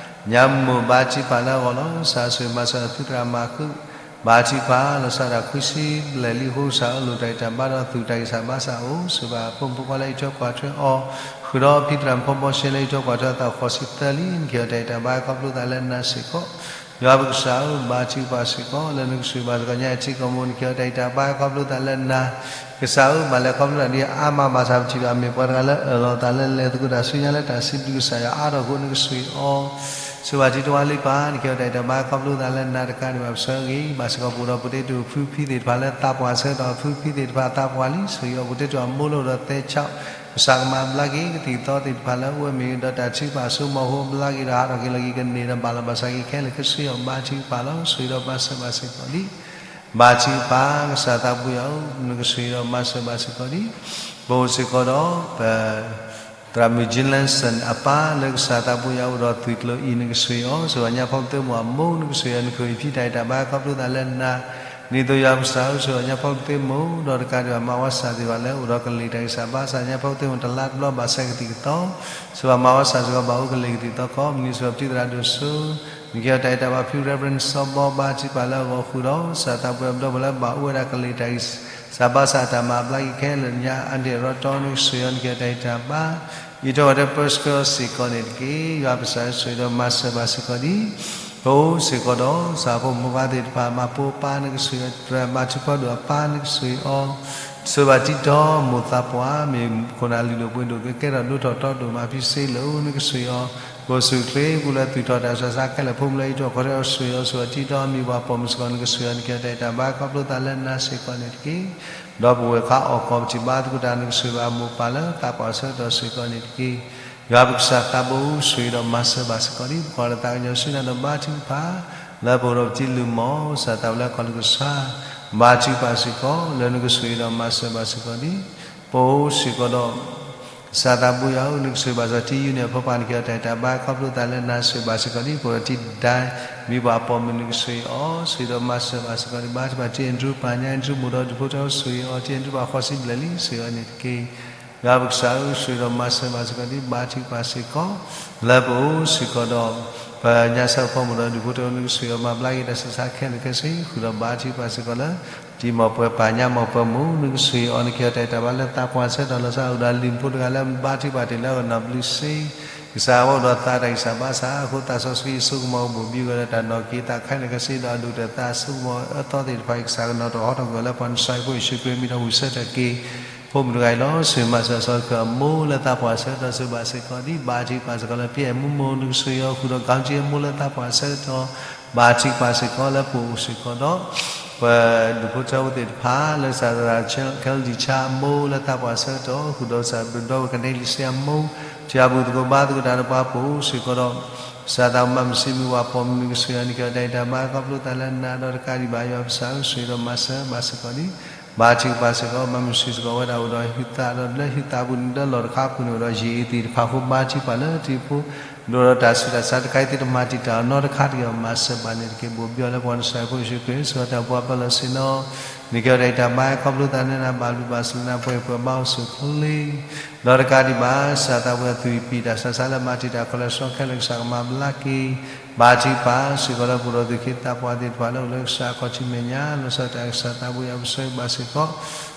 ညါမိၢ် ဘါထုကဖၣ်လၢအဂီၢ်လီၤ. ကစၢ်ဆှ့ၣ်မၤစၢၤအသုသရၣ်မၤဃုာ် ဘါထုကဖၣ် လီၤစၢ်ဒၣ်ခွံဆံဘျဲၣ်လံအဃိ ကစၢ်အလိၣ်တၢ်ဂံၢ်တၢ်ဘါဒီးသူၣ်တၢ်ဂံၢ်စၢ်ဘါစၢ်အိၣ် ဆှ့ၣ်ဘၣ်အဖိမုၣ်ဖိခွါလၢအံးထွဲကွၢ်ထွဲအီၤ ဃုာ်ဒီးဖံသရၣ်မုၣ်ဖိဘီရှဲလၢဟံၣ်ထိးပှၢ်ထိးအသးဃိးဆံသၢလံ, နကဟ့ၣ်အီၤတၢ်အံၤတၢ်ဘါခီဖျိသးလၢနၤစ့ၢ်ကီး, ယွၤပကစၢ်ဧၢ, ဘါထုကဖၣ်စ့ၢ်ကီး လၢနကဆိၣ်ဂ့ၤဘၣ်စ့ၢ်ကီးညါအထံကီၢ်မူ, နကဟ့ၣ်အီၤတၢ်အံၤတၢ်ဘါခီဖျိသးလၢနၤ, ကစၢ်ဧၢ, ဘၣ်လဲၤခီဖျိတၢ်ဒ်အါမးဘၣ်ဆၣ်ပထံၣ်ဘၣ် မ့ၢ်ပှၤတဂၤလၢအၢၣ်လီၤအသးလၢလဲၤသကိးတၢ်ဆူညါလၢတၢ်စံးဘျုးကစၢ်ယွၤအါထီၣ်အဃိ နကဆိၣ်ဂ့ၤအီၤ ဆိၣ်ဂ့ၤဘၣ်ထံတဝါလံပၢ်, နကဟ့ၣ်အီၤတၢ်အံၤတၢ်ဘါခီဖျိသးလၢနၤတကးဒံးဘၣ် ပဆၢဂ့ၤဘၣ်စ့ၢ်ကီး ပအိၣ်ဒီးပတဲတ့ၢ်ဖုဖံသ့ၣ်တဖၣ်လၢသးပှၢ်ဆၢကတီၢ် ဖုဖံသ့ၣ်တဖၣ်သးပှၢ်လံ, ဆိၣ်ဂ့ၤအီၤပတဲတ့ၢ်အမိၢ်လၢအိၣ်ဒီးသဲဆး, ကစၢ်ကမၤဘျါက့ၤကသံၣ်ကသီသ့ၣ်တဖၣ်လၢအဝဲမ့ၢ်ဒီးတၢ်ထုကဖၣ်အစိကမီၤအဃိ ဘျါက့ၤဒီးဟးထီၣ်က့ၤလီၤက့ၤကန့ၢ်ဒီးဘၣ်လီၤဘၣ်စးက့ၤခဲလၢာ်ခဲဆ့အီၤ ဘါထုကဖၣ်လီၤ, ဆိၣ်ဂ့ၤဒီးမၤစၢၤဘၣ်စ့ၢ်ကီးလံ ဘါထုကဖၣ်, ကစၢ်သးပှၢ်ယွၤဧၢ, နကဆိၣ်ဂ့ၤဒီးမၤစၢၤဘၣ်စ့ၢ်ကီးလံ, ပအိၣ်စ့ၢ်ကီးဒီး ပ သရၣ်မုၣ် Jean Lanson အပၢ်လၢကစၢ်သးပှၢ်ယွၤအိၣ်ဒီးသွံၣ်ကျိၤအံၤ နကဆိၣ်ဂ့ၤအီၤ, ဆိၣ်ဂ့ၤညါဖီကတၢၢ်မိၢ်အမိၢ် နကဆိၣ်ဂ့ၤအီၤ နခိၣ်အံၤဖံတၢ်အံၤတၢ်ဘါခီဖျိသးလၢနၤ, ဒ်သိးယွၤပကစၢ်ဧၢ ဆိၣ်ဂ့ၤညါဖီကတၢၢ်မိၢ် ဒီးတကးဒံးဘၣ်မၤဝဲစၢ်သ့ၣ်တဖၣ်လၢအိၣ်ဒီးကလံၤတၢ်ဂံၢ်စၢ်ဘါစၢ် ညါဖီကတၢၢ်မိၢ်တလါတဘျီဘၣ်ဆၢကသံၣ်ကသီ, ဆိၣ်ဂ့ၤဘၣ်မၤဝဲစၢ်စ့ၢ်ကီး ဘၣ်အိၣ်ကလံၤကသံၣ်ကသီ ကိးမုၢ်နံၤ ဆိၣ်ဂ့ၤပထံသရၣ်ဒိၣ်စိ နကဟ့ၣ်အီၤတၢ်အံၤတၢ်ဘါဖု Reverend စီၤဘီ ဘါထုကဖၣ်လၢအဂီၢ်ဃုာ်ဒီး ကစၢ်သးပှၢ်အဘျီပှၤလၢဘၣ်အိၣ်ဝဲဒၣ်ကလံၤတၢ်ဂံၢ်စၢ်ဘါစၢ်အတၢ်မၤဘျါက့ၤခဲလၢာ်ညါ အါဒ့ၣ်ရီတီ နကဆိၣ်ဂ့ၤအီၤ နကဟ့ၣ်အီၤတၢ်အံၤတၢ်ဘါ, အံးထီၣ်ဝဲတၢ်ပၢဆှၢအီၤစ့ၢ်ကီးန့ၣ်တက့ၢ်. ယွၤပကစၢ်ဆိၣ်ဂ့ၤဒီးမၤစၢၤဘၣ်စ့ၢ်ကီးဒံး ပအိၣ်စ့ၢ်ကီးဒီး ကစၢ်ဖိမုၣ်ဖိခွါသ့ၣ်တဖၣ် မၤပိာ်အပၢ် နကဆိၣ်ဂ့ၤအီၤ ဘါထုကဖၣ်ဒိၣ်အပၢ် နကဆိၣ်ဂ့ၤအီၤ ဆိၣ်ဂ့ၤဘၣ်တံၤတီမိၢ်သးပှၢ် မ့ၢ်ခိၣ်နၢ်လုၢ်ဒိၣ်ပှ့ၤဒိၣ် ကကဲထီၣ်ဒိၣ်ထီၣ်တီဒိၣ်မးဖံစ့လၢာ် နကဆိၣ်ဂ့ၤအီၤ ပအိၣ်ဆူၣ်ချ့ပူၤလၢသူၣ်ထီၣ်တၢ်ဆူးတၢ်ဆါခဲလၢာ် ဖိမုၣ်လၢဟံၣ်ထိးဃီၤထၢ ဆိၣ်ဂ့ၤအီၤ ဆိၣ်ဂ့ၤဘၣ်တံၤတီအမံၤပှၤပိာ်မုၣ်စ့ၢ်ကီး နကဆိၣ်ဂ့ၤအီၤ နကဟ့ၣ်အီၤတၢ်အံၤတၢ်ဘါခီဖျိသးလၢနၤစ့ၢ်ကီးန့ၣ်တက့ၢ်. ဒီပုၢ်ဝဲၢ်ခွါအီၣ်ကီၢ်ပထံၣ်ဘါသကိးတၢ် နကဆိၣ်ဂ့ၤဘၣ်အမိၢ်ပၢ်လၢသးပှၢ်ဆၢကတီၢ်စ့ၢ်ကီးန့ၣ်တက့ၢ်. ယွၤပကစၢ်သးဘိအူ ဆိၣ်ဂ့ၤဒီးမၤစၢၤဘၣ်စ့ၢ်ကီးဒံး ပကွၢ်လၢသးကညီၤဆူနၤဒီးဘါထုကဖၣ် လၢပအိၣ်ဒီးပတံၤလုၢ်မီၢ် ကစၢ်သးဝဲလၢကီၢ်လူၢ်ကစၢ် ဘါထုကဖၣ်စ့ၢ်ကီး လၢနကဆိၣ်ဂ့ၤဒီးမၤစၢၤဘၣ်စ့ၢ်ကီးဒံး ပအိၣ်စ့ၢ်ကီးဒီး ကစၢ်သးဘိယွၤဧၢ နကဆိၣ်ဂ့ၤဘၣ်စ့ၢ်ကီး ထံယူန့ၣ်အဖိခွါ နကဟ့ၣ်အီၤတၢ်အံၤတၢ်ဘါခီဖျိသးလၢနၤ ဆိၣ်ဂ့ၤဘၣ်စ့ၢ်ကီးဒံး ပအိၣ်ဒီးထံဒဲ မံၤပှၤပိာ်မုၣ် နကဆိၣ်ဂ့ၤအီၤ ဆိၣ်ဂ့ၤဒီးမၤစၢၤဘၣ်စ့ၢ်ကီးဒံး ဘါထုကဖၣ်ထံ Andrew ပၢ်ညါ Andrew မိၢ်ဒီးဒူၣ်ဖိထၢ ဆိၣ်ဂ့ၤအီၤ ထံ Andrew ပၢ်ဃိးဆံဘျဲၣ်လံ ဆိၣ်ဂ့ၤအီၤန့ၣ်တက့ၢ်. ယွၤပကစၢ်ဧၢ ဆိၣ်ဂ့ၤဒီးမၤစၢၤဘၣ်စ့ၢ်ကီးဒံး ဘါထုကဖၣ်စ့ၢ်ကီး လၢပအိၣ်စ့ၢ်ကီးဒီး ပညါစၢ်ဖိမုၣ်ဒီးဒူၣ်ဖိထၢ နကဆိၣ်ဂ့ၤအီၤ မၤဘျါက့ၤတၢ်ဆူးတၢ်ဆါခဲလၢာ်ခဲဆ့ ဃုာ်ဒီးဘါထုကဖၣ်စ့ၢ်ကီးလၢ တံၤမီၢ်ပှဲၤပၢ်ညါမီၢ်ပှဲၤမိၢ် နကဆိၣ်ဂ့ၤအီၤ နကဟ့ၣ်အီၤတၢ်အံၤတၢ်ဘါလၢသးပှၢ်ဆၢကတီၢ် လီၤဆီအိၣ်ဒီးလံာ်ဖိတဂၤလၢဘါထုကဖၣ်တ့ၢ်လၢအနီၢ်ဘျုးစ့ ကစၢ်အဝဲအိၣ်ဒီးသးတၢ်ဂံၢ်စၢ်ဘါစၢ်အဃိ သးစီဆှံအစိကမီၤကဘိၣ်ဘံဂၢၢ်ဒီးတၢ်နီၣ်က့ၤသးခဲလၢာ်ခဲဆ့ဒီးအဒိၣ်ကတၢၢ်သးအစိကမီၤအၢသီသ့ၣ်တဖၣ်အံၤ ကစၢ်ကနီၤထီၣ်ဟီထီၣ်ကွံာ်အီၤလၢပှၤနစၢ်ဖိယ့ၣ်ၡူးခရံာ်အမံၤဒီးဝံၣ်ဆၢထၢၣ်က့ၤ ဖိမုၣ်တဂၤအံၤလီၤ. ဆိၣ်ဂ့ၤမၤစၢၤစီၤခၢၣ်အမိၢ်လၢသးပှၢ်ဆၢကတီၢ် ဆိၣ်ဂ့ၤဘၣ်စ့ၢ်ကီးဒံး ဘါထုကဖၣ်စ့ၢ်ကီးလၢဖံအဲၣ်မူမိၢ် နကဆိၣ်ဂ့ၤအီၤ ဃုာ်ဒီးကီၤက့အမိၢ်လၢသးပှၢ်ဆၢကတီၢ် ဘါထုကဖၣ်စ့ၢ်ကီးလၢပအိၣ်စ့ၢ်ကီးဒီး ပဒူၣ်ဖိထၢဖိသ့ၣ်တဖၣ် လၢကစၢ်သရၣ် Kelly ဆါအမိၢ်လၢသးပှၢ်ဆၢကတီၢ် ဃုာ်ဒီးကစၢ်ဘျုးဒီဝဲၢ်ကနဲလံစ့အမိၢ် ထံၣ်အပူၤသကိးဘါသကိးတၢ်ဒီးပှၤပအိၣ်စ့ၢ်ကီးဒီး ကစၢ်သးမၤမုၢ်ဆ့ၣ်မုၢ်ပှၤပိာ်မုၣ် နကဆိၣ်ဂ့ၤအီၤ နကဟ့ၣ်အီၤတၢ်အံၤတၢ်ဘါခီဖျိသးလၢနၤဒီးတကးဒံးဘၣ် ယွၤပကစၢ်ဧၢ ဆိၣ်ဂ့ၤဒီးမၤစၢၤဘၣ်စ့ၢ်ကီးဒံး ဘါထုကဖၣ်စ့ၢ်ကီး မၤမုၢ်ဆ့ၣ်စ့ၢ်ကီးဝဲဒၣ်အိၣ်ဒီးဟုသးဒီးလၢဟုသးပူၤန့ၣ် လၢလီၢ်တခါအပူၤန့ၣ် အိၣ်ဒီးယံာ်သ့ၣ်တဖၣ်အဃိ ဘါထုကဖၣ်လၢတံၤဖိ ဒိၣ်ဒီးတၢ်ဆူးတၢ်ဆါတခါအံၤ သုတမၤတံာ်တာ်အီၤနီတခါတဂ့ၤ မၤစၢၤဘၣ်န့ၣ်တက့ၢ်. ဘိၣ်ဘံအီၤလၢပှၤနစၢ်ဖိယ့ၣ်ၡူးခရံာ် ဆိၣ်ဂ့ၤတၢ်ပှၤပၢလီၤဆ့ၣ်နီၤ နကဟ့ၣ်အီၤတၢ်အံၤတၢ်ဘါခီဖျိသးလၢနၤ ဘၣ်ဘျုးဘၣ်ဆိၣ်လၢနၤ ပှဲၤပှဲၤဘါအိၣ်ဆူၣ်ချ့ ဒီးတကးဒံးဘၣ် ကစၢ်သးပှၢ်အသွံၣ်ပံၣ်တၢ်ဆါဆါလၢမၤတံာ်တာ်ခီလီၤဆီခဲလၢာ် ကစၢ်ကမၤဘျါက့ၤ ဘါထုကဖၣ်စ့ၢ်ကီးလၢပအိၣ်ဒီးသူၣ်က့သးပှၢ်သ့ၣ်တဖၣ်လၢအိၣ်လၢကစၢ်အခီၣ်ထံးမဲာ်ညါ လီၤဆီတၢ်ကစၢ်သးဘိယွၤ ပဆိၣ်ဂ့ၤဘၣ်စ့ၢ်ကီး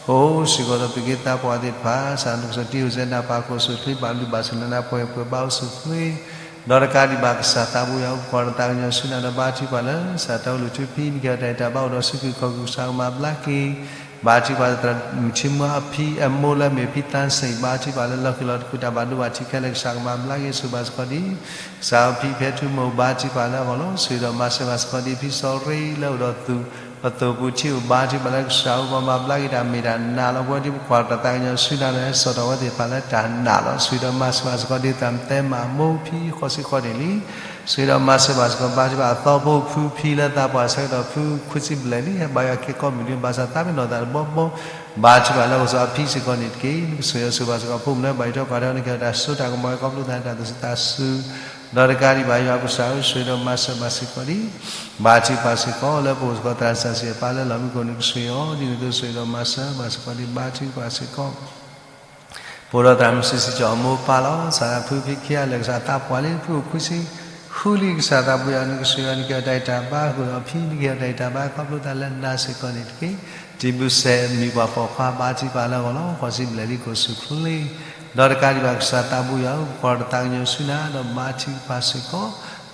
အိၣ်စ့ၢ်ကီးဒီးသူၣ်က့သးပှၢ်သ့ၣ်တဖၣ် ကစၢ်နကစၢ်တံၤအိၣ်စဲဒၣ်ပာ်ကိးဆူၣ်ချ့ ဘၣ်ဘျုးဘၣ်ဆိၣ်လၢနၤ ပှဲၤပှဲၤဘါအိၣ်ဆူၣ်ချ့ ဒီးတကးဒံးဘၣ် ကစၢ်သးဘိယွၤ ပကွၢ်ဒီးသးကညီၤဆူနၤဒီးဘါထုကဖၣ်လၢ ကစၢ်တၢ်အိၣ်လုၣ်ထူဖံ နကဟ့ၣ်အီၤတၢ်အံၤတၢ်ဘါအိၣ်ဒီးစုကဝဲၤခီၣ်ကဝဲၤ ကစၢ်ကမၤဘျါက့ၤ ဘါထုကဖၣ်သရၣ်မုၣ်ထံမွါအဖံအမိၢ်လၢအမ့ၢ်ဖံသးစ့ၣ် ဘါထုကဖၣ်လၢလီၤဃံၤလီၤတကုာ် တၢ်ဘၣ်ဒိဘၣ်ထံးခဲလၢာ် ကစၢ်ကမၤဘျါက့ၤ ဆိၣ်ဂ့ၤဘၣ်စ့ၢ်ကီးဒံး ကစၢ်အဖံဖဲထူမိၢ် ဘါထုကဖၣ်လၢအဂီၢ်လီၤ. ဆိၣ်ဂ့ၤဒီးမၤစၢၤဘၣ်စ့ၢ်ကီးဒံး ဖံစီၤရ့လၢအိၣ်ဒီးသူၣ် ပသိၣ်ပူၤထံအိၣ် ဘါထုကဖၣ်လၢကစၢ်အပှၤမၤဘျါက့ၤတၢ်မ့ၢ်တၢ်နာ်လီၤ. ပဝဲဒ်ပကွၢ်ဒီးသးကညီၤဆူနၤဒီး ဟဲစိာ်ထီၣ်ဝဲသ့ၣ်တဖၣ်လၢတၢ်နာ်လီၤ. ဆိၣ်ဂ့ၤဒီးမၤစၢၤဘၣ်စ့ၢ်ကီးဒံး သရၣ်မုၣ်သဲမးအမိၢ်ဖံဃိးဆံဃိးနံၣ်လံ ဆိၣ်ဂ့ၤဒီးမၤစၢၤဘၣ်စ့ၢ်ကီး ဘါထုကဖၣ်အသီဖိဖုဖံလၢသးပှၢ်ဆၢကတီၢ် ဖုခွံဆံဘျဲၣ်လံ ဟဲဘါယွၤခဲကိးမုၢ်နံၤ ဘၣ်ဆၣ်သးပ့ၤနီၣ်သးတဘီဘီ ဘါထုကဖၣ်လၢအိၣ်စီၤအဖံစ့ၢ်ကီးန့ၣ်တက့ၢ်. နကဆိၣ်ဂ့ၤအီၤ ဆိၣ်ဂ့ၤဘၣ်စ့ၢ်ကီး ဖိမုၣ်လၢဘၣ်ယိၣ်ထီၣ်ကွၢ်ထီၣ် နကဟ့ၣ်အီၤတၢ်စိတၢ်ကမီၤ ခီဖျိသးန့ၣ် တၢ်သူၣ်စူၤသးစူၤ ဒီးတကးဒံးဘၣ် ယွၤပကစၢ်ဧၢ ဆိၣ်ဂ့ၤဒီးမၤစၢၤဘၣ်စ့ၢ်ကီးဒံး ဘါထုကဖၣ်စ့ၢ်ကီး လၢပအိၣ်စ့ၢ်ကီး သရၣ်စၢ်စံၣ်အပၢ်လၢလီၢ်မံခိၣ် နကဆိၣ်ဂ့ၤအီၤ ဒ်န့ၣ်အသိး ဆိၣ်ဂ့ၤဒီးမၤစၢၤဘၣ်စ့ၢ်ကီးဒံး ဘါထုကဖၣ်စ့ၢ်ကီး ပအိၣ်ဒီးသရၣ်မုၣ်စံးစံးကၠီအမိၢ်ပၢ်လီၤ. စးထီၣ်ဖုဖံခံဂၤလၢာ် ကစၢ်သးပှၢ်လံ ဖုအိၣ်ခွံဆံဃုလံ ကစၢ်သးပှၢ်ယွၤ နကဆိၣ်ဂ့ၤအီၤ နကဟ့ၣ်အီၤတၢ်အံၤတၢ်ဘါ ဃုာ်ဒီးအဖံ နကဟ့ၣ်အီၤတၢ်အံၤတၢ်ဘါ ခီဖျိသးလၢနၤစ့ၢ်ကီးန့ၣ်တက့ၢ်. တံၤဘုစဲးမံၤပှၤပိာ်ခွါ ဘါထုကဖၣ်လၢအဂီၢ်လီၤ. ဃိးဆံဘျဲၣ်လံ ကိးဆူၣ်ချ့ ဒီးတကးဒံးဘၣ် ကစၢ်သးဘိယွၤဧၢ, ပကွၢ်တၢ်သးကညီၤဆူနၤ ဒီးဘါထုကဖၣ်စ့ၢ်ကီး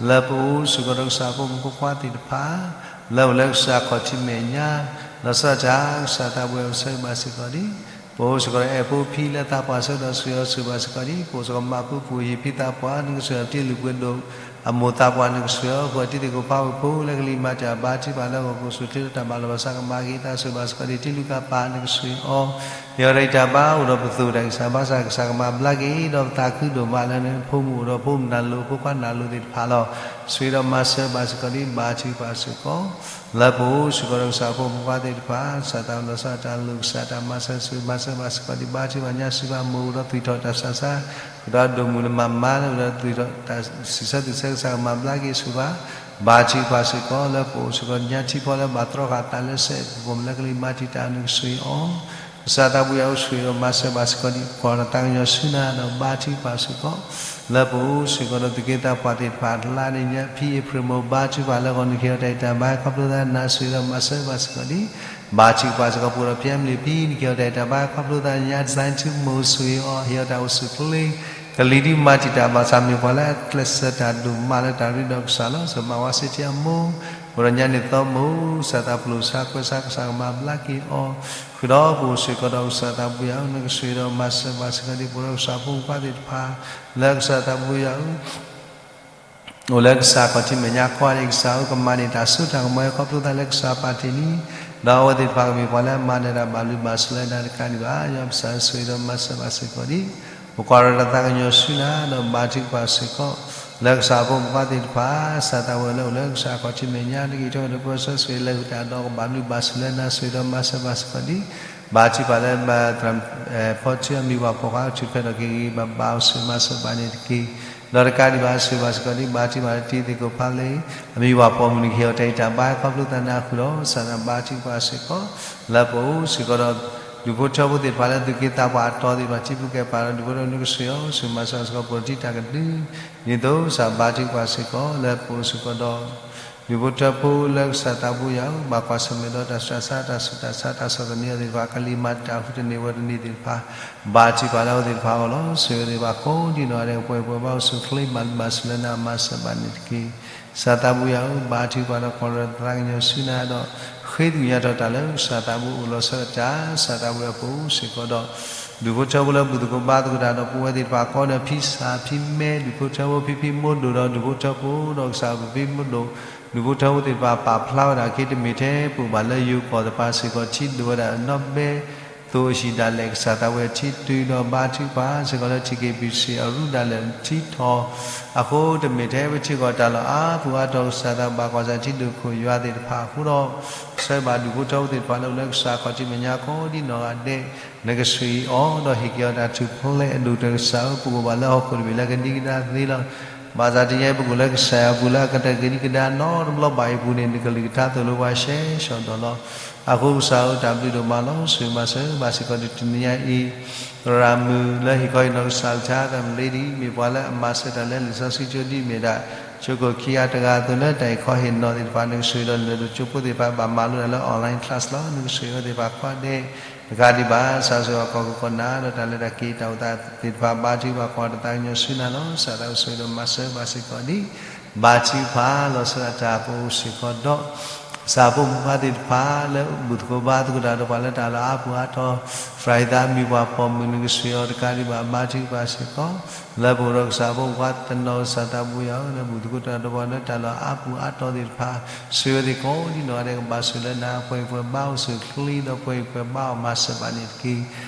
လၢပအိၣ်စ့ၢ်ကီးဒီးကစၢ်ဖိမုၣ်ဖိခွါသ့ၣ်တဖၣ် လၢအိၣ်လၢကစၢ်ခီၣ်ထံးမဲာ်ညါ, လီၤဆီဒၣ်တၢ် ကစၢ်သးဘိယွၤ အိၣ်ဆၢဂ့ၤဘၣ်စ့ၢ်ကီးဒံး ပအိၣ်စ့ၢ်ကီးဒီးအဲၣ်ဖိဖံလၢသးပှၢ်ဆၢကတီၢ် ဆိၣ်ဂ့ၤအီၤဆိၣ်ဂ့ၤဘၣ်စ့ၢ်ကီးဒံး, ပအိၣ်စ့ၢ်ကီးမၤပူၤပူၤဟံၣ်ဖံသးပှၢ် နကဆိၣ်ဂ့ၤအီၤတ့လုၢ်ပှ့ၤဒိၣ် အမိၢ်သးပှၢ် နကဆိၣ်ဂ့ၤအီၤ ဃုာ်အီၤတံၤသကိးဖးဝ့ၢ်ဖိ လၢကလံၤမၤတၢ်ဘါထုကဖၣ်လၢဟီၣ်ခိၣ် ဆိၣ်ချ့လၢတၢ်မၤလီၤဘၣ်ဆၣ်ကမၤက့ၤသး ဆိၣ်ဂ့ၤဘၣ်စ့ၢ်ကီးဒံး တံၤလုၢ်ကၣ်ပၢ် နကဆိၣ်ဂ့ၤအီၤ ဟ့ၣ်အီၤတၢ်ဂံၢ်တၢ်ဘါ အိၣ်ဒီးပသိၣ်တၢ်ဂံၢ်စၢ်ဘါစၢ် ကစၢ်ကမၤဘျါက့ၤ ဒီးပသးခုဒိၣ်မးလၢနဖိမုၣ်အိၣ်ဒီးဖိမုၣ်နၢ်လိၤ ဖိခွါနၢ်လိၤသ့ၣ်တဖၣ်လီၤ. ဆိၣ်ဂ့ၤဒီးမၤစၢၤဘၣ်စ့ၢ်ကီးဒံး ဘါထုကဖၣ်စ့ၢ်ကီး လၢပအိၣ်စ့ၢ်ကီးဒီးကစၢ်ဖိမုၣ်ဖိခွါသ့ၣ်တဖၣ် ကစၢ်သးဘိယွၤ လီၤဆီဒၣ်တၢ် လိာ်ကစၢ်တၢ်မၤစၢၤ ဆိၣ်ဂ့ၤမၤစၢၤဘၣ်စ့ၢ်ကီးဒံး ဘါထုကဖၣ်ညါ စံးဘၣ်မိၢ်အိၣ်ဒီးသွံၣ်ထီၣ်တၢ်ဆးဆါ အိၣ်ဒီးဒိၣ်မုၢ်လၢမၤမါလၢအိၣ်ဒီးသွံၣ်ထီၣ်တၢ်စံးဆၢသွံၣ်ဆၢ ကစၢ်ကမၤဘျါက့ၤ ဆိၣ်ဂ့ၤဘၣ် ဘါထုကဖၣ်စ့ၢ်ကီး လၢပအိၣ်စ့ၢ်ကီးညါ ထံဖီလၢဘၣ်တြီဃာ်သးလၢစဲး ပကိးမုၢ်လၢကလံၤမၤတံာ်တာ် နကဆိၣ်ဂ့ၤအီၤ ကစၢ်သးဘိယွၤ အိၣ်ဆိၣ်ဂ့ၤဒီးမၤစၢၤဘၣ်စ့ၢ်ကီးဒံး ပကွၢ်တၢ်သးကညီၤဆူနၤ ဒီးဘါထုကဖၣ်စ့ၢ်ကီး လၢပအိၣ်စ့ၢ်ကီးဒီးသူၣ်က့သးပှၢ်သ့ၣ်တဖၣ် လါန့ၣ်ညါ ဖံအ့ဖြ့ၣ်မိၢ် ဘါထုကဖၣ်လၢဂီၢ် နကဟ့ၣ်အီၤတၢ်ဂံၢ်တၢ်ဘါ ခီဖျိသးနၤ ဆိၣ်ဂ့ၤဒီးမၤစၢၤဘၣ်စ့ၢ်ကီးဒံး ဘါထုကဖၣ်စ့ၢ်ကီး ပအိၣ်ဒီးဖံအမလံၤဖံ နကဟ့ၣ်အီၤတၢ်ဂံၢ်တၢ်ဘါ ခီဖျိသးန့ၣ်ညါ စဲးထူမိၢ် ဆိၣ်ဂ့ၤအီၤ ဟ့ၣ်အီၤတၢ်အိၣ်ဆူၣ်ချ့ ကလံၤဒုးမၤတံာ်တာ်ဘၣ်ဆၣ် မ့ၢ်ပှၤလၢအကျဲးစၢးတၢ်ဒိၣ်မးလၢတၢ်ရ့ဒီးကစၢ်လီၤ. စီၤမၤဝါစ့ထံအမိၢ် ပအိၣ်ဒီးညါန့ၣ်သီမိၢ် ကစၢ်သးပျိာ်ဆါကွဲဆါ ကစၢ်ကမၤဘျါက့ၤအီၤ ဃုာ်ဒီးပအိၣ်စ့ၢ်ကီးဒီးကစၢ်သးဘိယွၤ နကဆိၣ်ဂ့ၤဒီးမၤစၢၤဘၣ်စ့ၢ်ကီးဒံး ပအိၣ်ဒီးကစၢ်ဖိမုၣ်ဖိခွါသ့ၣ်တဖၣ် လၢကစၢ်သးဘိယွၤဧၢ အိၣ်လၢကစၢ်ခီၣ်ထံးမဲာ်ညါ ကီဒံး ကစၢ်ဧၢ ကမၤန့ၢ်တၢ်စိတၢ်ကမီၤ ခီဖျိသးလၢကစၢ်ပာ်တ့ၢ်လံ ဒီးအဝဲသ့ၣ်တဖၣ်ကမ့ၢ်ပှၤလၢအမၤနၢၤတၢ်ဘၣ်ဘျုးဘၣ်ဆိၣ်လၢနၤတကးဒံးဘၣ် ယွၤပကစၢ်ဆိၣ်ဂ့ၤဒီးမၤစၢၤဘၣ်စ့ၢ်ကီးဒံး ပကွၢ်ဒီးတၢ်သးကညီၤဆူနၤ ဒီးဘါထုကဖၣ်စ့ၢ်ကီး လၢကစၢ်ဖိမုၣ်ဖိခွါသ့ၣ်တဖၣ် ကစၢ်သးဘိယွၤလၢအိၣ်လၢကစၢ်ခီၣ်ထံးမဲာ်ညါ တက့ၢ်ထီၣ်ဒီးပၢဆှၢဆိၣ်ဂ့ၤလၢာ်တၢ်ဒီးကဘၣ်ဘျုးဘၣ်ဆိၣ်လၢနၤ ဆိၣ်ဂ့ၤဒီးမၤစၢၤဘၣ်စ့ၢ်ကီးဒံး ဘါထုကဖၣ်လၢ သရၣ်ဖီထူအမံၤပှၢ်ဖီၣ်ဃာ် အိၣ်ဆူၣ်ဖျဲးထီၣ်က့ၤဂ့ၤဂ့ၤဘၣ်ဘၣ် အိၣ်ဆိၣ်ဂ့ၤမၤစၢၤဘၣ်န့ၣ်တက့ၢ်. ဒီးတကးဒံးဘၣ် ဆိၣ်ဂ့ၤဘၣ်စ့ၢ်ကီးဒံး ဘါထုကဖၣ်လၢတံၤသကိးဖးလ့ အမံၤပှၢ်ပိာ်မုၣ် နကဟ့ၣ်အီၤတၢ်ဂံၢ်တၢ်ဘါ ခီဖျိသးနၤဃုာ်ဒီး ကစၢ်သးဘါထုကဖၣ်စ့ၢ်ကီး လၢပအိၣ်စ့ၢ်ကီးဒီး ဒူၣ်ဖိထၢဖိသ့ၣ်တဖၣ်လၢသူၣ်က့သးပှၢ်အတီၤသ့ၣ်တဖၣ် ထံပူၤကဲပၤဒီး ဒူၣ်ဖိထၢဖိ နကဆိၣ်ဂ့ၤအီၤ ဆိၣ်ဂ့ၤမၤစၢၤစ့ၢ်ကီး ပှၤတံၤတၢ်ကဒု ဒ်သိးကစၢ်ဘါထုကဖၣ်စ့ၢ်ကီး လၢပအိၣ်စ့ၢ်ကီးဒီး ဒူၣ်ဖိထၢဖိလၢကစၢ်သးဘိယွၤဧၢ ဘၣ်ကွၢ်ဆၢၣ်မဲာ်ဒီးတၢ်ဆူးတၢ်ဆါ တၢ်ဆူးတၢ်ဆါ တၢ်ဆီၣ်သနံးအီၤသ့ၣ်တဖၣ် ကလံၤမၤတၢ်ဟူးတန့ၢ်ဝဲတန့ၢ်သ့ၣ်တဖၣ် ဘါထုကဖၣ်လၢအဝဲသ့ၣ်တဖၣ်အဂီၢ်လီၤ. ဆိၣ်ဂ့ၤအဝဲသ့ၣ်တဖၣ်ကိးဒံနီၢ်ဂၤဒဲး ပှဲၤပှဲၤဘၣ်အိၣ်ဆူၣ်ချ့ ဘၣ်ဘျုးဘၣ်ဆိၣ်လၢနၤ မၤစၢၤဘၣ်န့ၣ်တက့ၢ်. ကစၢ်သးဘိယွၤဧၢ ဘါထုကဖၣ်ဒီး ကွၢ်ရၢၢ်သးကညီၤဆူနၤဒီး ဃ့သကွံၢ်ညါထီၣ်တၢ်လၢကစၢ်သးဘိအိၣ်လီၤဆီဒၣ်တၢ် ကစၢ်သးဘိယွၤ ပအိၣ်စ့ၢ်ကီးဒီး ဒူၣ်ဖိထၢဖိလၢဘူၣ်သကိးဘါသကိးတၢ်ဒီး ပဝဲသ့ၣ်တဖၣ်ကိးဂၤဒဲး ဖံစၢ်ဖံမဲ ဒူၣ်ဖိထၢဖိ ဖံဖံမိၢ်ဒိၣ်ဒီး ဒူၣ်ဖိထၢဖိဒီးကစၢ်ဖံဖံမိၢ်ဒိၣ် ဒူၣ်ဖိထၢဖိသ့ၣ်တဖၣ် ပာ်ဖျါဝဲဒၣ်အခံ တမ့ၢ်ထဲပအိၣ်ဘၣ်လၢယိၤကီၢ်သပှၢ်စ့ၢ်ကီး ထံဒိၣ်ဝဲဒၣ်နီၢ်ဘဲ သိအဟံၣ်ဒၣ်လဲာ် ကစၢ်သးဘိယွၤ ထံတုၤဒီးဘါထုကဖၣ်စ့ၢ်ကီးလၢ ထံက့ၤပံၤစ့ၢ် အရူဒၣ်လဲာ် ထံထီၣ် အဃိ တမ့ၢ်ထဲပထံကီၢ်တၢ်လီၢ်အါပူၤအါတီၤ ကစၢ်သးဘိယွၤ ဘၣ်ကွၢ်ဆၢထံဒိၣ်ခိၣ်ယွၤသ့ၣ်တဖၣ်အဃိဒီး ဆၢဘၣ်ဒူၣ်ဖိထၢဖိသ့ၣ်တဖၣ်လၢအိၣ်လၢကစၢ်ခီၣ်ထံးမဲာ်ညါကိးဒံနီၢ်ဂၤဒဲး နကဆိၣ်ဂ့ၤအီၤ ဒီးဟ့ၣ်က့ၤအီၤတၢ်ထူၣ်ဖျဲးအဒိၣ်တၢ် ကစၢ်ဧၢ ပကအိၣ်ဘၣ်လၢဟီၣ်ခိၣ်တဘ့ၣ်လၢကဒံကဒါသ့လီၤ. ဘၣ်ဆၣ်တနံၤအံၤ ပကအိၣ်လၢကစၢ်ယွၤအပူၤလၢအကတၢၢ်ကဒံကဒါနီတဘျီဘၣ်အံၤအပူၤန့ၣ် နကလုၢ်ကထါသိၣ်လိပှၤရှဲရှီၣ်ဒီးလီၤ. အဃိကစၢ်ဧၢ တၢ်ဘျုးဒိၣ်မးလီၤ. ဆိၣ်ဂ့ၤမၤစၢၤဘၣ်စ့ၢ်ကီး တနံၤညါအံၤ သရၣ်မုၣ်လၢဟ့ၣ်ခီဟ့ၣ်နီၤကစၢ်အကလုၢ်ကထါ သရၣ်မုၣ်လ့ဒံ မ့ၢ်ပှၤလၢအမၤစၢၤတၢ်လၢလံာ်စီဆှံကၠိဒ်အမ့ၢ်ဒၣ် ကၠိခိၣ်ခံဂၤတဂၤအသိးလၢတၢ်ဟ့ၣ်ခီဟ့ၣ်နီၤသ့ၣ်တဖၣ် နကဆိၣ်ဂ့ၤဒီးလၢၢ်ဒိၣ်ကၠိဖိသ့ၣ်တဖၣ် ဘၣ်မၤလိတၢ်လၢ online class လီၤ. နကဆိၣ်ဂ့ၤအဝဲသ့ၣ်တဖၣ်ကိးဂၤဒဲး တကးဒံးဘၣ် ကစၢ်ဆိၣ်ဂ့ၤအကီၢ်ခိၣ်ကီၢ်နၢ်ဒီးတၢ်လဲၤတၢ်က့ၤတၢ်အိၣ်သးသ့ၣ်တဖၣ် ဘါထုကဖၣ်ကွၢ်တၢ်သးကညီၤဆူနၤလီၤ. ကစၢ်သးဘိယွၤဆိၣ်ဂ့ၤဒီးမၤစၢၤဘၣ်စ့ၢ်ကီးဒံး ဘါထုကဖၣ်လီၤဆီဒၣ်တၢ် ပအိၣ်စ့ၢ်ကီးဒီး ကစၢ်ဖိမုၣ်ဖိခွါသ့ၣ်တဖၣ်လၢဘူၣ်သကိးဘါသကိးတၢ်ဒီးပှၤလၢတၢ်လီၢ်အါပူၤအါတီၤ သရၣ်ဟံသးမံၤပှၢ်ပိာ်မုၣ် နကဆိၣ်ဂ့ၤအီၤတကးဒံးဘၣ် ဘါထုကဖၣ်စ့ၢ်ကီး လၢပအိၣ်ဒီးကစၢ်ဖိမုၣ်ဖိခွါတနီၤ ကစၢ်သးဘိယွၤဧၢ လၢဘူၣ်သကိးတၢ်ဒီးပှၤလၢတၢ်လီၢ်အါပူၤအါတီၤသ့ၣ်တဖၣ် ဆိၣ်ဂ့ၤအဝဲသ့ၣ်ကိးဒံနီၢ်ဂၤဒဲး ကဘၣ်ဆိၣ်လၢနၤ ပှဲၤဂံၢ်ပှဲၤဘါအိၣ်ဆူၣ်ချ့ဒီးပှဲၤဂံၢ်ပှဲၤဘါအီၤ မၤစၢၤဘၣ်န့ၣ်တက့ၢ်.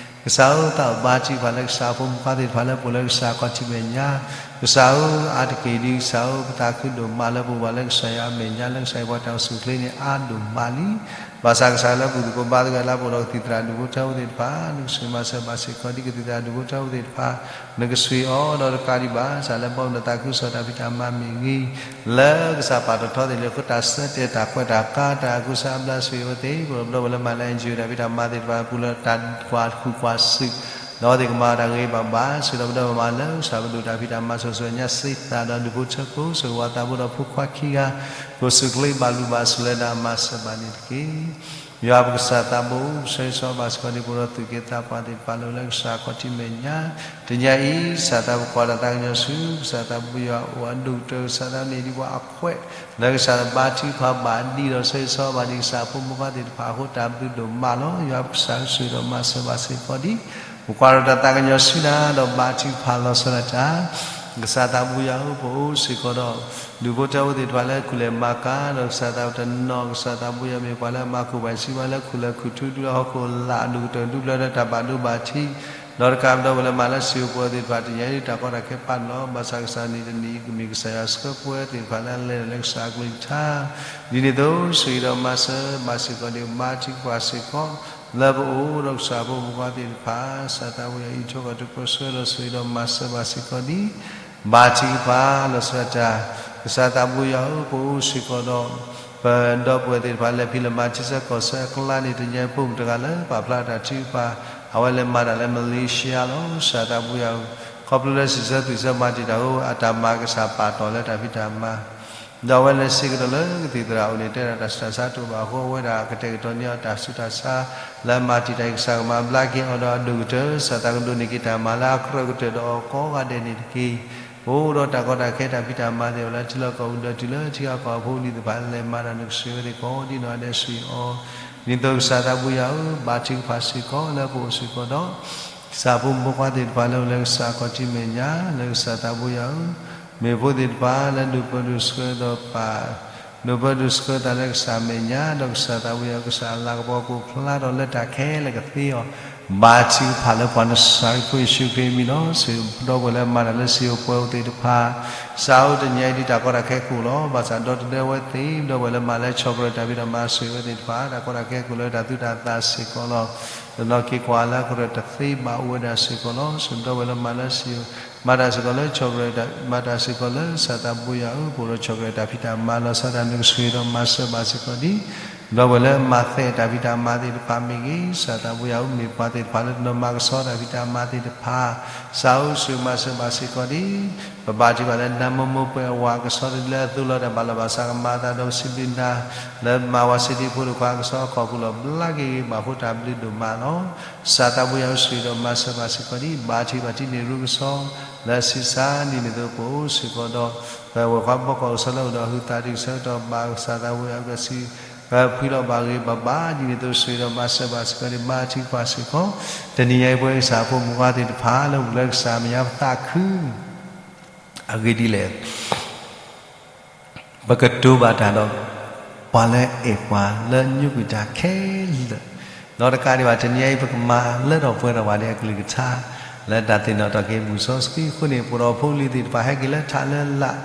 ကစၢ်ဧၢ သးဘါထုကဖၣ်လၢကစၢ်ဖိမုၣ်ဖိခွါသ့ၣ်တဖၣ်လၢပအိၣ်လၢကစၢ်ခီၣ်ထံးမဲာ်ညါ ကစၢ်ဧၢ အါတက့ၢ်ဒံး ကစၢ်ဧၢ ပသးခုဒိၣ်မးလၢပအိၣ်ဘၣ်လၢကစၢ်ယွၤအမဲာ်ညါ လၢကစၢ်ယွၤပှၤတၢ်အိၣ်ဆူၣ်ချ့န့ၣ် အါဒိၣ်မးလံ. ဘၣ်ဆၣ်ကစၢ်လၢဘူၣ်သကိးဘါသကိးလၢပအိၣ်ဒီးကသံၣ်သရၣ်ဒူၣ်ဖိထၢဖိသ့ၣ်တဖၣ် နကဆိၣ်ဂ့ၤမၤစၢၤဘၣ်စ့ၢ်ကီးဒံး ကသံၣ်သရၣ်ဒူၣ်ဖိထၢဖိသ့ၣ်တဖၣ် နကဆိၣ်ဂ့ၤအီၤဒီးတကးဒံးဘၣ် ကစၢ်လၢဘီမုၢ်ဒီးသးခုကစီၣ်တၢ်ဖံးတၢ်မၤမ့ၢ်ဂ့ၤ လၢကစၢ်ပာ်ထီၣ်ထီသ့ၣ်လၢ ဃုတၢ်ဆၢတဲာ်တၢ်ကွဲးတၢ်ကါတၢ်အကူစါအဘျါ ဆိၣ်ဂ့ၤအဝဲသ့ၣ် ပဒီပုၢ်ဝဲၢ်လၢမၤလၢ NGO တၢ်ဖံးတၢ်မၤသ့ၣ်တဖၣ်အပူၤလၢတၢ်ကွၢ်ဃုာ်ကွၢ်ဆူၣ် ဒီးအဝဲသ့ၣ်ကမၤတၢ်ဂ့ၤဘၣ်ဘၣ် ဆိၣ်ဂ့ၤဒီးပဒီပုၢ်ဝဲၢ်မၤလၢကစၢ်ပဒိၣ်တၢ်ဖံးတၢ်မၤ ဆိၣ်ဂ့ၤညါစ့သးဒီးဒူၣ်ဖိထၢဖိ ဆိၣ်ဂ့ၤဝဲသးဘိဒီးဖိခွါခံဂၤ ကအိၣ်ဆူၣ်ချ့ဘၣ်ဘျုးဘၣ်ဆိၣ်လၢနၤ မၤစၢၤဘၣ်န့ၣ်တက့ၢ်. ယွၤပကစၢ်သးဘိ ဆၢဂ့ၤဆၢဝါဘၣ်စ့ၢ်ကီးဒံး ပအိၣ်ဒီးသူၣ်က့သးပှၢ်သ့ၣ်တဖၣ်လၢ လၢကစၢ်ခီၣ်ထံးမဲာ်ညါ, တနံၤအံၤ ကစၢ်သးဘိ ကွၢ်တၢ်သးကညီၤဆူ ကစၢ်သးဘိယွၤအအိၣ် အဒိၣ်ကတၢၢ် ကစၢ်သးန့ၢ်ဒံးပှၤအခွဲး လၢကစၢ်ဘါထုကဖၣ်ဘၣ်ဒံးဒီး ဆၢဂ့ၤဆၢဝါဘၣ်ဒံး ကစၢ်ဖိမုၣ်ခွါသ့ၣ်တဖၣ်အဃိ တၢ်ဘျုးဒိၣ်မးလီၤ. ယွၤပကစၢ်ဆှၢဒီးမၤစၢၤဘၣ်စ့ၢ်ကီးဒံး ပကွၢ်ဒီးတၢ်သးကညီၤဆူနၤ ဒီးဘါထုကဖၣ်လီၤဆီဒၣ်တၢ် ကစၢ်သးဘိယွၤဧၢ, ပအိၣ်စ့ၢ်ကီးဒီး ဒူၣ်ဖိထၢဖိသ့ၣ်တဖၣ်လၢ ကူၣ်လဲၤမၤကၤ ဒီးကစၢ်သးဘိတနီၤ ကစၢ်သးဘိယွၤမ့ၢ်ပှၤလၢအမၤကူၣ်ဘၣ်ဆံးဘၣ် လၢခူၣ်လဲၤခူၣ်ထူ ဒူလၢဟီၣ်ခိၣ်လာ် ဒိၣ်ကတၢၢ်ဒူပျၢၤလၢတၢ်ဘၣ်ဒိဘၣ်ထံး ဒီးတကးဒီး ပဒီပုၢ်ဝဲၢ်လၢမၤလၢစံာ်အိၣ်ပှဲၤသ့ၣ်တဖၣ် တနံၤအံၤဒ်တၢ်ကီတၢ်ခဲပာ်န့ၣ်လီၤ. ဘၣ်ဆၣ်ကစၢ်နံၤတနံၤ ကမ့ၢ်ကစၢ်ယွၤဆှၢပှဲၤသ့ၣ်တဖၣ်လၢအလဲၤဒီးလၢကစၢ်အကလုၢ်ကထါ ဒ်န့ၣ်အသိး ဆှၢဒီးမၤစၢၤဘၣ်စ့ၢ်ကီးဒံး ဘါထုကဖၣ်စ့ၢ်ကီး လၢပအိၣ်ဒီးကစၢ်ဖိမုၣ်ခွါသ့ၣ်တဖၣ် ကစၢ်သးဘိယွၤအံးထွဲကွၢ်ထွဲပၢဆှၢဒီး ဆှၢဒီးမၤစၢၤဘၣ်စ့ၢ်ကီးဒံး ဘါထုကဖၣ်လီၤဆီဒၣ်တၢ် ကစၢ်သးဘိယွၤဧၢ, ပအိၣ်စ့ၢ်ကီးဒီး ပဒီပုၢ်ဝဲၢ်သ့ၣ်တဖၣ် လဲၤဖံးလဲၤမၤထံဆၢကီၢ်ဆၢအကျါန့ၣ် တနံၤအံၤဖိမုၣ်တဂၤလၢ ပာ်ဖျါတၢ်ထုကဖၣ် အဝဲလဲၤမၤတၢ်လၢ Malaysia လီၤ. ကစၢ်သးဘိယွၤဧၢ, ခီဖျိလၢစံးဆၢသူၣ်ဆၢမၤတံာ်တာ်အဃိ အတၢ်မၤကစၢ်ပာ်တီၢ်လၢတၢ်ဖံးတၢ်မၤ ဒီးအဝဲလဲၤစ့ၢ်ကီးဒီးလၢကသံၣ်သရၣ်အအိၣ်န့ၣ် တဲဒၣ်တၢ်ဆူးတၢ်ဆါတအိၣ်ဘၣ်အဃိ အဝဲဒၣ်ကတဲာ်ကတီၤန့ၢ်အီၤတၢ်ဆူးတၢ်ဆါ လၢအမၤတံာ်တာ်အံၤ ကစၢ်ကမၤဘျါက့ၤအီၤဒီးအဒိၣ်ကတၢၢ် ကစၢ်သးကဒိးန့ၢ်က့ၤတၢ်မၤလၢအကြၢးကတၢၢ်ဒီးအီၤကိးဂၤဒဲးန့ၣ်တက့ၢ်. ပအိၣ်ဒီးတၢ်ကီတၢ်ခဲတၢ်ဖံးတၢ်မၤသ့ၣ်တဖၣ်လၢ ထံလီၢ်ကီၢ်ပူၤဒီးတုၤလၢထံဂၤကီၢ်အဖိအလံၤသ့ၣ်တဖၣ် လဲၤမၤတၢ်န့ၣ် ကစၢ်ယွၤဝဲသ့ၣ်ကိးဒ်နီၢ်ဂၤဒဲးစံးအီၤ ဒ်န့ၣ်အသိးကစၢ်သးဘိယွၤဧၢ, ဘါထုကဖၣ်စ့ၢ်ကီးလၢပအိၣ်စ့ၢ်ကီးဒီး ကစၢ်ဖိမုၣ်ဖိခွါသ့ၣ်တဖၣ်လၢအိၣ်လၢကစၢ်ခီၣ်ထံးမဲာ်ညါ လၢကစၢ်သးဘိယွၤဧၢ, မ့ၢ်ဖိသ့ၣ်တဖၣ်လၢဒိၣ်ပၢဒိၣ်ဆှၢဒီးပာ် ဒိၣ်ပၢဒိၣ်ဆှၢသးလၢကစၢ်မဲာ်ညါ ဒီးကစၢ်သးဘိယွၤဧၢ ကစၢ်အလၤကပီၤကအိၣ်ဖျါထီၣ်လၢတၢ်ခဲလၢာ်ကသ့အီၤ, ဘါထုကဖၣ်လၢပှၤနစၤရ့းဖိယ့ၣ်ၡူးခရံာ်အမံၤလီၤ. ဆှၢပဒီပုၢ်ဝဲၢ်လၢမၤတၢ်လၢစံာ်အိၣ်ပှဲၤအိၣ်သ့ၣ်တဖၣ် ကစၢ်ဧၢ တနံၤအံၤဒ်တၢ်ကီတၢ်ခဲကအိၣ်လီၤ. ဘၣ်ဆၣ်ဒီတဒၢဝဲသ့ၣ် ပဒီပုၢ်ဝဲၢ်လၢမၤလၢဆီၣ်ဖျါတၢ်ဖံးတၢ်မၤ ဆှၢဝဲသ့ၣ်တဖၣ် တၢ်ကီတၢ်ခဲကအိၣ်လၢတၢ်သူၣ်တၢ်သးစ့ၢ်ကီးလီၤ. တနီၤက့ၤကွၢ်လၢအကြၢးတသ့ဘၣ်အိၣ်ဝဲဒၣ်စ့ၢ်ကီးလီၤ. ဆှၢပဒီပုၢ်ဝဲၢ်လၢမၤလၢစံာ် မၤတၢ်စ့ၢ်ကီးလၢဆီၣ်ဖျါ မၤတၢ်စ့ၢ်ကီးလၢကစၢ်သးဘိယွၤဧၢ, ပအိၣ်ဒီးဆီၣ်ဖျါတၢ်ဖံးတၢ်မၤလီၤဆီဒၣ်တၢ်န့ၣ် ကစၢ်ယွၤဒီးမၤစၢၤဘၣ်စ့ၢ်ကီးဒ် ပဒီပုၢ်ဝဲၢ်လၢမၤသဲးတၢ်ဖံးတၢ်မၤသ့ၣ်တဖၣ်မ့ၢ်ဂ့ၤ, ကစၢ်သးဘိယွၤဧၢ မ့ၢ်ပှၤသ့ၣ်တဖၣ်လၢတနီၤမၤကဆှီတၢ်ဖံးတၢ်မၤသ့ၣ်တဖၣ် ကစၢ်ဧၢ ကစၢ်ယွၤမၤစၢၤဘၣ်စ့ၢ်ကီးဒ် ပဘါထုကဖၣ်လၢနၤမိၢ်မိၢ်ပှဲၤအဝၤကဆှီတဒုလၢအသိးလီၤတၢ်ဘၣ်လီၢ်ဘၣ်စးကမၤအသးဒီးပစံးဘျုးနၤ လၢမၤဝဲစ့ၢ်ကီးဖိတခွါကဆှီအခီၣ်ပူၤလီၤ ဘျါက့ၤဂ့ၤဘၣ်ဖိတၢ်ဘျုးဒိၣ်မးလီၤ. ကစၢ်သးဘိယွၤဧၢ ဆှၢဒီးမၤစၢၤဘၣ်စ့ၢ်ကီးဒ် ဘါထုကဖၣ်တံၢ်န့ၢ်ရူကဆှီ လၢဆံးစၢ်ဒ်န့ၣ်အသိး ပအိၣ်စ့ၢ်ကီးဒီး ပဝဲၢ်ခွါဘီကီၢ်ကဆှီလၢအိၣ်ဒီးဟုသးတံၢ်ကဆၢကတီၢ်ဘၣ် ကစၢ်သးဘိယွၤဧၢ ကစံး ကဖှံလီၤဘၣ်ဂ့ၤဘၣ်ဘၣ်ဒ်န့ၣ်အသိး ဆှၢဒီးမၤစၢၤဘၣ်စ့ၢ်ကီးဒ် ဘါထုကဖၣ်စ့ၢ်ကီး တနံၤညါအံၤပဝဲကစၢ်ဖိမုၣ်ဖိခွါသ့ၣ်တဖၣ်လၢအိၣ်လၢကစၢ်မဲာ်ညါပသးခု အဂ့ၢ်ဒ်လဲၣ် ပကတိၤဘၣ်တၢ်ဒီး ပှၤလၢအဲၣ်ပှၤလၢညိကွံာ်တၢ်ခဲလၢာ် ဒီးတကးဒံးဘၣ် တနံၤအံၤ ပကမၤလၢထီၣ်ပှဲၤထီၣ်ဘၣ်ဒ်အကလုၢ်ကထါ လၢတၢ်သ့ၣ်နီၣ်ထီၣ်က့ၤမုၢ်စီဆှံအဃိန့ၣ် ပအိၣ်ဒီးဖိလံၤသ့ၣ်တဖၣ် ဟဲက့ၤလၢထးလၢလာ်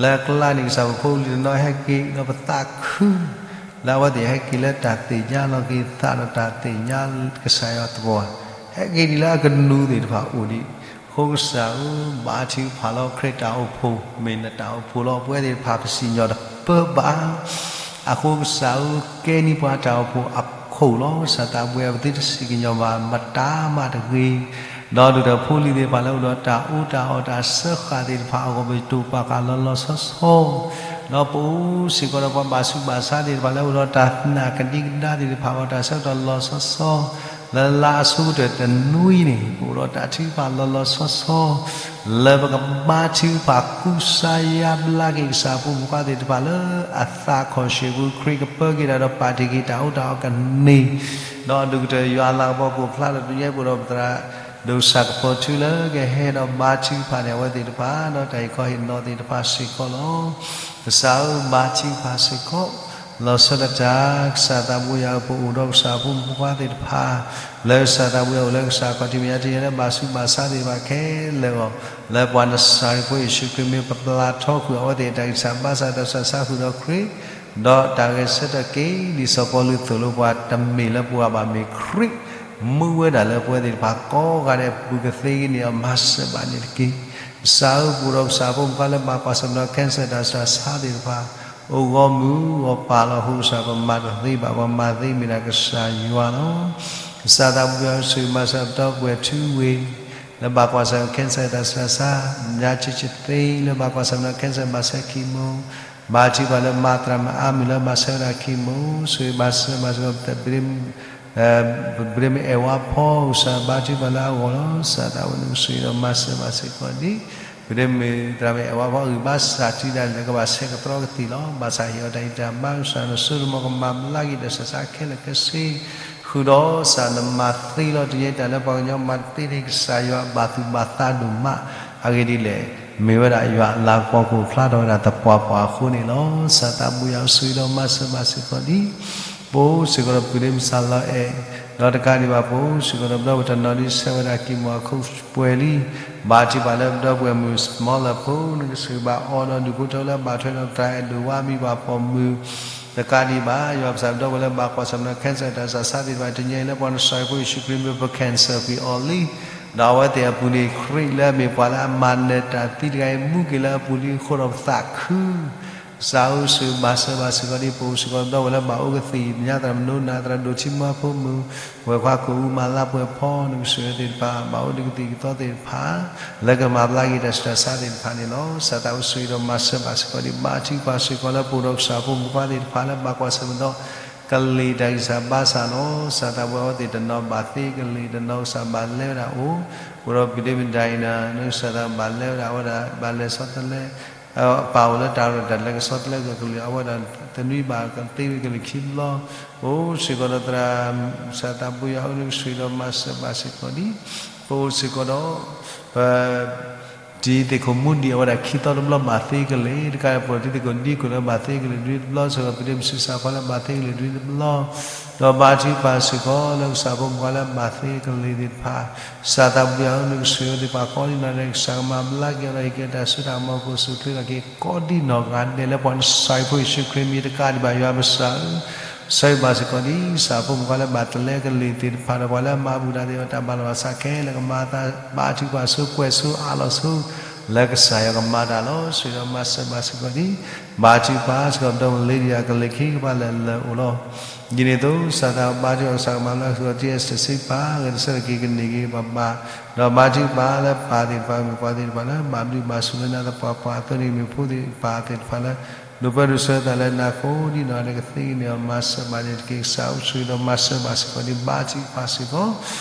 လၢအကျါန့ၣ် ကစၢ်ဖိလံၤတနီၤဟဲက့ၤ ဒီးပသးခု လၢအဝဲသ့ၣ်ဟဲက့ၤလၢတၢ်သ့ၣ်ညါလီၤက့ၤသးဒီးတၢ်သ့ၣ်ညါကစၢ်ယွၤသပှၢ် ဟဲက့ၤဒ်လၢအကနူၤသ့ၣ်တဖၣ်အိၣ်ဒံး အဃိကစၢ်ဧၢ ဘါထုကဖၣ်လီၤ ခရံာ်တၢ်အိၣ်ဖှိၣ် မ့ၢ်နတၢ်အိၣ်ဖှိၣ်လီၤ ပဝဲသ့ၣ်တဖၣ်ပစံၣ်ညီၣ်တပၢဘၣ် အဃိကစၢ်ဧၢ ကဲန့ၢ်ပှၤတၢ်အိၣ်ဖှိၣ်အခိၣ်လီၤ ကစၢ်သးဘိယွၤ ပသုတစံၣ်ကညီၣ်ဘၣ်မတၤမးတဂ့ၤ ဒီးဒုၣ်ဒီးဖိလံၤသ့ၣ်တဖၣ်လၢအိၣ်ဒီးတၢ်အူတၢ်အီၣ်တၢ်စၢဃာ်သ့ၣ်တဖၣ်အဂီၢ် ပတိာ်ပာ်ဃာ်လီၤလီၤဆီဆီ ဒီးပအိၣ်စ့ၢ်ကီးဒီးပှၤဘၣ်ဆူးဘၣ်ဆါသ့ၣ်တဖၣ်လၢအိၣ်ဒီးတၢ်နာ်ကဒံကဒါသ့ၣ်တဖၣ်အဂီၢ် တၢ်ဆၢကတီၢ်လီၤဆီဆီ လၢလါအဆိကတၢၢ်တနွံန့ၣ် ပအိၣ်ဒီးတၢ်ထုကဖၣ်လီၤလီၤဆီဆီ လၢပကဘါထုကဖၣ်ကူစါယါဘျါက့ၤကစၢ်ဖိမုၣ်ဖိခွါသ့ၣ်တဖၣ်လၢအသးခီၣ်ဆူၣ်ပူၤ ခရံာ်ကပၢက့ၤတၢ်ဒီးပာ်တ့ၢ်က့ၤတၢ်အူတၢ်အီၣ်ကန့ၢ် ဒီးအဒိၣ်ကတၢၢ်ယွၤအလၤကပီၤကအိၣ်ဖျါဒီး တနံၤညါအံၤပအိၣ်ဒီးပသရၣ်ဒိၣ်ဆၣ်ကပီၤထူလၢကဟဲဒီးဘါထုကဖၣ်န့ၢ်အဝဲသ့ၣ်တဖၣ် ဒီးတၢ်အံၤခီဟ့ၣ်နီၤသ့ၣ်တဖၣ်စ့ၢ်ကီးလီၤ. ကစၢ်ဧၢ ဘါထုကဖၣ်စ့ၢ်ကီး လီၤဆီဒၣ်တၢ် ကစၢ်သးဘိယွၤဧၢ ပအိၣ်ဒီးကစၢ်ဖိမုၣ်ဖိခွါသ့ၣ်တဖၣ် လၢကစၢ်သးဘိယွၤအိၣ်လၢကစၢ်ခီၣ်ထံးမဲာ်ညါ တနံၤညါလၢဘၣ်ဆူးဘၣ်ဆါသ့ၣ်တဖၣ်ခဲလၢာ်အဂီၢ် လၢပှၤနစၤရ့းဖိယ့ၣ်ၡူးခရံာ်မ့ၢ်ပပျၢ်ထီကွံာ်အဝဲသ့ၣ်အတၢ်ဂံၢ်စၢ်ဘါစၢ်တၢ်ဆူးတၢ်ဆါဃုာ်ဒီးခရံာ် ဒီးတၢ်ဂဲၤဆၢထၢၣ်က့ၤ ဒ်စီၤပီလူးသိၣ်လိပှၤ တမ့ၢ်လၢပှၤဘၣ် မ့ၢ်ခရံာ် မူဝဲဒၣ်လၢပဝဲသ့ၣ်တဖၣ်ကိးဂၤဒဲးအပူၤ ကသ့န့ၢ်အီၤ မၤစၢၤဘၣ်န့ၣ်တက့ၢ်. ကစၢ်ဧၢ ပအိၣ်ဒီးကစၢ်ဖိမုၣ်ဖိခွါလၢဘၣ်ကွၢ်ဆၢၣ်မဲာ်ဒီး cancer တၢ်ဆူးတၢ်ဆါသ့ၣ်တဖၣ် အိၣ်ဂီၢ်မုၢ်ဂီၢ်ပၤလီၤ. အဃိကစၢ် ပမၤတသ့ဘၣ်, ပှၤမၤသ့မ့ၢ်ဒၣ်ကစၢ်ယွၤလီၤ. ကစၢ်သးဘိယွၤဧၢ ဆိၣ်ဂ့ၤမၤစၢၤပဒီပုၢ်ဝဲၢ်ထူဝ့ၢ် လၢဘၣ်ကွၢ်ဆၢၣ်မဲာ် cancer တၢ်ဆူးတၢ်ဆါ, ညါဆံးဆံးသ့ လၢဘၣ်ကွၢ်ဆၢၣ်မဲာ်ဒီး cancer ဘၣ်ဆဲး chemo ဘါထုကဖၣ်လၢမၤသရၣ်မုၣ်အါမံၤလၢမၤဆၢဝဲဒၣ်ခံမိၢ်, ဆိၣ်ဂ့ၤမၤစၢၤဘၣ်စ့ၢ်ကီး ပဒ့မုၣ်အဲၣ်ဝါဖီ ကစၢ်ဘါထုကဖၣ်လၢအဂီၢ်လီၤ. စၢ်သးဝဲန့ၣ်ကဆိၣ်ဂ့ၤဒီးမၤစၢၤဘၣ်စ့ၢ်ကီးဒ် ပဒ့မုၣ်သရၣ်မုၣ်အဲၣ်ဝါဖီအဂံၢ်ဘါစၢ်ထံဒၣ်လဲာ် ကဘၣ်ဆဲးကတြီကသံၣ်လီၤ. ဘၣ်ဆၣ်ဟ့ၣ်အီၤတၢ်ဂံၢ်တၢ်ဘါ ကစၢ်နစိတမီၢ်ကမၤဘျါက့ၤတၢ်ဆးဆးခဲလၢာ်ခဲဆ့ ဃုာ်ဒီးစၢ်နမၤသ့လီၤတံၢ်ညါတၢ်လၢပှၤကညီမၤတသ့န့ၣ် ကစၢ်ယွၤဘၣ်သူၣ်ဘၣ်သးဒိၣ်မး, အဂ့ၢ်ဒ်လဲၣ်, မ့ၢ်ဝဲဒၣ်ယွၤအလၤကပီၤကအိၣ်ဖျါထီၣ်ဝဲဒၣ်သပှၢ်ပှၢ်အဃိန့ၣ်လီၤ. စၢ်သးဘိယွၤအိၣ်ဆိၣ်ဂ့ၤဒီးမၤစၢၤဘၣ်စ့ၢ်ကီးဒ် ပအိၣ်စ့ၢ်ကီးဒီးပုၢ်ဒ့မုၣ်စၢ်လီၤအဲၣ်, ဒီးတကးဒံးဘၣ် ပအိၣ်စ့ၢ်ကီးဒီးပဒီပုၢ်ဝဲၢ်တနီၤဒ်ဆၢဝဲဒၣ်က့ၤမီၢ် အခိၣ်ပှဲၤလံ, ဘါထုကဖၣ်လၢပဒီပုၢ်ဝဲၢ်မုၣ် စမီလၢဖိ နကဆိၣ်ဂ့ၤဘၣ်အီၤဒီးဒူၣ်ဖိထၢလၢအဘၣ်ထွဲဒီးသရၣ်အဲၣ်ဒိၣ်ဝါမံၤပှၢ်ဖီၣ်မုၢ်, တကးဒံးဘၣ် ယွၤပစၢ်ပဒီပုၢ်ဝဲၢ်လၢဘၣ်ကွၢ်ဆၢၣ်မဲာ်ဒီး cancer တၢ်ဆးဆးသ့ၣ်တဖၣ် တနံၤအံၤလၢပှၤနစၢ်အဖိယ့ၣ်ၡူးခရံာ်မ့ၢ်ပ cancer ကွံာ်အီၤလံ, ဒီးအဝဲသ့ၣ်အပူၤန့ၣ် ခရံာ်လၢအမ့ၢ်ပှၤလၢအမၤနၢၤတၢ်သံတဂၤအံၤ မူက့ၤလၢအပူၤလံအဃိဒီးပသးခု စၢ်အိၣ်ဆိၣ်ဂ့ၤမၤစၢၤဘၣ်စ့ၢ်ကီးဒ် ပအိၣ်စ့ၢ်ကီးဒီပုၢ်ဝဲၢ်လၢဘၣ်အိၣ်ကသံၣ်ညါသရၣ်မုၣ်နိနၤ သရၣ်ဒိၣ်ထံမီဖိမုၣ်, ဝဲၢ်ခွါကိာ်အူမၤလါပှဲၤဖီ နကဆိၣ်ဂ့ၤသ့ၣ်တဖၣ် ဘၣ်အိၣ်ဒံးကသံၣ်ကသီသ့ၣ်တဖၣ် လၢကမၤဘျါက့ၤတၢ်ဆူးတၢ်ဆါသ့ၣ်တဖၣ်န့ၣ်လီၤ. စၢ်သးအိၣ်ဆိၣ်ဂ့ၤဒီးမၤစၢၤဘၣ်စ့ၢ်ကီးဒ် ဘါထုကဖၣ်စ့ၢ်ကီးလၢပအိၣ်ဒီးကစၢ်ဖိမုၣ်ဖိခွါသ့ၣ်တဖၣ်လၢဘၣ်ကွၢ်ဆၢၣ်မဲာ်ဒီး ကလံၤတၢ်ဂံၢ်စၢ်ဘါစၢ်လီၤ. စၢ်သးဝဲအဝဲသ့ၣ်တနီၤဘၣ်သ့ကလံၤ တနီၤကစၢ်ဘၣ်လဲဝဲဒၣ်အိၣ်, ပအိၣ်ဒီးပုၢ်ဒ့မုၣ်ဒၣ်အံၤနၤ နကစၢ်သးဘၣ်လဲဝဲဒၣ်အဝဲဒၣ် ဘၣ်လဲၤဆီတလဲ အပၢ်အိၣ်လၢတၢ်ရဲၣ်တၢ်ကျဲၤကဆီတလဲကကလံၤ အဝဲဒၣ်တနွံဘၣ်ကသ့ဝံၤကလံၤခံဘျီ, အိၣ်စ့ၢ်ကီးဒီးသရၣ် စၢ်သးဘိယွၤအိၣ်နကဆိၣ်ဂ့ၤဒီးမၤစၢၤဘၣ်စ့ၢ်ကီးဒ် ပအိၣ်စ့ၢ်ကီးဒီး ပ တံၤသ့ၣ်ခိၣ်မူဒံးအဝဲဒၣ်ခံသီတဘျီဘၣ်သ့ကလံၤ, တကးဒီးပအိၣ်ဒီးတံၤသ့ၣ်ခိၣ်ဒံခိၣ်လၢဘၣ်သ့ကလံၤတနွံတဘျီ စ့ၢ်ကီးပဒ့မုၣ်ဆူးစၢ်ဖီလၢဘၣ်သ့ကလံၤတနွံတဘျီ, ဒီးဘါထုကဖၣ်စ့ၢ်ကီးလၢကစၢ်ဖိမုၣ်ဖိခွါလၢဘၣ်သ့ကလံၤသ့ၣ်တဖၣ်, စၢ်သးဘိယွၤအိၣ်နကဆိၣ်ဂ့ၤသ့ၣ်တဖၣ်ကိးဒံနီၢ်ဂၤဒဲး ကစၢ်ကမၤဘျါက့ၤအီၤဒီးဟ့ၣ်က့ၤတၢ်စိတၢ်ကမီၤ ကအိၣ်ဆူၣ်အိၣ်ချ့ထီၣ်က့ၤကိးဒံနီၢ်ဂၤဒဲးလၢပှၤနစၢ်အဖိယ့ၣ်ၡူးခရံာ်မံၤတကးဒံးဘၣ် ယွၤပစၢ်ဧၢ ဆၢဂ့ၤဘၣ်စ့ၢ်ကီးဒ် ကစၢ်ဖိမုၣ်ဖိခွါလၢဘၣ်တလဲကလံၤသ့ၣ်တဖၣ်ဒီးပှၤလၢအမၤဘူၣ်တၢ်သ့ၣ်တဖၣ်တၢ်ဘၣ်လီၤဘၣ်ဆးခဲလၢာ် ကမၤအသး ဘါထုကဖၣ်ဆိကွဲးဆိအးလီၤဆိ လၢကစၢ်ယွၤကမၤတၢ်လီၤ. ဆိၣ်ဂ့ၤဒီးမၤစၢၤဘၣ်စ့ၢ်ကီးဒ် ဘါထုကဖၣ်စ့ၢ်ကီးပဒီပုၢ်ဝဲၢ်လ့ဒံယၤကလဲၤခံကပၤလၢာ်လၢာ်အိၣ်လီၤ. ဒ်န့ၣ်အသိး စၢ်သးဘါထုကဖၣ်ကစၢ်ကမၤဘျါစ့ၢ်ကီး ထံၣ်အစတစံပၢ် ဂဲၤတဆၢထၢၣ်က့ၤကန့ၢ်က့ၤပှၤဘၣ်, ဒီးဘါထုကဖၣ်လၢပၢ်သ့ၣ်တဖၣ် မုၣ်ပှၢ်သ့ၣ်တဖၣ်လၢ ဘၣ်ဘျုးဘၣ်ဆိၣ်လၢနၤသပှၢ်ပှၢ်အသိးန့ၣ် မ့ၢ်ဖိသ့ၣ်ပၢ်သ့ၣ်တဖၣ်လၢ ဒိးပၢဒိးဆှၢသးလၢနၤကိးဒံနီၢ်ဂၤဒဲး ကသ့ကန့ၢ်အီၤ မၤစၢၤဘၣ်န့ၣ်တက့ၢ်. ကစၢ်အိၣ်ဆိၣ်ဂ့ၤဒီးမၤစၢၤဘၣ်စ့ၢ်ကီးဒ် ဘါထုကဖၣ်စ့ၢ်ကီး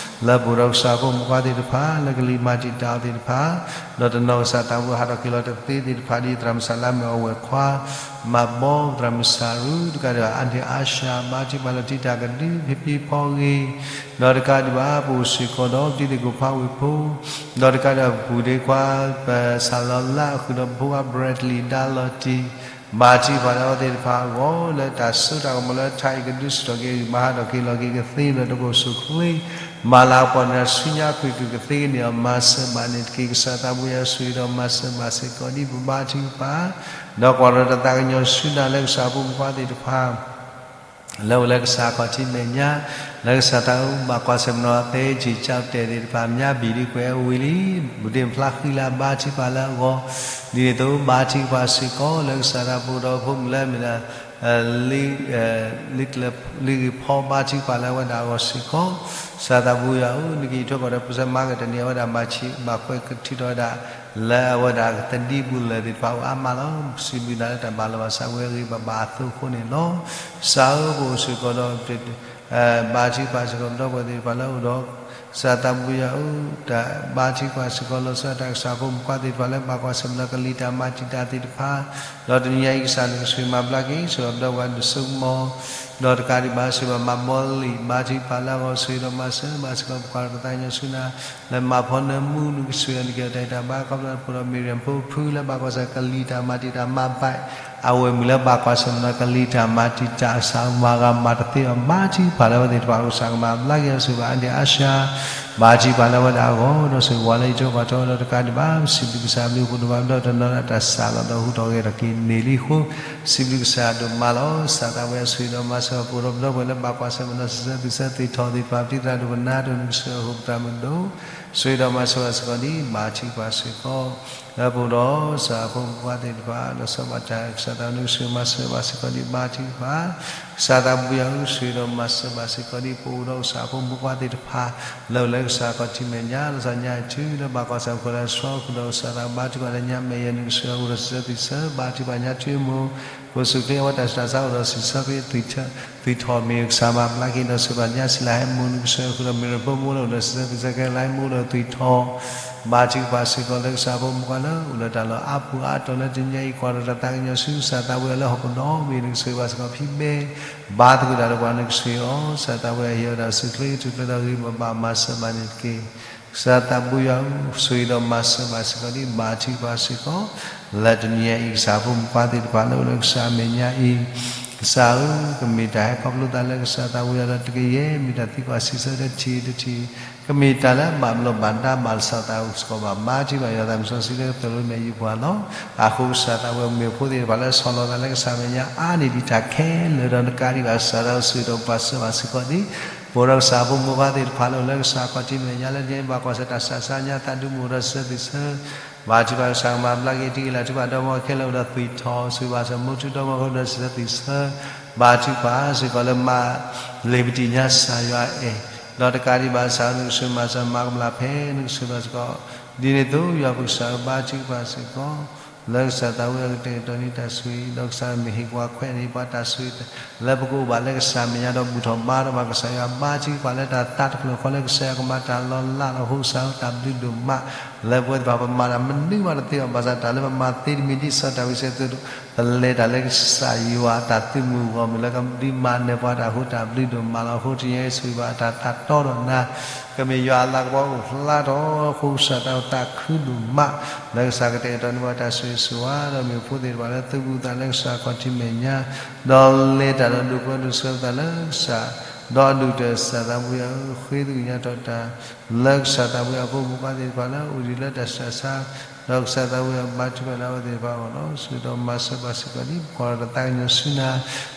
လၢပအိၣ်ဒီးကစၢ်ဖိမုၣ်ဖိခွါသ့ၣ်တဖၣ် လၢကလံၤမၤတံာ်တာ်အီၤသ့ၣ်တဖၣ်, ဒီးတနီၤကစၢ်သးဘိဟးထီၣ်က့ၤလီၤတသ့သ့ၣ်တဖၣ် ဒ်သရၣ်မုၣ်စၢ်လၢအမ့ၢ်အဝဲၢ်ခွါ မၤဘီ သရၣ်မုၣ်စၢ်ရူ တကးဒံးဘၣ် အါဒ့ၣ်အါၡၢ် ဘါထုကဖၣ်လၢတံာ်တာ်ကဒု ဖံဖံဖီဂ့ၤ ဒီးတကးဒံးဘၣ် ပအိၣ်စ့ၢ်ကီးဒီးတံၤသကိးဖးဝ့ၢ်ဖိ ဒီးတကးဒံးဘၣ် ပပုၢ်ဒ့ခွါ ပစၢ်လီၤလါ ဃုာ်ဒီးပဖိခွါ Bradley ဒါလီၤတံၢ် ဘါထုကဖၣ်လၢအဝဲသ့ၣ်တဖၣ်အဂီၢ် လၢတၢ်စိတၢ်ကမီၤလၢထးအံၤကဒုစ့ၢ်ထီၣ်က့ၤ မၤဟးထီၣ်က့ၤလီၤက့ၤကသ့ လၢတကိၢ်ဆူၣ်ချ့ မၤလၤကပီၤန့ၣ်ဒီးဆူညါကွံာ်ကုၢ်ကသ့ကန့ၢ်အီၤ မၤစၢၤဘၣ်န့ၣ်တက့ၢ်. ကစၢ်သးဘိယွၤဆိၣ်ဂ့ၤဒီးမၤစၢၤဘၣ်စ့ၢ်ကီးဒ်ပဘါထုကဖၣ် ဒီးကွၢ်ဒီးတၢ်သးကညီၤဆူနၤလၢကစၢ်ဖိမုၣ်ဖိခွါသ့ၣ်တဖၣ် လၢအိၣ်လၢကစၢ်ခီၣ်ထံးမဲာ်ညါ လၢကစၢ်တၢ်အိၣ်ဘၣ်ကွၢ်ဆၢၣ်မဲာ်နီၤ ဖဲကၠံၣ်ကၠီၣ်တဲၣ်သ့ၣ်တဖၣ် မၠါဘံၣ်ဒုးကွဲးဝံၤလံ ဘူးဒ့ၣ်ဖျါဃံလၤဘါထုကဖၣ်လၢအဂီၢ် ဒ်န့ၣ်အသိး ဘါထုကဖၣ်စ့ၢ်ကီးလၢကစၢ်တၢ်ပူၤဒီးဖိမုၣ်လၢအမ့ၢ်ဒၣ် လံ လံာ်ဂ့ၢ်ဖီဘါထုကဖၣ်လၢအဝဲဒၣ်အဂီၢ်စ့ၢ်ကီး ကစၢ်သးဘိယွၤဧၢ နကဟံးထွဲကွၢ်ဒီးပစၢမၤကတၢၢ်န့ၣ် အဝဲဒၣ်ဘၣ်ဆံးဘၣ်ကွဲးကထုးထီၣ်ဝဲဒၣ် လၢအဝဲဒၣ်ကသဒံဘူလၢာ်သ့ၣ်တဖၣ်အိၣ်အါမးလီၤ. စံးဘျုးနၤလၢတၢ်ဘၣ်လီၤဘၣ်စးဝဲအဂ့ၢ်ဘၣ်ဘၣ်အသိးအဃိန့ၣ်လီၤ. ကစၢ်ဧၢ ပအိၣ်စ့ၢ်ကီးဒီး ဘါထုကဖၣ်စ့ၢ်ကီးပဒီပုၢ်ဝဲၢ်သ့ၣ်တဖၣ်လၢအအိၣ်ဒီး ကစၢ်သးဘိယွၤဧၢ တၢ်ဘါထုကဖၣ်စ့ၢ်ကီးလီၤဆီဒၣ်တၢ် ကစၢ်ဖိမုၣ်ဖိခွါသ့ၣ်တဖၣ်လၢဘၣ်ကွၢ်ဆၢၣ်မဲာ်ဒီးကလံၤတၢ်မၤတံာ်တာ်သ့ၣ်တဖၣ် ဒီးတနံၤညါအံၤ ကစၢ်နကဆိၣ်ဂ့ၤမၤဘျါက့ၤ ဆိၣ်ဂ့ၤပဒီပုၢ်ဝဲၢ်ဒိၣ်စိကမီၤ ဒီးတကးဒံးဘၣ် ဆိၣ်ဂ့ၤဘၣ်မၤဘီလံာ် ဘါထုကဖၣ်လၢအဂီၢ် ဆိၣ်ဂ့ၤဒီးမၤစၢၤဘၣ်စ့ၢ်ကီး ပကွၢ်ဒီးတၢ်သးကညီၤဆူနၤ လၢမၤဖီနၢမူ နကဆိၣ်ဂ့ၤအီၤ နကဟ့ၣ်အီၤတၢ်ဂံၢ်တၢ်ဘါ ခီဖျိလၢပအိၣ်ဒီး Miriam ဖိဖုလၢဘၣ်ကွၢ်ဆၢၣ်မဲာ်ကလံၤတၢ်မၤတံာ်တာ် မၤဘဲး အဝဲၢ်မုၣ်လၢဘၣ်ကွၢ်ဆၢၣ်မဲာ်နီၤ ကလံၤတၢ်မၤတံာ်တာ် ကစၢ်မၤဂၤမၤတသ့အီၤ ဘါထုကဖၣ်လၢအဝဲသ့ၣ်တဖၣ် ကစၢ်ကမၤဘျါက့ၤအီၤ ဆိၣ်ဂ့ၤဘၣ်အါဒံၣ်အါစှၤ ဘါထုကဖၣ်လၢအဝဲဒၣ်အဂီၢ် ဒီးဆိၣ်ဂ့ၤဝဲလၢယိၤကီၢ်ထီၣ်ဒီးတကးဒံးဘၣ် စံးဘျုးကစၢ်ဘျုးအဃိ ဒိၣ်ဘၣ်ဒီးတနီၤလၢတၢ်စၢ်လီၤဒီးဟူးထီၣ်ဂဲၤထီၣ်က့ၤန့ၢ်လံအဃိ စံးဘျုးကစၢ်ဒိၣ်မးလီၤ. ကစၢ်သးဝဲဆိၣ်ဂ့ၤဒီးမၤစၢၤပဒီပုၢ်ဝဲၢ်လၢဘၣ်ကွၢ်ဆၢၣ်မဲာ်နီၤ စံးဆၢသုးဆၢသုးထီၣ်သ့ၣ်တဖၣ် ပတံၤသရၣ်ဒိၣ်ပနါဒိၣ် နကဆိၣ်ဂ့ၤအဃိ ပသရၣ်မုၣ်ဒိၣ် ဆိၣ်ဂ့ၤဒီးမၤစၢၤဘၣ်စ့ၢ်ကီးဒ် ဘါထုကဖၣ်စ့ၢ်ကီး လၢပအိၣ်ဒီးကစၢ်ဖိမုၣ်ဖိခွါသ့ၣ်တဖၣ် ဒီးဆီၣ်ဘၣ်တၢ် ကစၢ်သးဝဲနကဆိၣ်ဂ့ၤမၤစၢၤဘၣ်စ့ၢ်ကီးဒ် ဘါထုကဖၣ် ကစၢ်သးဘိယွၤဧၢ, ဆိၣ်ဂ့ၤဒီးမၤစၢၤဘၣ်စ့ၢ်ကီးဒ်ပအိၣ်ဒီးကစၢ်အဖိမုၣ်ခွါသ့ၣ်တဖၣ် လၢအိၣ်လၢကစၢ်ခီၣ်ထံးမဲာ်ညါ လီၤဆီညါအံၤတုၤလၢဘၣ်ကွၢ်ဆၢၣ်မဲာ်ခိၣ်လၢအဆှီဃုာ်ဒီးကစၢ်သးဘါထုကဖၣ်လၢ ညါမဲာ်ယဲၢ်နကစၢ်အိၣ်ဒီးစံးဆၢသ့ၣ်ဆၢ ဘါထုကဖၣ်ညါထွံအမိၢ် ပှၤစူၢ်က့ၤဝဲတၢ်ဆူးတၢ်ဆါအိၣ်ဒီးစံးဆၢက့ၤ သွံၣ်ထီၣ်မ့ၢ်ကစၢ်မၤဘျါက့ၤဒီးစံးဘၣ်ညါစံးလၢဟဲမိၢ်နကစၢ်ဃုာ်ဒီး မ့ၢ်ရဖိမိၢ်လၢအိၣ်ဒီးစံးဆၢသ့ၣ်ဆၢကဲလၢဟဲမိၢ်ဒီးသွံၣ်ထီၣ် ဘါထုကဖၣ်စ့ၢ်ကီးလၢကစၢ်ဖိမုၣ်ခွါလၢ အိၣ်လၢတၢ်လီၢ်အါပူၤအါတီၤလၢတနံၤအံၤ ကွၢ်ဒီးတၢ်သးကညီၤဆူကစၢ်သးဘိယွၤလၢဟီၣ်ခိၣ်ဒီဘ့ၣ် နကစၢ်ဘၣ်စ့ၢ်ကီးဖံးဘဲ ဘါသကိးတၢ်ဒီးပှၤနကစၢ်အီၤ ကစၢ်သးဘိယွၤဟ့ၣ်အီၤတၢ်စူၢ်ချ့ ထူၣ်ဖျဲးဒီးဂ့ၤဘၣ်ဘၣ်မၤစၢၤဘၣ်န့ၣ်တက့ၢ်. ကစၢ်သးဘိယွၤဧၢ, ဆိၣ်ဂ့ၤဒီးမၤစၢၤဘၣ်စ့ၢ်ကီးဒ် ဘါထုကဖၣ်စ့ၢ်ကီး လၢတနံၤအံၤ ကစၢ်ဖိမုၣ်ခွါသ့ၣ်တဖၣ်လၢအိၣ်လၢကစၢ်အမဲာ်ညါအံၤ ကစၢ်ဧၢ, ကမ့ၢ်တၢ်ဟဲခီဖျိသးလၢကစၢ်သးဘိယွၤဒီးတကယဲၢ် မ့ၢ်တၢ်သံကွၢ်စံးဆၢတထံၣ်တထံၣ်, ကမ့ၢ်တၢ်လၢဘၣ်ဘျီးဘၣ်ဒါဘၣ်လီၤဆီသးအိၣ်စ့ၢ်ကီးဘၣ် ဘါထုကဖၣ်ယွၤသးမုၢ်စီဆှံလၢကသိၣ်လိမ့ၢ်ယုၢ်ပှၤလီၤ. အဃိကစၢ်သးဘိယွၤမ့ၢ်ဖိသ့ၣ်တဖၣ်လၢဆီၣ်လီၤသးလၢကစၢ်မဲာ်ညါ အါန့ၢ်ဒံးတၢ်ခဲလၢာ်ဒီးနကးဒံးဘၣ်ကစၢ်သးဘိယွၤဆိၣ်ဂ့ၤဒီးမၤစၢၤဘၣ်စ့ၢ်ကီးဒ် ပအိၣ်ဒီးကစၢ်ဖိမုၣ်ခွါသ့ၣ်တဖၣ်လၢအိၣ်လၢကစၢ်ခီၣ်ထံးမဲာ်ညါလၢတနံၤအံၤ ဘၣ်ကွၢ်ဆၢၣ်တၢ်ဆူးတၢ်ဆါညါသးဒူမုၢ်ဒီးစံးဆၢသ့ၣ်ဆၢ ဘါထုကဖၣ်ကစၢ်ကမၤဘျါက့ၤတက့ၢ်လၢထုကဖၣ်ဒီမါဝၤခဲလၢာ်အိၣ်ဒီးသွံၣ်ထီၣ် ဆိၣ်ဂ့ၤဘၣ်စၢၤမိၢ်ထူဒီမါဝၤဒီးစံးဆၢသ့ၣ်ဆၢ ဘါထုကဖၣ်စ့ၢ်ကီးလၢမၤလ့ၤပတံၢ်ညါကစၢ်ယွၤအဲၣ် ဒီးတကးဒံးဘၣ်ကစၢ်ဧၢ နကဆိၣ်ဂ့ၤမၤစၢၤမၤကမၣ်ဖဲနကဆိၣ်ဂ့ၤဘၣ်စ့ၢ်ကီး ဒ်န့ၣ်အသိး ယွၤပကစၢ်ဧၢ ဘါထုကဖၣ်စ့ၢ်ကီး လၢကစၢ်သးဘိယွၤကတဲာ်ကတီၤန့ၢ်တၢ်ဆိၣ်ဂ့ၤ ဒီးကစၢ်မ့ၢ်ဟ့ၣ်ပှၤခွဲးန့ၣ် ပှၤတၢ်ဆိၣ်ဂ့ၤ လၢပကအိၣ်ဘၣ်လၢကစၢ်မဲာ်ညါဒီးဘူၣ်ထီၣ်ဘါထီၣ်ဘၣ်ကစၢ်ယွၤ ဘါထုကဖၣ်လၢတၢ်သးတဖျၢၣ်ဃီလၢကစၢ်ယွၤကမၤတၢ်လီၤလးလီၤဟိကစၢ်ဧၢ တၢ်ဘျုးဒိၣ်မး လၢပဝဲသ့ၣ်တဖၣ်ပမၤတၢ်မနုၤမးတသ့ဘၣ် ဘၣ်ဆၣ်တၢ်လၢပမၤသ့တမံၤဒ်စီၤဒၤဝံးစံးအသိး ပလဲၤတၢ်လၢကစၢ်ယွၤအတၢ်သုးမုၢ်အဂီၢ် မ့ၢ်လၢကဒုးမၤနၢၤပှၤတၢ်ဃိတၢ်ဘျုးဒိၣ်မးလီၤ. အဃိတနံၤအံၤဆိၣ်ဂ့ၤဘၣ်တၢ်သးတီဒီးနၤ ကမ့ၢ်ယွၤအလၤကပီၤအိၣ်ဖျါထီၣ် အဃိကစၢ်တၢ်အိၣ်သးခုဒိၣ်မး လၢကစၢ်ကတဲာ်ကတီၤန့ၢ်ပှၤတၢ်ဆိၣ်ဂ့ၤဆိၣ်ဝါ ဒီးမ့ၢ်ဖိသ့ၣ်တဖၣ်လၢသုးဘူးသးလၢကစၢ်ခီၣ်ထံးမဲာ်ညါ ဒီးလဲၤတၢ်ဒီးဒိးပှဲၤဒိးဆှၢပသးလၢကစၢ် ဒီးအဒိၣ်ကတၢၢ်ကစၢ်သးဘိယွၤဧၢ ဃ့သကွံာ်ညါထီၣ်တၢ် လၢကစၢ်သးဘိယွၤအဖိမုၣ်ခွါသ့ၣ်တဖၣ်လၢအိၣ်ဒံးလၢတၢ်ဆူးတၢ်ဆါ ဒီးကစၢ်သးဘိယွၤဘါထုကဖၣ်လၢအဝဲသ့ၣ်တဖၣ်အဂီၢ်လီၤ. ဆိၣ်ဂ့ၤဒီးမၤစၢၤဘၣ်စ့ၢ်ကီးဒ် ပကွၢ်ဒီးတၢ်သးကညီၤဆူနၤ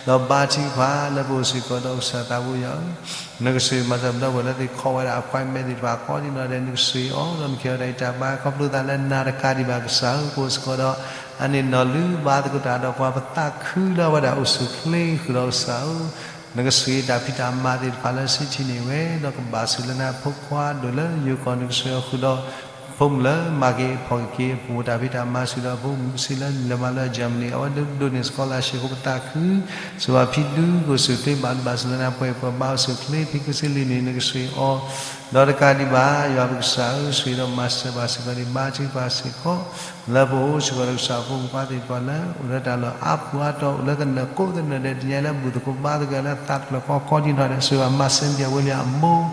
ဒီးဘါထုကဖၣ်လၢပအိၣ်စ့ၢ်ကီးဒီးကစၢ်သးဘိယွၤဧၢ နကဆိၣ်ဂ့ၤမၤစၢၤပဒီပုၢ်ဝဲၢ်လၢသ့ၣ်ခီဝဲဒၣ် appointment သ့ၣ်တဖၣ်ကိးဒံနီၢ်ဒဲး နကဆိၣ်ဂ့ၤအီၤ ဒီးနကဟ့ၣ်အီၤတၢ်အံးတၢ်ဘါ ခီဖျိသးလၢနၤတကးဒံးဘၣ်ကစၢ်ဧၢ ပအိၣ်စ့ၢ်ကီးဒီး အန့ၣ်နီၢ်လုၢ်ဘါသကိးတၢ်ဒီးပှၤ ပသးခုလၢအဝဲဒၣ်အိၣ်ဆူၣ်ချ့ဃုာ်ဒီးကစၢ်ဧၢ နကဆိၣ်ဂ့ၤတၢ်ဖံးတၢ်မၤသ့ၣ်တဖၣ်လၢစံးထံၣ်န့ၢ်ဝဲ ဒီးကဘၣ်ဆိၣ်လၢနၤ ဖိခွါဒိၣ်လၢယိၤကီၢ် နကဆိၣ်ဂ့ၤအီၤဃုာ်ဒီး ဖိမုၣ်လၢမၤက့ၤဖီၣ်က့ၤ ပဝဲတၢ်ဖံးတၢ်မၤဆူၣ်ဒီး ဖိမုၣ်ကဆ့လၢနလဲၤမၤလၢ Germany အဝဲဒိးန့ၢ် scholarship အဃိပသးခု ဆိၣ်ဂ့ၤဖံဒုကဆိၣ်ချ့ဘၣ် ဘၣ်ဆိၣ်လၢနၤ ပှဲၤပှဲၤဘါအိၣ်ဆူၣ်ချ့ ဖံကဆ့လံန့ၣ် နကဆိၣ်ဂ့ၤအီၤ ဒီးတကးဒံးဘၣ် ယွၤပကစၢ်ဧၢ ဆိၣ်ဂ့ၤဒီးမၤစၢၤဘၣ်စ့ၢ်ကီးဒ် ဘါထုကဖၣ်စ့ၢ်ကီး လၢပအိၣ်စ့ၢ်ကီးဒီးကစၢ်ဖိမုၣ်ဖိသ့ၣ်တဖၣ်လၢ အိၣ်လၢတၢ်လီၢ်အါပူၤအါတီၤ အိၣ်လၢသနၢၣ်ကိးသနၢၣ်ဒဲး တနံၤအံၤလၢဘူၣ်သကိးဘါသကိးလၢသးတဖျၢၣ်ဃီကိးဒံနီၢ်ဒဲး ဆိၣ်ဂ့ၤဘၣ်မၤစၢၤန့ၢ်ဝဲလံအမိၢ်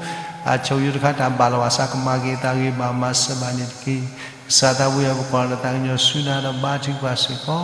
အဆိၣ်ယိတခါ တၢ်ဘၣ်လီၤဘၣ်စးကမၤက့ၤအသးဂ့ၤဘၣ်မၤစၢၤဘၣ်န့ၣ်တက့ၢ်. ကစၢ်သးဘိယွၤ ပကွၢ်လၢတၢ်သးကညီၤဆူနၤဒီးဘါထုကဖၣ်စ့ၢ်ကီး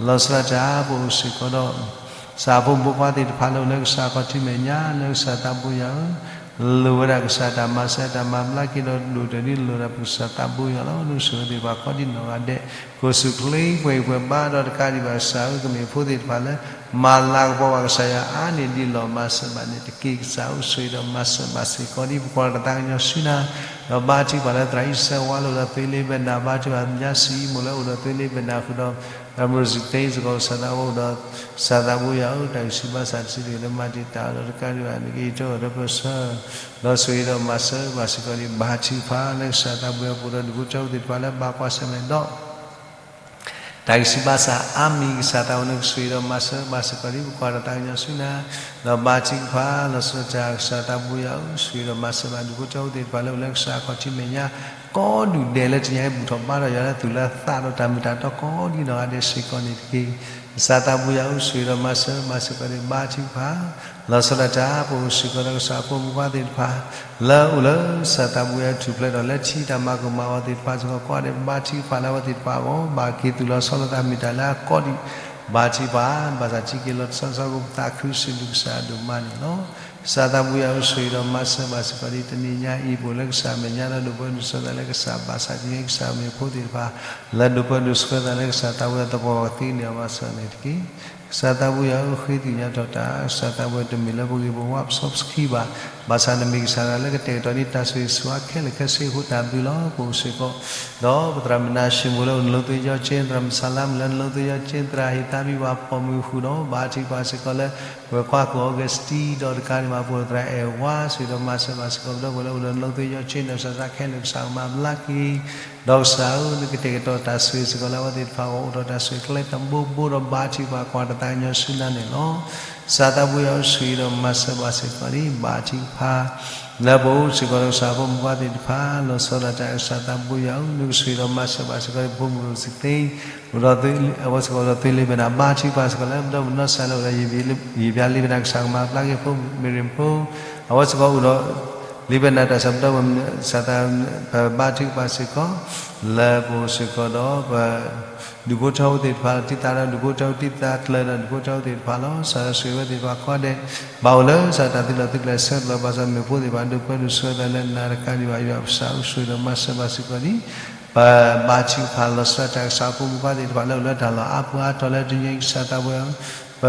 လီၤဆီဒၣ်တၢ်ပအိၣ်စ့ၢ်ကီးဒီး ကစၢ်ဖိမုၣ်ဖိခွါသ့ၣ်တဖၣ်လၢအိၣ်လၢကစၢ်ခီၣ်ထံးမဲာ်ညါ လၢကစၢ်သးဘိယွၤဧၢ လိၣ်ဝဲဒၣ်ကစၢ်တၢ်မၤစၢၤတၢ်မၤဘျါက့ၤဒီးဒိၣ်တၢၢ်ဒ်လိၣ်ဒီးပကစၢ်သးဘိယွၤလီၤ. နကဆိၣ်ဂ့ၤသ့ၣ်တဖၣ်ကိးဒံနီၢ်ဂၤဒဲး ကအိၣ်ဆူၣ်ချ့ပှဲၤဂံၢ်ပှဲၤဘါဒီးတကးဒံးဘၣ်ကစၢ်ဧၢ ကမ့ၢ်ဖိသ့ၣ်တဖၣ်လၢ မၤလၤကပီၤဘၣ်ကစၢ်ယွၤအါန့ၢ်ဒ်လီၤ မၤစၢၤဘၣ်န့ၣ်တက့ၢ်. ကစၢ်ဧၢ ဆိၣ်ဂ့ၤဒီးမၤစၢၤဘၣ်စ့ၢ်ကီးဒ် ပကွၢ်လၢတၢ်သးကညီၤဆူနၤ ဒီးဘါထုကဖၣ်လၢသရၣ်အံၣ်စၢဝါလၢအိၣ်ဒီးသွ့လ့ဘဲနၤ ဘါထုကဖၣ်ညါစံၣ်အံၤမိၣ်လၢအိၣ်ဒီးသွ့လ့ဘဲနၤဃုာ်ဒီး အမရစံးသ့စ့ၢ်ကီး ကစၢ်သးဘိယွၤအိၣ်ဒီး ကစၢ်သးဘိယွၤဧၢ တၢ်ဂံၢ်ဆူၣ်ဘါစၢ်တစုတဂ့ၤလၢမၤတံာ်တာ်ဒီးတကးဒံးဘၣ်န့ၣ်က့ၤ ယတီအၢၣ်လီၤပၢဆှၢ ဒီးဆိၣ်ဂ့ၤဒီးမၤစၢၤဘၣ်စ့ၢ်ကီးဒ် ဘါထုကဖၣ်လၢကစၢ်သးဘိယွၤပူၤဒီးဒူၣ်ဖိထၢဖိသ့ၣ်တဖၣ်လၢဘၣ်ကွၢ်ဆၢၣ်မဲာ်ဒီး တၢ်ဂံၢ်ဆူၣ်ဘါစၢ်အါမံၤ ကစၢ်သးဘိယွၤ နကဆိၣ်ဂ့ၤဒီးမၤစၢၤဘၣ်စ့ၢ်ကီးဒ် ပကွၢ်ဒီးတၢ်သးကညီၤဆူနၤ ဒီးဘါထုကဖၣ်လီၤဆီဒၣ်တၢ် ကစၢ်သးဘိယွၤဧၢ ဆိၣ်ဂ့ၤဒီးမၤစၢၤဘၣ်ဒူၣ်ဖိထၢဖိသ့ၣ်တဖၣ်လၢအိၣ်လၢကစၢ်ခီၣ်ထံးမဲာ်ညါ ကိးဒူၣ်ဒဲးလၢတနံၤအံၤ ဘူၣ်ထီၣ်ဘါထီၣ်ယွၤလၢသူၣ်လၢသးဒီးတၢ်မ့ၢ်တၢ်တီကိးဒံနီၢ်ဂၤဒဲးစ့ၢ်ကီးန့ၣ်တက့ၢ်. ကစၢ်သးဘိယွၤဧၢ ဆိၣ်ဂ့ၤဒီးမၤစၢၤဘၣ်စ့ၢ်ကီးဒ် ဘါထုကဖၣ် လီၤဆီဒၣ်တၢ် ပအိၣ်စ့ၢ်ကီးဒီးကစၢ်ဖိမုၣ်ဖိခွါသ့ၣ်တဖၣ် လၢအိၣ်လၢကစၢ်သးဘိယွၤထူၣ်ဖျဲးထီၣ်လၢထံတၢ်မၤကမၣ်အီၤသ့ၣ်တဖၣ်စ့ၢ်ကီးကိးဂၤဒဲး ဘါထုကဖၣ်လၢအဝဲသ့ၣ်တဖၣ်အဂီၢ် ဘၣ်က့ၤသူၣ်လီၤဆီလီၤသးမ့ၢ်တၢ်လၢအကီဒံး ဘါထုကဖၣ် ဘၣ်ဆၣ်ထံက့ၤလီၤဆီဆီ ပသးခုစံးဘျုးကစၢ်ဒိၣ်မးန့ၣ်လီၤ. ကစၢ်သးဘိယွၤဧၢ ဆိၣ်ဂ့ၤဒီးမၤစၢၤဘၣ်စ့ၢ်ကီးဒ်တနံၤညါအံၤ ပအိၣ်လၢကစၢ်မဲာ်ညါဒီးဒိးပၢဒိးဆှၢသးလၢကစၢ် ဘၣ်ဆၣ်တနံၤအံၤ ကစၢ်မ့ၢ်ဖိသ့ၣ်တဖၣ် လၢဒိးပၢဒိးဆှၢသးလၢကစၢ်သးဘိယွၤ သပှၢ်ပှၢ်ကသ့န့ၣ် အဘၣ်ဆၣ်န့ၣ်တက့ၢ်. ကစၢ်သးဘိယွၤဧၢ, ဃ့သ့ၣ်ညါထီၣ်တၢ်, ကစၢ်သးဘိယွၤ တမ့ၢ်လၢပဂ့ၢ်ပဝါပစီပဆှံဘၣ်, ဘၣ်ဆၣ်နမ့ၢ်ကစၢ်ဒၣ်လၢကတဲာ်ကတီၤန့ၢ်တၢ်ဆိၣ်ဂ့ၤဆိၣ်ဝါခဲလၢာ်ခဲဆ့အဃိ တၢ်ဘျုးလီၤ. ပအိၣ်စ့ၢ်ကီး ဒီးပသရၣ်မုၣ်နၤၡ့ၣ်မိၣ်လၢအိၣ်နလိသ့ယီၤက့, သရၣ်မုၣ်ဆၣ်လါမုၣ်လၢနလိသ့ယီၤက့, သရၣ်ဟ့ၣ်သးဘံၣ်ဝါပိာ်မုၣ်ဃုာ်ဒီး ဘါထုကဖၣ်စ့ၢ်ကီးလၢ ပှၤခွါခိၣ်အီကူးစတံ ဒီးတကးဒံးဘၣ် ပအိၣ်သရၣ်အဲၣ်ဝါ ဆိၣ်ဂ့ၤဒီးမၤစၢၤဘၣ်စ့ၢ်ကီး ပဒီပုၢ်ဝဲၢ်လၢအိၣ်လၢနလိသ့ယီၤက့ ဒီးကစၢ်သးခဲလၢာ် ကစၢ်ကမၤဘျါက့ၤ ဒီးကစၢ်ဧၢ, နကတဲာ်ကတီၤတၢ်ဆိၣ်ဂ့ၤစ့ၢ်ကီးလၢအဝဲသ့ၣ်တဖၣ်အဂီၢ် အိၣ်ဒီးတၢ်ဆိၣ်ဂ့ၤကျဲတဘိဘိဒီး ဘါထုကဖၣ်ကွၢ်တၢ်သးကညီၤဆူနၤန့ၣ်လီၤ. ကစၢ်သးဘိယွၤဧၢ, ဆိၣ်ဂ့ၤဒီးမၤစၢၤဘၣ်စ့ၢ်ကီးဒံး ဘါထုကဖၣ် လၢပအိၣ်စ့ၢ်ကီးဒီးကစၢ်ဖိမုၣ်ခွါသ့ၣ်တဖၣ် လီၤဆီဒၣ်တၢ် ကစၢ်သးဘိယွၤဧၢ, နကဆိၣ်ဂ့ၤဒီးမၤစၢၤဘၣ်စ့ၢ်ကီးဒံး ဖိမုၣ်ရိၣ်စံသ့ အိၣ်ဒီး အဝဲစ့ၢ်ကီးအိၣ်ဒီးသွ့လ့ပနၢ် ဘါထုကဖၣ်စ့ၢ်ကီးလၢ ပဒီပုၢ်ဝဲၢ်နီၢ်စၢ်လၢအိၣ်ဒီး ယံာ်ဘျါလ့ပနၢ် ကစၢ်ကမၤဘျါက့ၤ ဖိမုၣ်မ့ၢ်ရ့ၣ်ဖိ အဝဲစ့ၢ်ကီးအိၣ်ဒီး လ့ပနၢ်တၢ်ဆၢကတီၢ် ပမၤစၢၤသး ပဘါထုကဖၣ်စ့ၢ်ကီး လၢပအိၣ်စ့ၢ်ကီးဒီးပ ဒူၣ်ဖိထၢဖိသ့ၣ်တဖၣ် တံၢ်သးဒီးဒူၣ်ဖိထၢဖိတံၢ်သးကျၢၤဒီး ဒူၣ်ဖိထၢဖိသ့ၣ်တဖၣ်လီၤ. ကစၢ်ဆိၣ်ဂ့ၤဝဲသ့ၣ်တဖၣ်ကိးဂၤဒဲး ဘၣ်အိၣ်လၢကစၢ်တၢ်သုးလီၢ်သုးကျဲဆၢကတီၢ် ဘၣ်ဆၣ်မ့ၢ်ဖိသ့ၣ်တဖၣ် ဒိးပၢဒိးဆှၢသးလၢနၤတကးဒံးဘၣ် ယွၤကစၢ်ဧၢ, ဆိၣ်ဂ့ၤဒီးမၤစၢၤဘၣ်စ့ၢ်ကီးဒံး ပဘါထုကဖၣ်လီၤဆီဒၣ်တၢ် ကစၢ်ဖိမုၣ်ခွါသ့ၣ်တဖၣ်လၢအိၣ်လၢတၢ်လီၢ်အါပူၤအါတီၤလၢတနံၤအံၤ ကစၢ်သးဘိယွၤဧၢ, ပ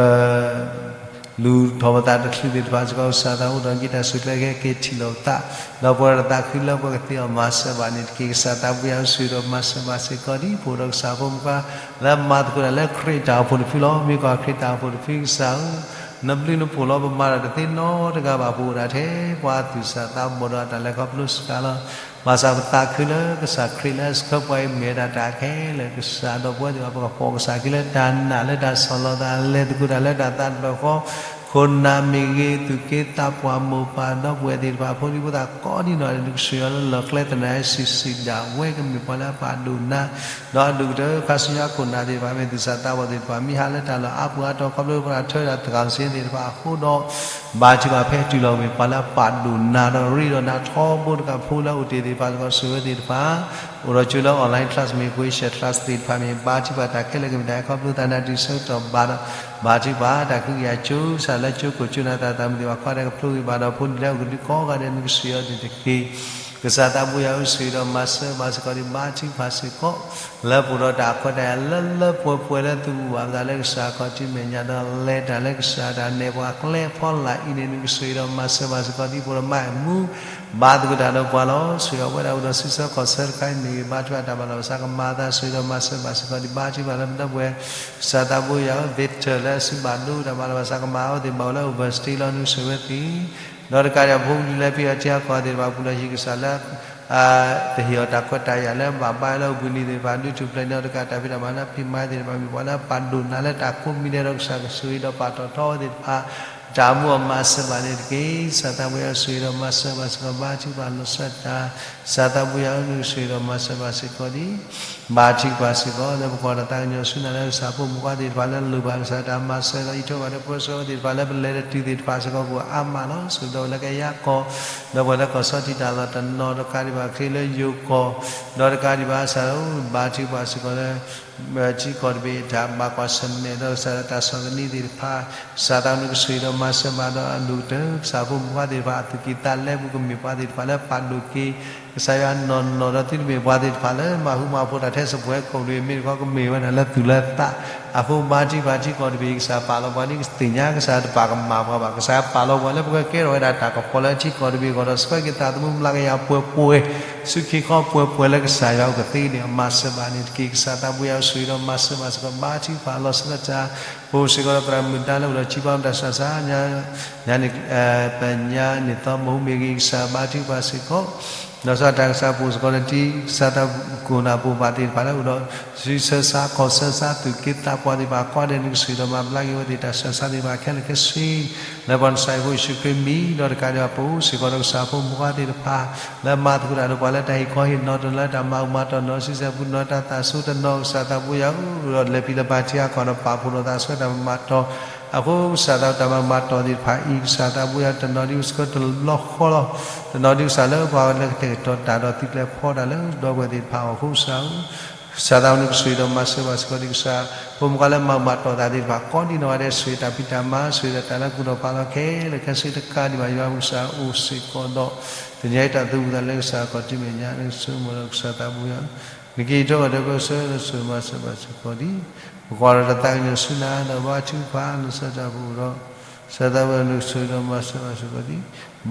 လူၤထီၣ်ပသးတချုးသ့ၣ်တဖၣ်စ့ၢ်ကီး ကစၢ်သးအိၣ်ဒီးက့ၤတၢ်ဆိၣ်ကျဲကဟဲက့ၤထံၣ်လိာ်ပသး, ဒီးပဝဲဒၣ်သးခုလၢပကသ့အီၤမၤစၢၤဘၣ်န့ၣ်တက့ၢ်. ကစၢ်သးဘိယွၤဧၢ, ဆိၣ်ဂ့ၤဒီးမၤစၢၤဘၣ်စ့ၢ်ကီးဒံး ပအိၣ်ဒီးကစၢ်ဖိမုၣ်ခွါ လၢမၤသကိးတၢ်လၢခရံာ်တၢ်အိၣ်ဖှိၣ်တဖုလီၤ. မ့ၢ်ကွၢ်ခရံာ်တၢ်အိၣ်ဖှိၣ်တဖုကစၢ်ဧၢ, နဘျုးနဖှိၣ်လီၤ ပမၤတၢ်တသ့နီတဂၤဘၣ် ပအိၣ်ဒၣ်ထဲပှၤသူၣ်စၢ်သးဘီၣ်ဒီးတၢ်လဲၤခီဖျိစှၤလီၤ. ဘၣ်ဆၣ်ပသးခုလၢကစၢ်ခရံာ်လၢအဆှၢပှၤအံၤ မ့ၢ်ဝဲဒၣ်တၢ်ခဲလၢာ် ကစၢ်ဒီးပဝဲသ့ၣ်တဖၣ် ပကဖီၣ်ကစၢ်ခံလၢတၢ်နာ်လၢတၢ်ဆီၣ်လီၤသး လဲၤသကိးတၢ်လၢတၢ်သးတဖျၢၣ်ဃီ, ခိၣ်နၢ်မ့ၢ်ဂ့ၤ သူၣ်က့သးပှၢ် မိၢ်ပၢ်ဒီပုၢ်ဝဲၢ်သ့ၣ်တဖၣ် ဖိဒံဖိသၣ်ကိးဒံးနီၢ်ဂၤဒဲး နကဆိၣ်ဂ့ၤအီၤလၢလီၢ်ကျဲသနာ် စံးစံးဒၣ်ဝဲ ကမ့ၢ်ပှၤလၢအပာ်ဒိၣ်နၤ ဒီးအဒိၣ်ကတၢၢ် ခါဆူညါခိၣ်နၢ်သ့ၣ်တဖၣ် မ့ၢ်သူၣ်စၢ်သးဘီၣ်သ့ၣ်တဖၣ် မ့ၢ်ဟးလၢတၢ်လီၢ်အါပူၤအါတီၤ ခီဖျိပှၤထၢတၢ်သးကီၢ်စ့သ့ၣ်တဖၣ်အဃိဒီး ဘါထုကဖၣ်ဖဲတုၤလီၤ မ့ၢ်ပှၤလၢအပာ်ဒိၣ်နၤဒီးရ့ဒီးနၤထီဘိတကးဖိလၢအိၣ်တ့ၢ်သ့ၣ်တဖၣ်စ့ၢ်ကီး ဆိၣ်ဂ့ၤဝဲသ့ၣ်တဖၣ် အိၣ်ဒီးကၠိလၢ online class မ့ၢ် voice class သ့ၣ်တဖၣ်မ့ၢ် ဘါထုကဖၣ်တၢ်ခဲလၢာ်ကမ့ၢ်တၢ်ဟဲခီဖျိသးနၤတုၤဆၢကတီၢ်ဘၣ်ဒီး ဘါထုကဖၣ်တၢ်ကဟုကယာ်ကၠိ ကစၢ်လၢကၠိခိၣ်ကၠိနၢ်သးသးမုၢ်သ့ၣ်တဖၣ် ခီဒဲးကဖျိဂ့ၤဘၣ်ဒီးဖိဒံလၢအကဒုးကိးဂၤဒဲး နကဆိၣ်ဂ့ၤအီၤန့ၣ်တက့ၢ်. ကစၢ်သးဘိယွၤဧၢ ဆိၣ်ဂ့ၤဒီးမၤစၢၤဘၣ်စ့ၢ်ကီးဒံး ဘါထုကဖၣ်စ့ၢ်ကီး လၢပအိၣ်ဒီးတၢ်ခွဲးတၢ်ယာ်လၢလၢပှဲၤပှဲၤလၢသုကဘူၣ်ဘၣ်ပသးလၢကစၢ် ခီၣ်ထံးမဲာ်ညါဒီးလဲၤတၢ်လၢကစၢ်တၢ်နဲၣ်ပှၤကျဲအဖီလာ်အံၤန့ၣ် နကဆိၣ်ဂ့ၤဒီးမၤစၢၤဘၣ်စ့ၢ်ကီးဒံး ပအိၣ်ဒီးမၤမူ ဘါသကိးတၢ်ဒီးပှၤလီၤ. ဆိၣ်ဂ့ၤအဝဲဒၣ်အိၣ်ဒီးဆံဆၢကီၢ်ဆၢတခါအံၤမ့ၢ်ဂ့ၤ ဘါထုကဖၣ်တၢ်မၤလီၤဘၣ်စးကမၤအသး ဆိၣ်ဂ့ၤဒီးမၤစၢၤဘၣ်စ့ၢ်ကီးဒံး ဘါထုကဖၣ်လၢပဒီပုၢ်ဝဲၢ် ကစၢ်သးဘိယွၤဧၢ Victor လၢအစုဘၣ်ဒိတၢ်မၤလီၤဘၣ်စးကမၤအဝဲသ့ၣ်ဘၣ်အိၣ်လၢ overstay လီၤ နကဆိၣ်ဂ့ၤဝဲသ့ၣ် ဒီးတကးဒံးဘၣ် ဖိလံၤလၢပယီၤထံအကီၢ်သ့ၣ်တဖၣ် ပူၤလီၢ်ဟံၣ်ကစၢ်လၢ တဟ့ၣ်အီၤတၢ်ခွဲးတၢ်ယာ်လၢဘၣ်ဘါလၢအပူၤန့ၣ်သ့ၣ်တဖၣ် ဒုးထူၣ်ဖျဲးန့ၢ်အီၤတကး တၢ်ဖံးတၢ်မၤလၢဖံးမၤသ့ၣ်တဖၣ် မ့ၢ်ပှၤလၢပာ်ဒိၣ်နၤလၢတၢ်ကိးမံၤဒဲးဒီး ကစၢ်ကဆိၣ်ဂ့ၤဒီးပာ်ထီၣ်ထီအဝဲသ့ၣ်တဖၣ် တၢ်မူအီၤမၤစၢၤဘၣ်န့ၣ်တက့ၢ်. ကစၢ်သးဘိယွၤဧၢ ဆိၣ်ဂ့ၤဒီးမၤစၢၤဘၣ်စ့ၢ်ကီး ဘါထုကဖၣ်လီၤဆီဒၣ်တၢ် ကစၢ်သးဘိယွၤဧၢ နကဆိၣ်ဂ့ၤဒီးမၤစၢၤဘၣ်စ့ၢ်ကီးဒံး ဘါထုကဖၣ်စ့ၢ်ကီး လၢပကွၢ်တၢ်သးကညီၤဆူနၤလၢကစၢ်ဖိမုၣ်ခွါသ့ၣ်တဖၣ်လၢလိၣ်ဘၣ်ကစၢ်တၢ်မၤစၢၤဒီး အံးထွဲကွၢ်ထွဲပၢဆှၢဝဲသ့ၣ်တဖၣ်လၢပလဲၤတတုၤသ့ၣ်တဖၣ်စ့ၢ်ကီး ပှၤအါမးလီၤ. ဆိၣ်ဂ့ၤဒီးပဝဲလၢကယၤကီၢ် ဒီးပှၤလၢကီၢ်ဆီထံးတၢ်လီၢ်တနီၤ ဒီးတကးဒံးဘၣ်ခရံာ်လၢယိၤကီၢ် ဒီးတကးဒံးဘၣ်ကစၢ်ဧၢ ဘါထုကဖၣ်စ့ၢ်ကီးလၢ ထံကီၢ်တဘ့ၣ်တၢ်ဘၣ်ကွၢ်ဆၢၣ်မဲာ် ဒီးကစၢ်လၢတၢ်ဆီၣ်သနံးသ့ၣ်တဖၣ် ကစၢ်သးနကဆိၣ်ဂ့ၤဒီးမၤစၢၤဘၣ်ဒီးအဒိၣ်ကတၢၢ် ကစၢ်ဖိမုၣ်ခွါသ့ၣ်တဖၣ် အသူၣ်ကံၢ်သးလဲပူၤ ကမ့ၢ်ပှၤသ့ၣ်တဖၣ်လၢပာ်ဒိၣ်က့ၤ ကစၢ်ယွၤနီၢ်နီၢ်ဒီးသုတမ့ၢ်ပှၤသ့ၣ်တဖၣ်လၢ မၤဃူမၤဖိးတၢ်ထဲစပွဲခိၣ်လွံၢ် မ့ၢ်တခီကမ့ၢ်ဝဲဒၣ်လၢသူၣ်လၢသး အဃိဘါထုကဖၣ်ထံကီၢ်တဘ့ၣ် ကစၢ်ပာ်လီၤပှၤဒ်ကသ့ၣ်ညါ ကစၢ်တပာ်ကမၣ်ပှၤဘၣ် ကစၢ်ပာ်လီၤပှၤလၢပကကဲထီၣ်ဝဲဒၣ်တၢ်ကပီၤလၢထံကီၢ်တဘ့ၣ်အဂီၢ်ဒီး ဆှၢက့ၤသးသမူမျးကယၤပှဲၤပှဲၤ ဆူခံခီပှဲၤပှဲၤလၢကစၢ်ယွၤအိၣ်ကသ့န့ၣ် အမၤစၢၤဘၣ်န့ၣ်တက့ၢ်. ကစၢ်သးဘိယွၤဧၢ ဆိၣ်ဂ့ၤဒီးမၤစၢၤဘၣ်စ့ၢ်ကီး ဘါထုကဖၣ်လီၤဆီဒၣ်တၢ် ပအိၣ်စ့ၢ်ကီးဒီးသရၣ်မုၣ်ဒါလၢအိၣ်ဒီးထံဘၣ်မတၤဆှၣ်ဆါ ညါန့ၣ် ပညါန့ၣ်သီမဟူမ့ၢ်ဂ့ၤ ကစၢ်ဘါထုကဖၣ်စ့ၢ်ကီး ဒီးကစၢ်တၢ်ကစၢ်ပအိၣ်စ့ၢ်ကီးဒီးထံ ကစၢ်သးကိၢ်နၢ်ပိာ်ပၢ်သ့ၣ်တဖၣ်လၢအိၣ်ဒီး ဆံဆၢဆါခီၣ်ဆၢဆါ သူၣ်က့သးပှၢ်သ့ၣ်တဖၣ် ကိးဂၤဒဲး နကဆိၣ်ဂ့ၤဒီးမၤဘျါက့ၤဝဲသ့ၣ် တၢ်ဆှၢဆါသ့ၣ်တဖၣ်ခဲလၢာ်ခဲဆ့ လၢပှၤနစၢ်ယွၤဖိယ့ၣ်ၡူးခရံာ်မံၤ ဒီးတကးဒံးဘၣ်ပအိၣ်စ့ၢ်ကီးဒီးကစၢ်ဖိမုၣ်ခွါသ့ၣ်တဖၣ် လၢမၤသကိးတၢ်ဒီးပှၤလၢတၢ်ဟ့ၣ်ခီဟ့ၣ်နီၤတနီၤ လၢတၢ်မၤအၢမၤတီၢ်နီၤ ဆံဆဲၣ်ပူၤနီၤ တၢ်သးစိတနီၤ ကစၢ်သးဘိယွၤဧၢ ဒီးလဲၤဖံးလၢပၢ်ထံအခီၣ်ဒီး ပာ်ဖှိၣ်ဒီးသးဆၢတၢ်မၤတီၢ် အဃိကစၢ်သးတၢ်မၤမၤတီၢ်သ့ၣ်တဖၣ်အံၤ ကစၢ်သးဘိယွၤ တနီၤဒ်ဆှၢတဘျီဃီလီၤ. တနီၤဒ်ကစၢ်လၢပှၤလၢကတဲာ်ကတီၤတၢ်ဒီးသုကျဲဖီတၢ်လၢဒီပုၢ်ဝဲၢ်သ့ၣ်တဖၣ်အဂီၢ် အဃိကစၢ်ဧၢ ကစၢ်သးနကဆိၣ်ဂ့ၤဒီးမၤစၢၤဘၣ်စ့ၢ်ကီးဒံး ကစၢ်ဖိမုၣ်ခွါလၢမၤမၤတီၢ်သးသ့ၣ်တဖၣ် ကိးဒံးနီၢ်ဂၤဒဲး ဆိၣ်ဂ့ၤတၢ်ဖံးတၢ်မၤ ဆိၣ်ဂ့ၤဒီးတၢ်လၢကူၣ်ထီၣ်ဖးလီၤခဲလၢာ်ခဲဆ့ တကးဒံးဘၣ် ယွၤကစၢ်အိၣ်စ့ၢ်ကီးဒီး တနံၤအံၤတၢ်သူၣ်ဝံၣ်သးလၢကစၢ်ခီၣ်ထံးမဲာ်ညါ နကဆိကမိၣ်ဒီးကစၢ်သးဘိယွၤ နက့ၤထီၣ်ဝဲဒီးပၢဆှၢဒီးဆိၣ်ဂ့ၤမၤစၢၤဘၣ်စ့ၢ်ကီးဒံး, ပကွၢ်ဒီးတၢ်သးကညီၤဆူနၤဒီးဘါထုကဖၣ်လီၤစၢၤတၢ်ပူၤဒီး, စၢၤသးဝဲနကဆိၣ်ဂ့ၤဒီးမၤစၢၤဘၣ်စ့ၢ်ကီးဒံး,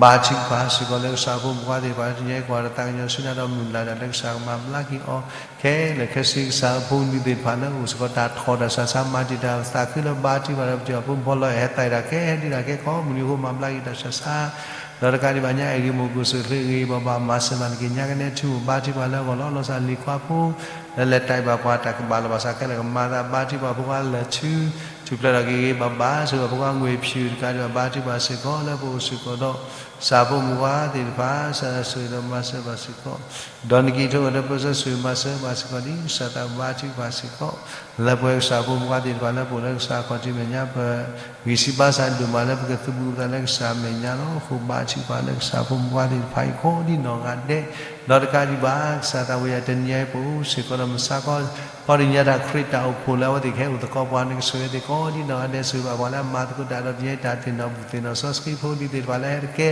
ဘါထုကဖၣ်စ့ၢ်ကီးလၢကစၢ်ဖိမုၣ်ဖိသ့ၣ်တဖၣ် တနံၤအံၤကွၢ်ဒီးတၢ်သးကညီၤဆူနၤဒီးမုၢ်လၢ်တၢ်လၢကစၢ်ကမၤဘျါက့ၤအီၤ ခဲလၢာ်ခဲဆ့ ကစၢ်ဖိမုၣ်သ့ၣ်တဖၣ်လၢအိၣ်စ့ၢ်ကီးတၢ်ထီၣ်တၢ်စးဆါ မၤတံာ်တာ်သးခုလၢဘါထုကဖၣ်ဒီးပတံၤအီၤဖိမုၣ်ဖိလီၤ ဟဲသးဒၣ်ကဲဟဲဒံးဒၣ်ကဲကိးမုၢ်နံၤအဃိမၤဘျါက့ၤတၢ်စးဆါ ဒီးတကးဒံးဘၣ်ညါ အဲၣ်ဂ့ၤမူးကိးစိၤချ့ဂ့ၤဘၣ်ဘၣ် မၤစၢၤဘၣ်နက့ၤညါကနဲထူးမူး ဘါထုကဖၣ်လၢအဂီၢ်လီၤ လီၤစၢ်လံၤခွါဖိ လၢလဲၤတၢ်ဘၣ်ပှၤတၢ်ကဘၣ်လီၤဘၣ်စးခဲလၢာ် ကမၤသးဘါထုကဖၣ်ဖိခွါလၢာ်ထူ ထူၣ်ဖျဲးထီၣ်က့ၤဂ့ၤဘၣ်ဘၣ် ဆိၣ်ဂ့ၤဖိခွါငွေဖြူ တကးဒံးဘၣ် ဘါထုကဖၣ်စ့ၢ်ကီးလၢပအိၣ်စ့ၢ်ကီးဒီး ကစၢ်ဖိမုၣ်ဖိသ့ၣ်တဖၣ် စၢ်ဆိၣ်ဂ့ၤဒီးမၤစၢၤဘၣ်စ့ၢ်ကီး ဒီးနက့ၤထီၣ်ဝဲဒီးပၢဆှၢဆိၣ်ဂ့ၤမၤစၢၤဘၣ်စ့ၢ်ကီးဒ် ကစၢ်သးဘါထုကဖၣ်စ့ၢ်ကီး လၢပဝဲကစၢ်ဖိမုၣ်ဖိသ့ၣ်တဖၣ်လၢပအိၣ်လၢကစၢ်ခီၣ်ထံးမဲာ်ညါ ပဂံၢ်စၢ်ဘါစၢ်ဒိၣ်မးလၢပကသုးဘူးသးလၢကစၢ်မဲာ်ညါလီၤ. အဃိဘါထုကဖၣ်လၢကစၢ်ဖိမုၣ်ဖိသ့ၣ်တဖၣ်အံၤကိးဒ်နီၢ်ဂၤဒဲး ဒီးတကးဒံးဘၣ် ကစၢ်သးဝံၣ်ယၤတနံၤအံၤပအိၣ်စ့ၢ်ကီးဒီးမုၢ်ဆါခီ ခီတနံၤညါတၢ်ခရံာ်တၢ်အိၣ်ဖှိၣ်လၢအဝဲသ့ၣ်ကဟဲအိၣ်သကိးပှၤ နကဆိၣ်ဂ့ၤသ့ၣ်ကိးဒ်နီၢ်ဂၤဒဲး ဆိၣ်ဂ့ၤဘၣ်ပှၤလၢအမၤသကိးတၢ်ဒီး ပယဲတၢ်သ့ၣ်နီၣ်ဘူၣ်သ့ၣ်နီၣ်စီဆှံဖိလံၤသ့ၣ်တဖၣ်လၢအဟဲတကဲ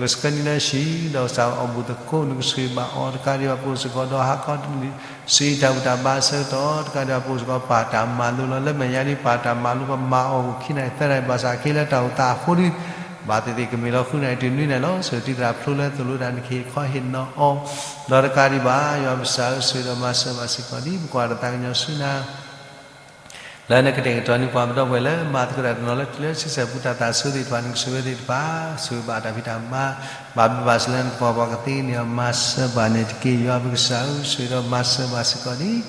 ဂုာ်ဆှၢနံၣ်လၢဟံၣ် ဒီးကစၢ်အီၣ်ဘူၣ်သကိး နကဆိၣ်ဂ့ၤဘၣ်အီၤ တကးဒံးဘၣ်ပအိၣ်စ့ၢ်ကီးဒီးဟးခီ စံးတၢ်ဘူၣ်တၢ်ဘါအဆၢကတီၢ် တကးဒံးဘၣ်ပအိၣ်စ့ၢ်ကီးပာ်တၢ်မၤလိလီၤ လၢမဲာ်ညါဒ်ပာ်တၢ်မၤလိ ပမၤအီၤအိၣ်ခံနၣ်ရံၣ်သၢနၣ်ရံၣ် ဘၣ်ဆၣ်အခံလၢတၢ်အိၣ်သးအဃိဒီး ဘၣ်သ့ၣ်သ့ၣ်ကမ့ၢ်လီၤဃုနၣ်ရံၣ်တုၤနွံနၣ်ရံၣ်လီၤ ဆိၣ်တံၢ်သရၣ်ဖျိလၢသိၣ်လိတၢ်နခ့ခီဟ့ၣ်နီၤအီၤ ဒီးတကးဒံးဘၣ် ယွၤပကစၢ်ဧၢ ဆိၣ်ဂ့ၤဒီးမၤစၢၤဘၣ်စ့ၢ်ကီးဒ် ပကွၢ်ဒီးတၢ်သးကညီၤဆူနၤ လၢနကတဲာ်ကတီၤန့ၢ်ပှၤပဒီပုၢ်ဝဲၢ်လၢမၤသကိးတၢ်တနီၤလၢတုၤလၢဆံဆဲၣ်ပူၤတၢ်သးစူၤသ့ၣ်တဖၣ် နကဆိၣ်ဂ့ၤသ့ၣ်တဖၣ် ဆိၣ်ဂ့ၤဘၣ်တၢ်ဖံးတၢ်မၤ ဘၣ်ဘျုးဘၣ်ဆိၣ်လၢနသပှၢ်ပှၤကသ့န့ၢ်အီၤ မၤစၢၤဘၣ်န့ၣ်တက့ၢ် ယွၤပကစၢ်ဧၢ ဆိၣ်ဂ့ၤဒီးမၤစၢၤဘၣ်စ့ၢ်ကီးဒ်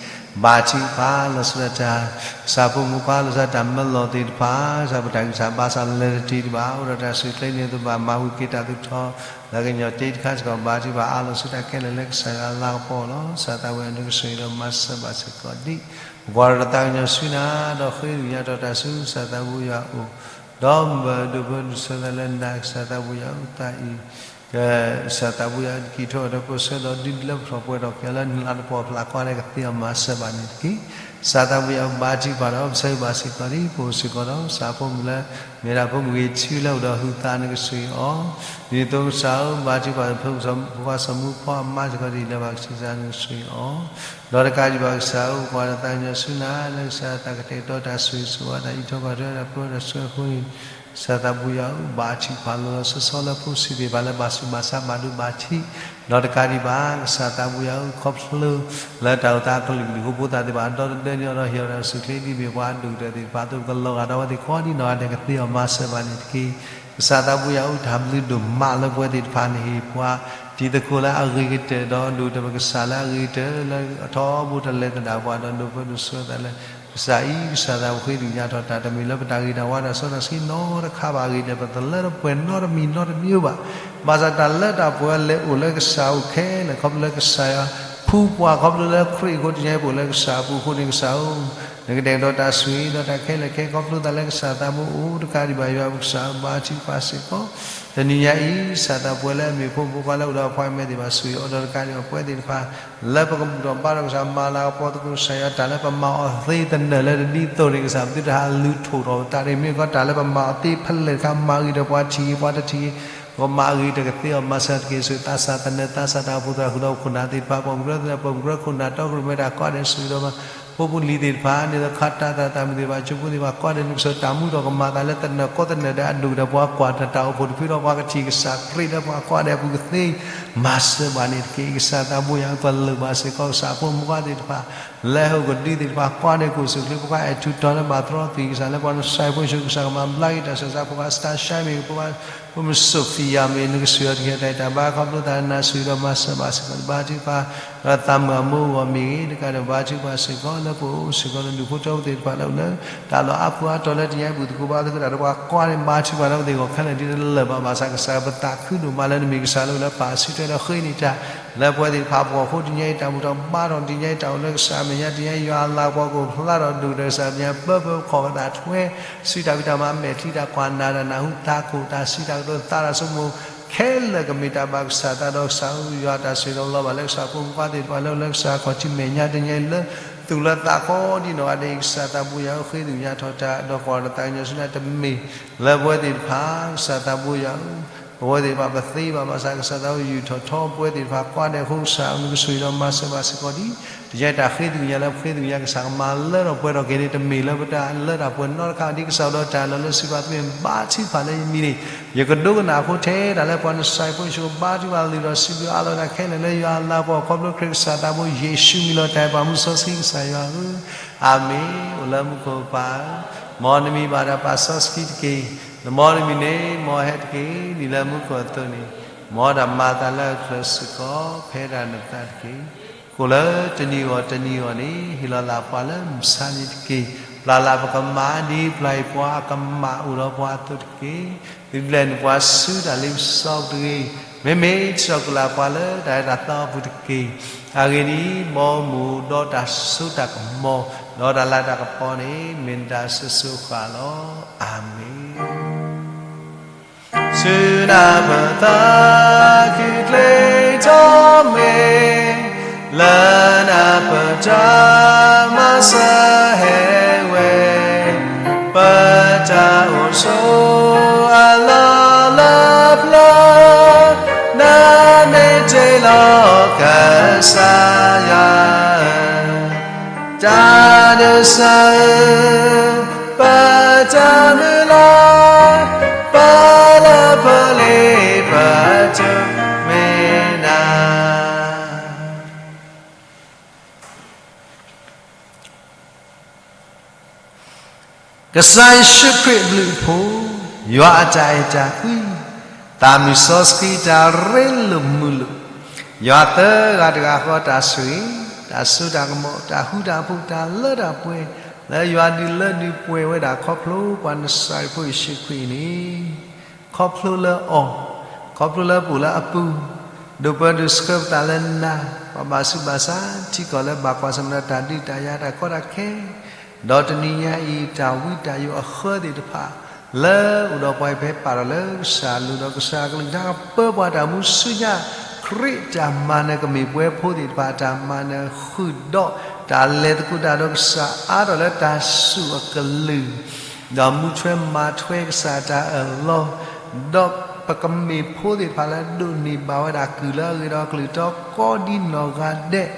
ဘါထုကဖၣ်လီၤဆီဒၣ်တၢ် ကစၢ်ဖိမုၣ်ဖိခွါ လီၤဆီဒၣ်တၢ်မၢလီၤသ့ၣ်တဖၣ် ကစၢ်ပတၢ်ဂံၢ်စၢ်ဘါစၢ်လၢတတံၤဒံးဘၣ် အိၣ်ဒီးတၢ်ဆိၣ်ချ့န့ၣ် သဘၣ်မၤဝံၤက့ၤတၢ်သူၣ်ထီၣ် လၢကညီၤတ့တခါစ့ၢ်ကီး ဘါထုကဖၣ်အါလီၤဆူတၢ်ခဲလၢာ်လၢကစၢ်ယွၤအလၤကပီၤလီၤ ကစၢ်သးဝံၣ်အနကဆိၣ်ဂ့ၤဒီးမၤစၢၤဘၣ်စ့ၢ်ကီးဒ် ပကွၢ်ဒီးတၢ်သးကညီၤဆူနၤ ဒီးဃ့ဒုးညါထီၣ်တၢ်ဆူကစၢ်သးဘိယွၤအအိၣ် ဒီးမၢဒိးဖၢဒိးဆၢသးလၢနၤ ကစၢ်သးဘိယွၤအအိၣ်သးအံၤ ကစၢ်သးဘိယွၤအအိၣ် က့ၤထီၣ်ဒီးပၢဆှၢဒီးဒုးလၢပထီၣ်ပှဲၤထီၣ်က့ၤလၢနလၤကပီၤဖျါ ကွၢ်ဒီးကသ့အီၤမၤစၢၤဘၣ်န့ၣ်တက့ၢ်. ကစၢ်သးဘိယွၤအအိၣ် ဘါထုကဖၣ်ဒီးပဆၢဂ့ၤဘၣ်စ့ၢ်ကီးလံ ပအိၣ်စ့ၢ်ကီးဒီးကစၢ်ဖိမုၣ်လၢ မ့ၢ်ဒၣ်ဖိမုၣ်ဂ့ၤထံလၢအိၣ်ဒီးဟုးသး နကဆိၣ်ဂ့ၤအီၤ ဒ်သိးကစၢ်ဧၢ ဘါထုကဖၣ်ဒီးဖိခွါစီၤမူဖီအမါစ့ၢ်ကီး ဒ်လၢဘၣ်ကဆံးစၢ် နကဆိၣ်ဂ့ၤအီၤ ဒီးတကးဒံးဘၣ်ကစၢ်ဧၢ ပကွၢ်ဒီးသးကညီၤဆူနၤ လၢကစၢ်သးကတဲာ်ကတီၤတၢ်ဆိၣ်ဂ့ၤဆိၣ်ဝါ တၢ်အံးထီၣ်ကွၢ်ထွဲတၢ်ပၢတၢ်ဆှၢအဃိန့ၣ် ကစၢ်သးဘိယွၤအအိၣ် ဘါထုကဖၣ်လီၤလီၤဆီဆီလၢဖိဆံးသ့ၣ်တဖၣ်လၢဘၣ်ဆူးဘၣ်ဆါဘၣ်ဒိဘၣ်ထံး ဒီးတကးဒံးဘၣ် ကစၢ်သးဘိယွၤအအိၣ် ခီဖျိလၢတၢ်အိၣ်သးအကလုာ်ကလုာ်အဃိ ဖိသၣ်သ့ၣ်တဖၣ်ဒီတဒၢန့ၣ်ဒီး ဟ့ၣ်အီၤတၢ်ဆိၣ်ချ့ဒ်မ့ၢ်ပှၤအဒိၣ်ကတၢၢ်သ့ၣ်တဖၣ်အသိး ပကလီၤဂာ်ဒီးအဝဲသ့ၣ်ကိးဒ်နီၢ်ဂၤဒဲး ကသ့အီၤမၤစၢၤဘၣ်န့ၣ်တက့ၢ်. ကစၢ်သးဘိယွၤအအိၣ် တၢ်ဘျုးဒိၣ်မးလၢပဝဲသ့ၣ်တဖၣ်န့ၣ် ဟ့ၣ်ပှၤတံၤသကိးလၢအဂ့ၤကတၢၢ် ဒီးဒိၣ်ကတၢၢ်ပကစၢ်လၢအဂ့ၤကတၢၢ်လၢအထီဘိတလဲၤသဒၣ်ပှၤ ဒီးဒိးဖၢဒိးဆှၢသးလၢ ကစၢ်အံၤ ကစၢ်သးဘိယွၤဃ့ဒုးညါထီၣ်တၢ် တမ့ၢ်လၢပတၢ်ဂ့ၤတၢ်ဝါတၢ်စီတၢ်ဆှံနီတခါဘၣ် အဂ့ၤဒဲး ပတလၢတပှဲၤနီတမံၤနီတမံၤဘၣ်. ဘၣ်ဆၣ်တၢ်လၢတၢ်ပှဲၤလဲၤအိၣ်လၢကစၢ်အအိၣ်ခဲလၢာ် ခီဖျိလၢကစၢ်ယွၤဖှူပှၤ ခီဖျိလၢခရံာ်အဃိ တနံၤအံၤပအိၣ်လၢကစၢ်အပူၤအဃိန့ၣ် ကစၢ်ဧၢ နကတဲာ်ကတီၤတၢ်ဆိၣ်ဂ့ၤဒီးတၢ်ခဲလၢာ်ခဲ ခီဖျိသးလၢကစၢ်သးဘိအိၣ် တကးဒံးဘၣ် ယွၤပကစၢ်ဘါထုကဖၣ်စ့ၢ်ကီး တနံၤညါအံၤ ကစၢ်သးပှဲၤလၢအမ့ၢ်ဖိမုၣ်ဖိခွါလၢအိၣ်ဒီးအဖိအမါသ့ၣ်တဖၣ် ဆိၣ်ဂ့ၤအီၤဒီးတကးဒံးဘၣ် ပဝဲသ့ၣ်တဖၣ် လၢပကဘူၣ်ထီၣ်ဘါထီၣ်ကစၢ် မၤလၤကပီၤသကိးကစၢ်ယွၤ တၢ်လၢပမၤအီၤသ့တနၢၣ်လၢတဒ်သိးန့ၣ် ကစၢ်ပသုတဟးလူၤထိၣ်ထီၣ်တၢ်န့ၣ် မ့ၢ်ကီးတၢ်လၢပမၤအီၤသ့ဖဲလဲၣ်တခါ မၤဂ့ၤဒီးပှၤထံၣ်ဂ့ၤ ပှၤတထံၣ်ဂ့ၤ ပကမၤအဂ့ၤတကသ့အီၤ မၤစၢၤတက့ၢ် ဆိၣ်ဂ့ၤသးစၢ်သနၢၣ်သးစၢ်တၢ်အိၣ်ဖှိၣ်သရၣ်ဃုာ်ဒီးခိၣ်နၢ်သ့ၣ်တဖၣ် ပိာ်မုၣ်ကရၢသနၢၣ် ပိာ်မုၣ်ကရၢခိၣ်နၢ် တီကရူၢ်မဲတၢ်ကိးဂၤဒဲး ဆိၣ်ဂ့ၤဒီး ဖိပူၤလံၤသ့ၣ်တဖၣ် န့ၣ်ဒီးခးတၢ်သးသမူသ့ၣ်တဖၣ် ကၠိဖိသ့ၣ်တဖၣ် ကိးဂၤဒဲး နကစၢ်တၢ်မူထီၣ်ကမၤသးလၢသနၢၣ်ကိးသနၢၣ်ဒီးအဒိၣ်ကတၢၢ် ပှၤကွၢ်တၢ်တၢ်အိၣ်ဖှိၣ်တဖုဒီးပှၤကထံၣ်ကစၢ်ခရံာ်လၢပှၤကိးဂၤဒဲးအပူၤကသ့ မၤစၢၤဘၣ်န့ၣ်တက့ၢ်. ကစၢ်သးဘိယွၤ ပလၢၢ်ဘၣ်စ့ၢ်ကီး ကစၢ်ဖိမုၣ်ဖိခွါသ့ၣ်တဖၣ် လၢဟီၣ်ခိၣ်ဒူသ့ၣ်တဖၣ် ကိးဂၤဒဲး ကအိၣ်ဆူၣ်ချ့ ဖိခွါအဲၣ်ထူးတီၤလၢဘၣ်သြီသံၣ် ကစၢ်လၢပှၤနစၢ်ဖိဆူ ကစၢ်ကမၤဘျါက့ၤတၢ်ဆၢကစၢ် ဖိခွါစတၢ်ရှါမ့ၢ်ဂ့ၤ ဖိခွါ ဖိမုၣ်စိၣ်ဖံးယၤမ့ၢ်ဂ့ၤ နကဆိၣ်ဂ့ၤအီၤတက့ၢ် တၢ်အဲၣ်တၢ်ဘါ ခီဖျိသးလၢနၤ ဆိၣ်ဂ့ၤဒီးမၤစၢၤဘၣ်စ့ၢ်ကီး ဘါထုကဖၣ် ဒီးသးမုာ်အမိၢ်အဂီၢ်မ့ၢ်ဂ့ၤ တကးဒီးဘါထုကဖၣ်စ့ၢ်ကီး လၢပအိၣ်စ့ၢ်ကီးလၢဒူၣ်ဖိထၢဖိသ့ၣ်တဖၣ်လၢအိၣ်လၢ တၢ်လီၢ်အါပူၤအါတီၤလၢတနံၤအံၤ ဘူၣ်သကိးဘါသကိးတၢ်ဒီးပှၤကိးဂၤဒဲး ဘါထုကဖၣ်လၢပသ့ၣ်အဂီၢ်ခဲလၢာ် ဒ်တလၢာ်ဘၣ် ဘၣ်ဆၣ်ကစၢ်ပသးခုဒိၣ်မးလၢနမ့ၢ်ကစၢ်လၢအိၣ်လၢပာ်စုထွဲဒီးဃ့န့ၢ်တၢ် လၢပဝဲသ့ၣ်တဖၣ်အဂီၢ်အဃိ တနံၤအံၤတၢ်ဘူၣ်ထီၣ်ဘါထီၣ် တနံၤအံၤတၢ်အိၣ်လၢကစၢ်အမဲာ်ညါ တနံၤအံၤယွၤအလၤကပီၤကအိၣ်ဖျါထီၣ်ဒိၣ်ကတၢၢ်ကစၢ်မဲာ်ညါ ပၢပၢခီၣ်ပသးထွဲ စုတၢ်ဖံးတၢ်မၤ မဲာ်ချံတၢ်ကွၢ်နၢ်တၢ်နၢ်ဟူသးခိၣ်တၢ် စံးတၢ်ကတိၤသးတၢ်ဆိကမိၣ် ခဲလၢာ်ကမ့ၢ်တၢ်ဘၣ်ကစၢ်သးဒီးကစၢ်ဧၢ ယွၤတၢ်ဆိၣ်ဂ့ၤဒီးလီၤဘၣ်လၢကစၢ်ဖိမုၣ်ဖိခွါသ့ၣ်တဖၣ်လၢအိၣ်လၢကစၢ်ခီၣ်ထံးမဲာ်ညါ တနံၤအံၤလၢ သူၣ်လၢသးကိးဒ်နီၢ်ဂၤဒဲးအံၤ ကစၢ်သးဘိယွၤဧၢ ဃ့ဒုးညါထီၣ်တၢ် ဒီးကွၢ်ဒီးသးကညီၤဆူနၤ တမ့ၢ်လၢပဝဲသ့ၣ်တဖၣ် ကစၢ်သးဘိယွၤဧၢ ပဝဲသ့ၣ်တဖၣ်ပသ့ဘၣ်ဘၣ်ဆၣ် ကစၢ်သးအိၣ်ယူာ်ထီၣ်ထီ ပဝဲသ့ၣ်တဖၣ်ကွၢ်ဒဲးအဃိ ကစၢ်အမံၤကဆူၣ်ဒီးမၤစၢၤဘၣ်စ့ၢ်ကီးဒံး, တယဲတၢ်ဃ့သကွံာ်ညါလၢပဃ့သကွံာ်ညါ ကစၢ်ကမၤလၢထီၣ်ပှဲၤထီၣ်က့ၤန့ၣ် တမ့ၢ်လၢပတၢ်လၢတၢ်ပှဲၤနီတခါ ဒ်ကစၢ်အိၣ်ဒီးတၢ်လီၢ်လၢစံးပာ်သ့ၣ် ဘါထုကဖၣ်လၢယမံၤန့ၣ် ယကဒိကနၣ်အဃိထဲတၢ်လၢပှၤနစၢ်ဖိယ့ၣ်ၡူး ဘါထုကဖၣ်လုၢ်ထီၣ်စံးဘျုးအးလီၤတၢ်ခဲလၢာ်လၢယွၤအလၤပှီၢ် ခီဖျိခရံာ်ကစၢ်သးဘိယ့ၣ်ၡူးမံၤလီၤတၢ်အဲၣ်ပှၤမူစီဆှံကစၢ်ယွၤဧၢ, အၤမ့ၣ်. အိၣ်လၢမူခိၣ်ပၢ်ဧၢ, မ်နမံၤဘၣ်တၢ်ပာ်စီဆှံတက့ၢ်. နမ်နမံၤန့ၣ် မ်ဟဲတက့ၢ်. နံၤလၢမူခိၣ်အသိးန့ၣ် မ်တၢ်မၤအသးလၢအချၢစ့ၢ်ကီး ဖဲဒၣ်နသးတက့ၢ်. ကိၣ်လၢတနံၤအဂီၢ်တနံၤအဂီၢ်န့ၣ် ဟ့ၣ်လီၤသးပှၤလၢမုၢ်ဆါနံၤတက့ၢ်. ပျၢ်လၢပကမၣ်ဒ်ပျၢ်အံၤပှၤအကမၣ်အိၣ်ဒီးပှၤအသိးတက့ၢ်. သုဘျဲၣ်နပှၤဆူတၢ်လ့ပစီပူၤတဂ့ၤ. မ့မ့ၢ်ထံၣ်ထီၣ်ကလၢ်ပှၤလၢတၢ်အဲၣ်တၢ်သီအပူၤတက့ၢ်. အဂ့ၢ်ဒ်အံၤ, မ်မ့ၢ်အိၣ်ဒီးတၢ်စိတၢ်ကမီၤ, ဒီးတၢ်လၤတၢ်ကပီၤန့ၣ် မ့ၢ်နတၢ်အစိၤစိၤအဃၣ်လီၤ. အၤမ့ၣ်. ဆူနၢ်ပၢၢ်သးခုချ့ထီၣ်မ့ၢ်, လၢနၢ်ပၢၢ်တၢ်မၤစၢၤဟဲဝဲ, ပတၢ်အိၣ်ဆိးအလီၢ်လၢပျၢၤ, နမ့ၢ်တ့လီၤကစၢ်ယွၤဧၢ, တၢ်ဒိးစၢၤ ပတၢ်မုၢ်လၢ်, ပလၢပလ့ပတုၤမ့ၢ်နၤ. ကစၢ်ယ့ၣ်ၡူးခရံာ်အဘျုးအဖှိၣ်, ယွၤအတၢ်အဲၣ်တၢ်ကွံ, သးမုၢ်စီဆှံတၢ်ရ့လိာ်မုာ်လိာ်, ယွၤသၢဂၤတဂၤဃီတၢ်ဆိၣ်ဂ့ၤ, တၢ်စိတၢ်ကမီၤ, တၢ်ဃူတၢ်ဖိး, တၢ်လၢတၢ်ပှဲၤ, လၢယွၤဒုးလၢဒုးပှဲၤဝဲဒၣ်ခီဖျိပှၤနစၢ်ဖိယ့ၣ်ၡူးခရံာ်အံၤန့ၣ်, ခီဖျိလၢအီၤ, ခီဖျိလၢပအိၣ်လၢအပူၤ, ဒိၣ်ပၢဒိၣ်ဆှၢပသးလၢနၤ, ပှၤဘၣ်ဆူးဘၣ်ဆါ ထံကီၢ်လၢဘၣ်ကွၢ်ဆၢၣ်မဲာ်ဒီးတၢ်ဒုးတၢ်ယၤတၢ်ကီတၢ်ခဲ ဒီးတနံၤညါအံၤ တၢ်ဝံတၢ်ယိးအဃၢသ့ၣ်တဖၣ် လၢအိၣ်ဒီးပှၤအံၤဖဲပာ်ထီၣ်လၢကစၢ်အလိၤ ဒီးကစၢ်အကလုၢ်ကထါကပၢပှၤတၢ်မူဆူညါ ခရံာ်တၢ်မၤနၢၤကမ့ၢ်ပှဲၤဖိသ့ၣ်တဖၣ်အတၢ်မၤနၢၤဃုာ်ဒီး တၢ်လဲၤသကိးတၢ်ဒီးကစၢ်အါထီၣ်လၢတၢ်စူၢ်အကလုၢ် ဒီးမူထွဲမၤထွဲကစၢ်တၢ်အၢၣ်လီၤ ဒီးပကမ့ၢ်ဖိသ့ၣ်တဖၣ်လၢဒိးန့ၢ်ဘၣ်ဝဲဒၣ်ကုၢ်လၢအဂ့ၤဒီးအကလုၢ်တီကိးဒ်နီၢ်ဂၤဒဲး,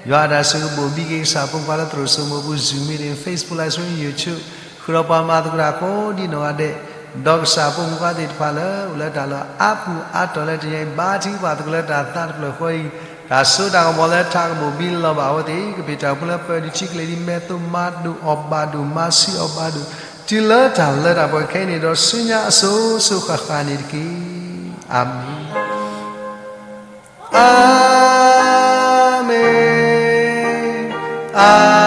ယွၤအတၢ်ဆိၣ်ဂ့ၤဘိၣ်ဘံက့ၤကစၢ်ဖိမုၣ်ဖိခွါလၢသရိာ်စိမိးပူၤ Zoom meeting, Facebook Live Stream, YouTube, ဃုာ်ဒီးပှၤမၤသကိးတၢ်ကိးဒ်နီၢ်ဂၤဒဲး, ဒီးကစၢ်ဖိမုၣ်ဖိခွါသ့ၣ်တဖၣ်လၢအိၣ်လၢတၢ်လီၢ်အါပူၤအါတီၢ်လၢတနံၤအံၤ ဘါထုကဖၣ်သကိးလၢတၢ်သးတဖျၢၣ်ဃီအံၤ, တၢ်စိတၢ်ကမီၤလၢထးကမူၣ်ဘံလီၤဘၣ်အဝဲသ့ၣ် ကပ့ၤတၢ်အိၣ်ဖှိၣ်လၢပၢၤဒုးထံကလဲၤဒ်မဲာ်သိး မၤဒိၣ်အီၣ်ဘၣ်ဒိၣ် မၤဆံးအီၣ်ဘၣ်ဒိၣ် တုၤလၢတၢ်လၢတၢ်ပှဲၤခဲအံၤန့ၣ်ဒီး ဆူညါအစိၤစိၤဃၣ်ဃၣ်န့ၣ်တက့ၢ်. အၤမ့ၣ်, အၤမ့ၣ်, အၤ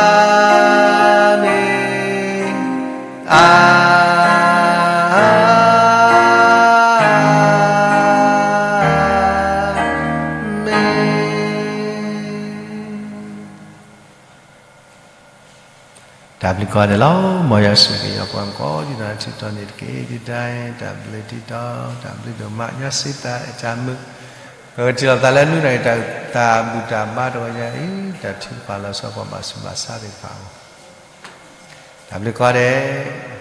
မ့ၣ်, အၤမ့ၣ်. တၢ်ဘျုးကိးဂၤဒဲးလီၤ. မ်ယွၤဆိၣ်ဂ့ၤက့ၤပှၤကိးဒ်နီၢ်ဂၤဒဲးထံၣ်တီန့ၣ်တက့ၢ်. ဒ်တၢ်အံၤ တၢ်ဘျုးထံၣ်တီ, တၢ်ဘျုးဒိၣ်မး ယွၤစံးသးအဲၣ်တၢ်မုာ်, ပကထံၣ်လိာ်သးလၢနွံနၣ်ရံၣ် တၢ်ဘူၣ်တၢ်ဘါတဂီၤညါအံၤ တၢ်ထုကဖၣ်လီၤဆီပှၤဘၣ်ဆူးဘၣ်ဆါသ့ၣ်တဖၣ်အဂီၢ်, တၢ်ဘျုးကိးဂၤဒဲး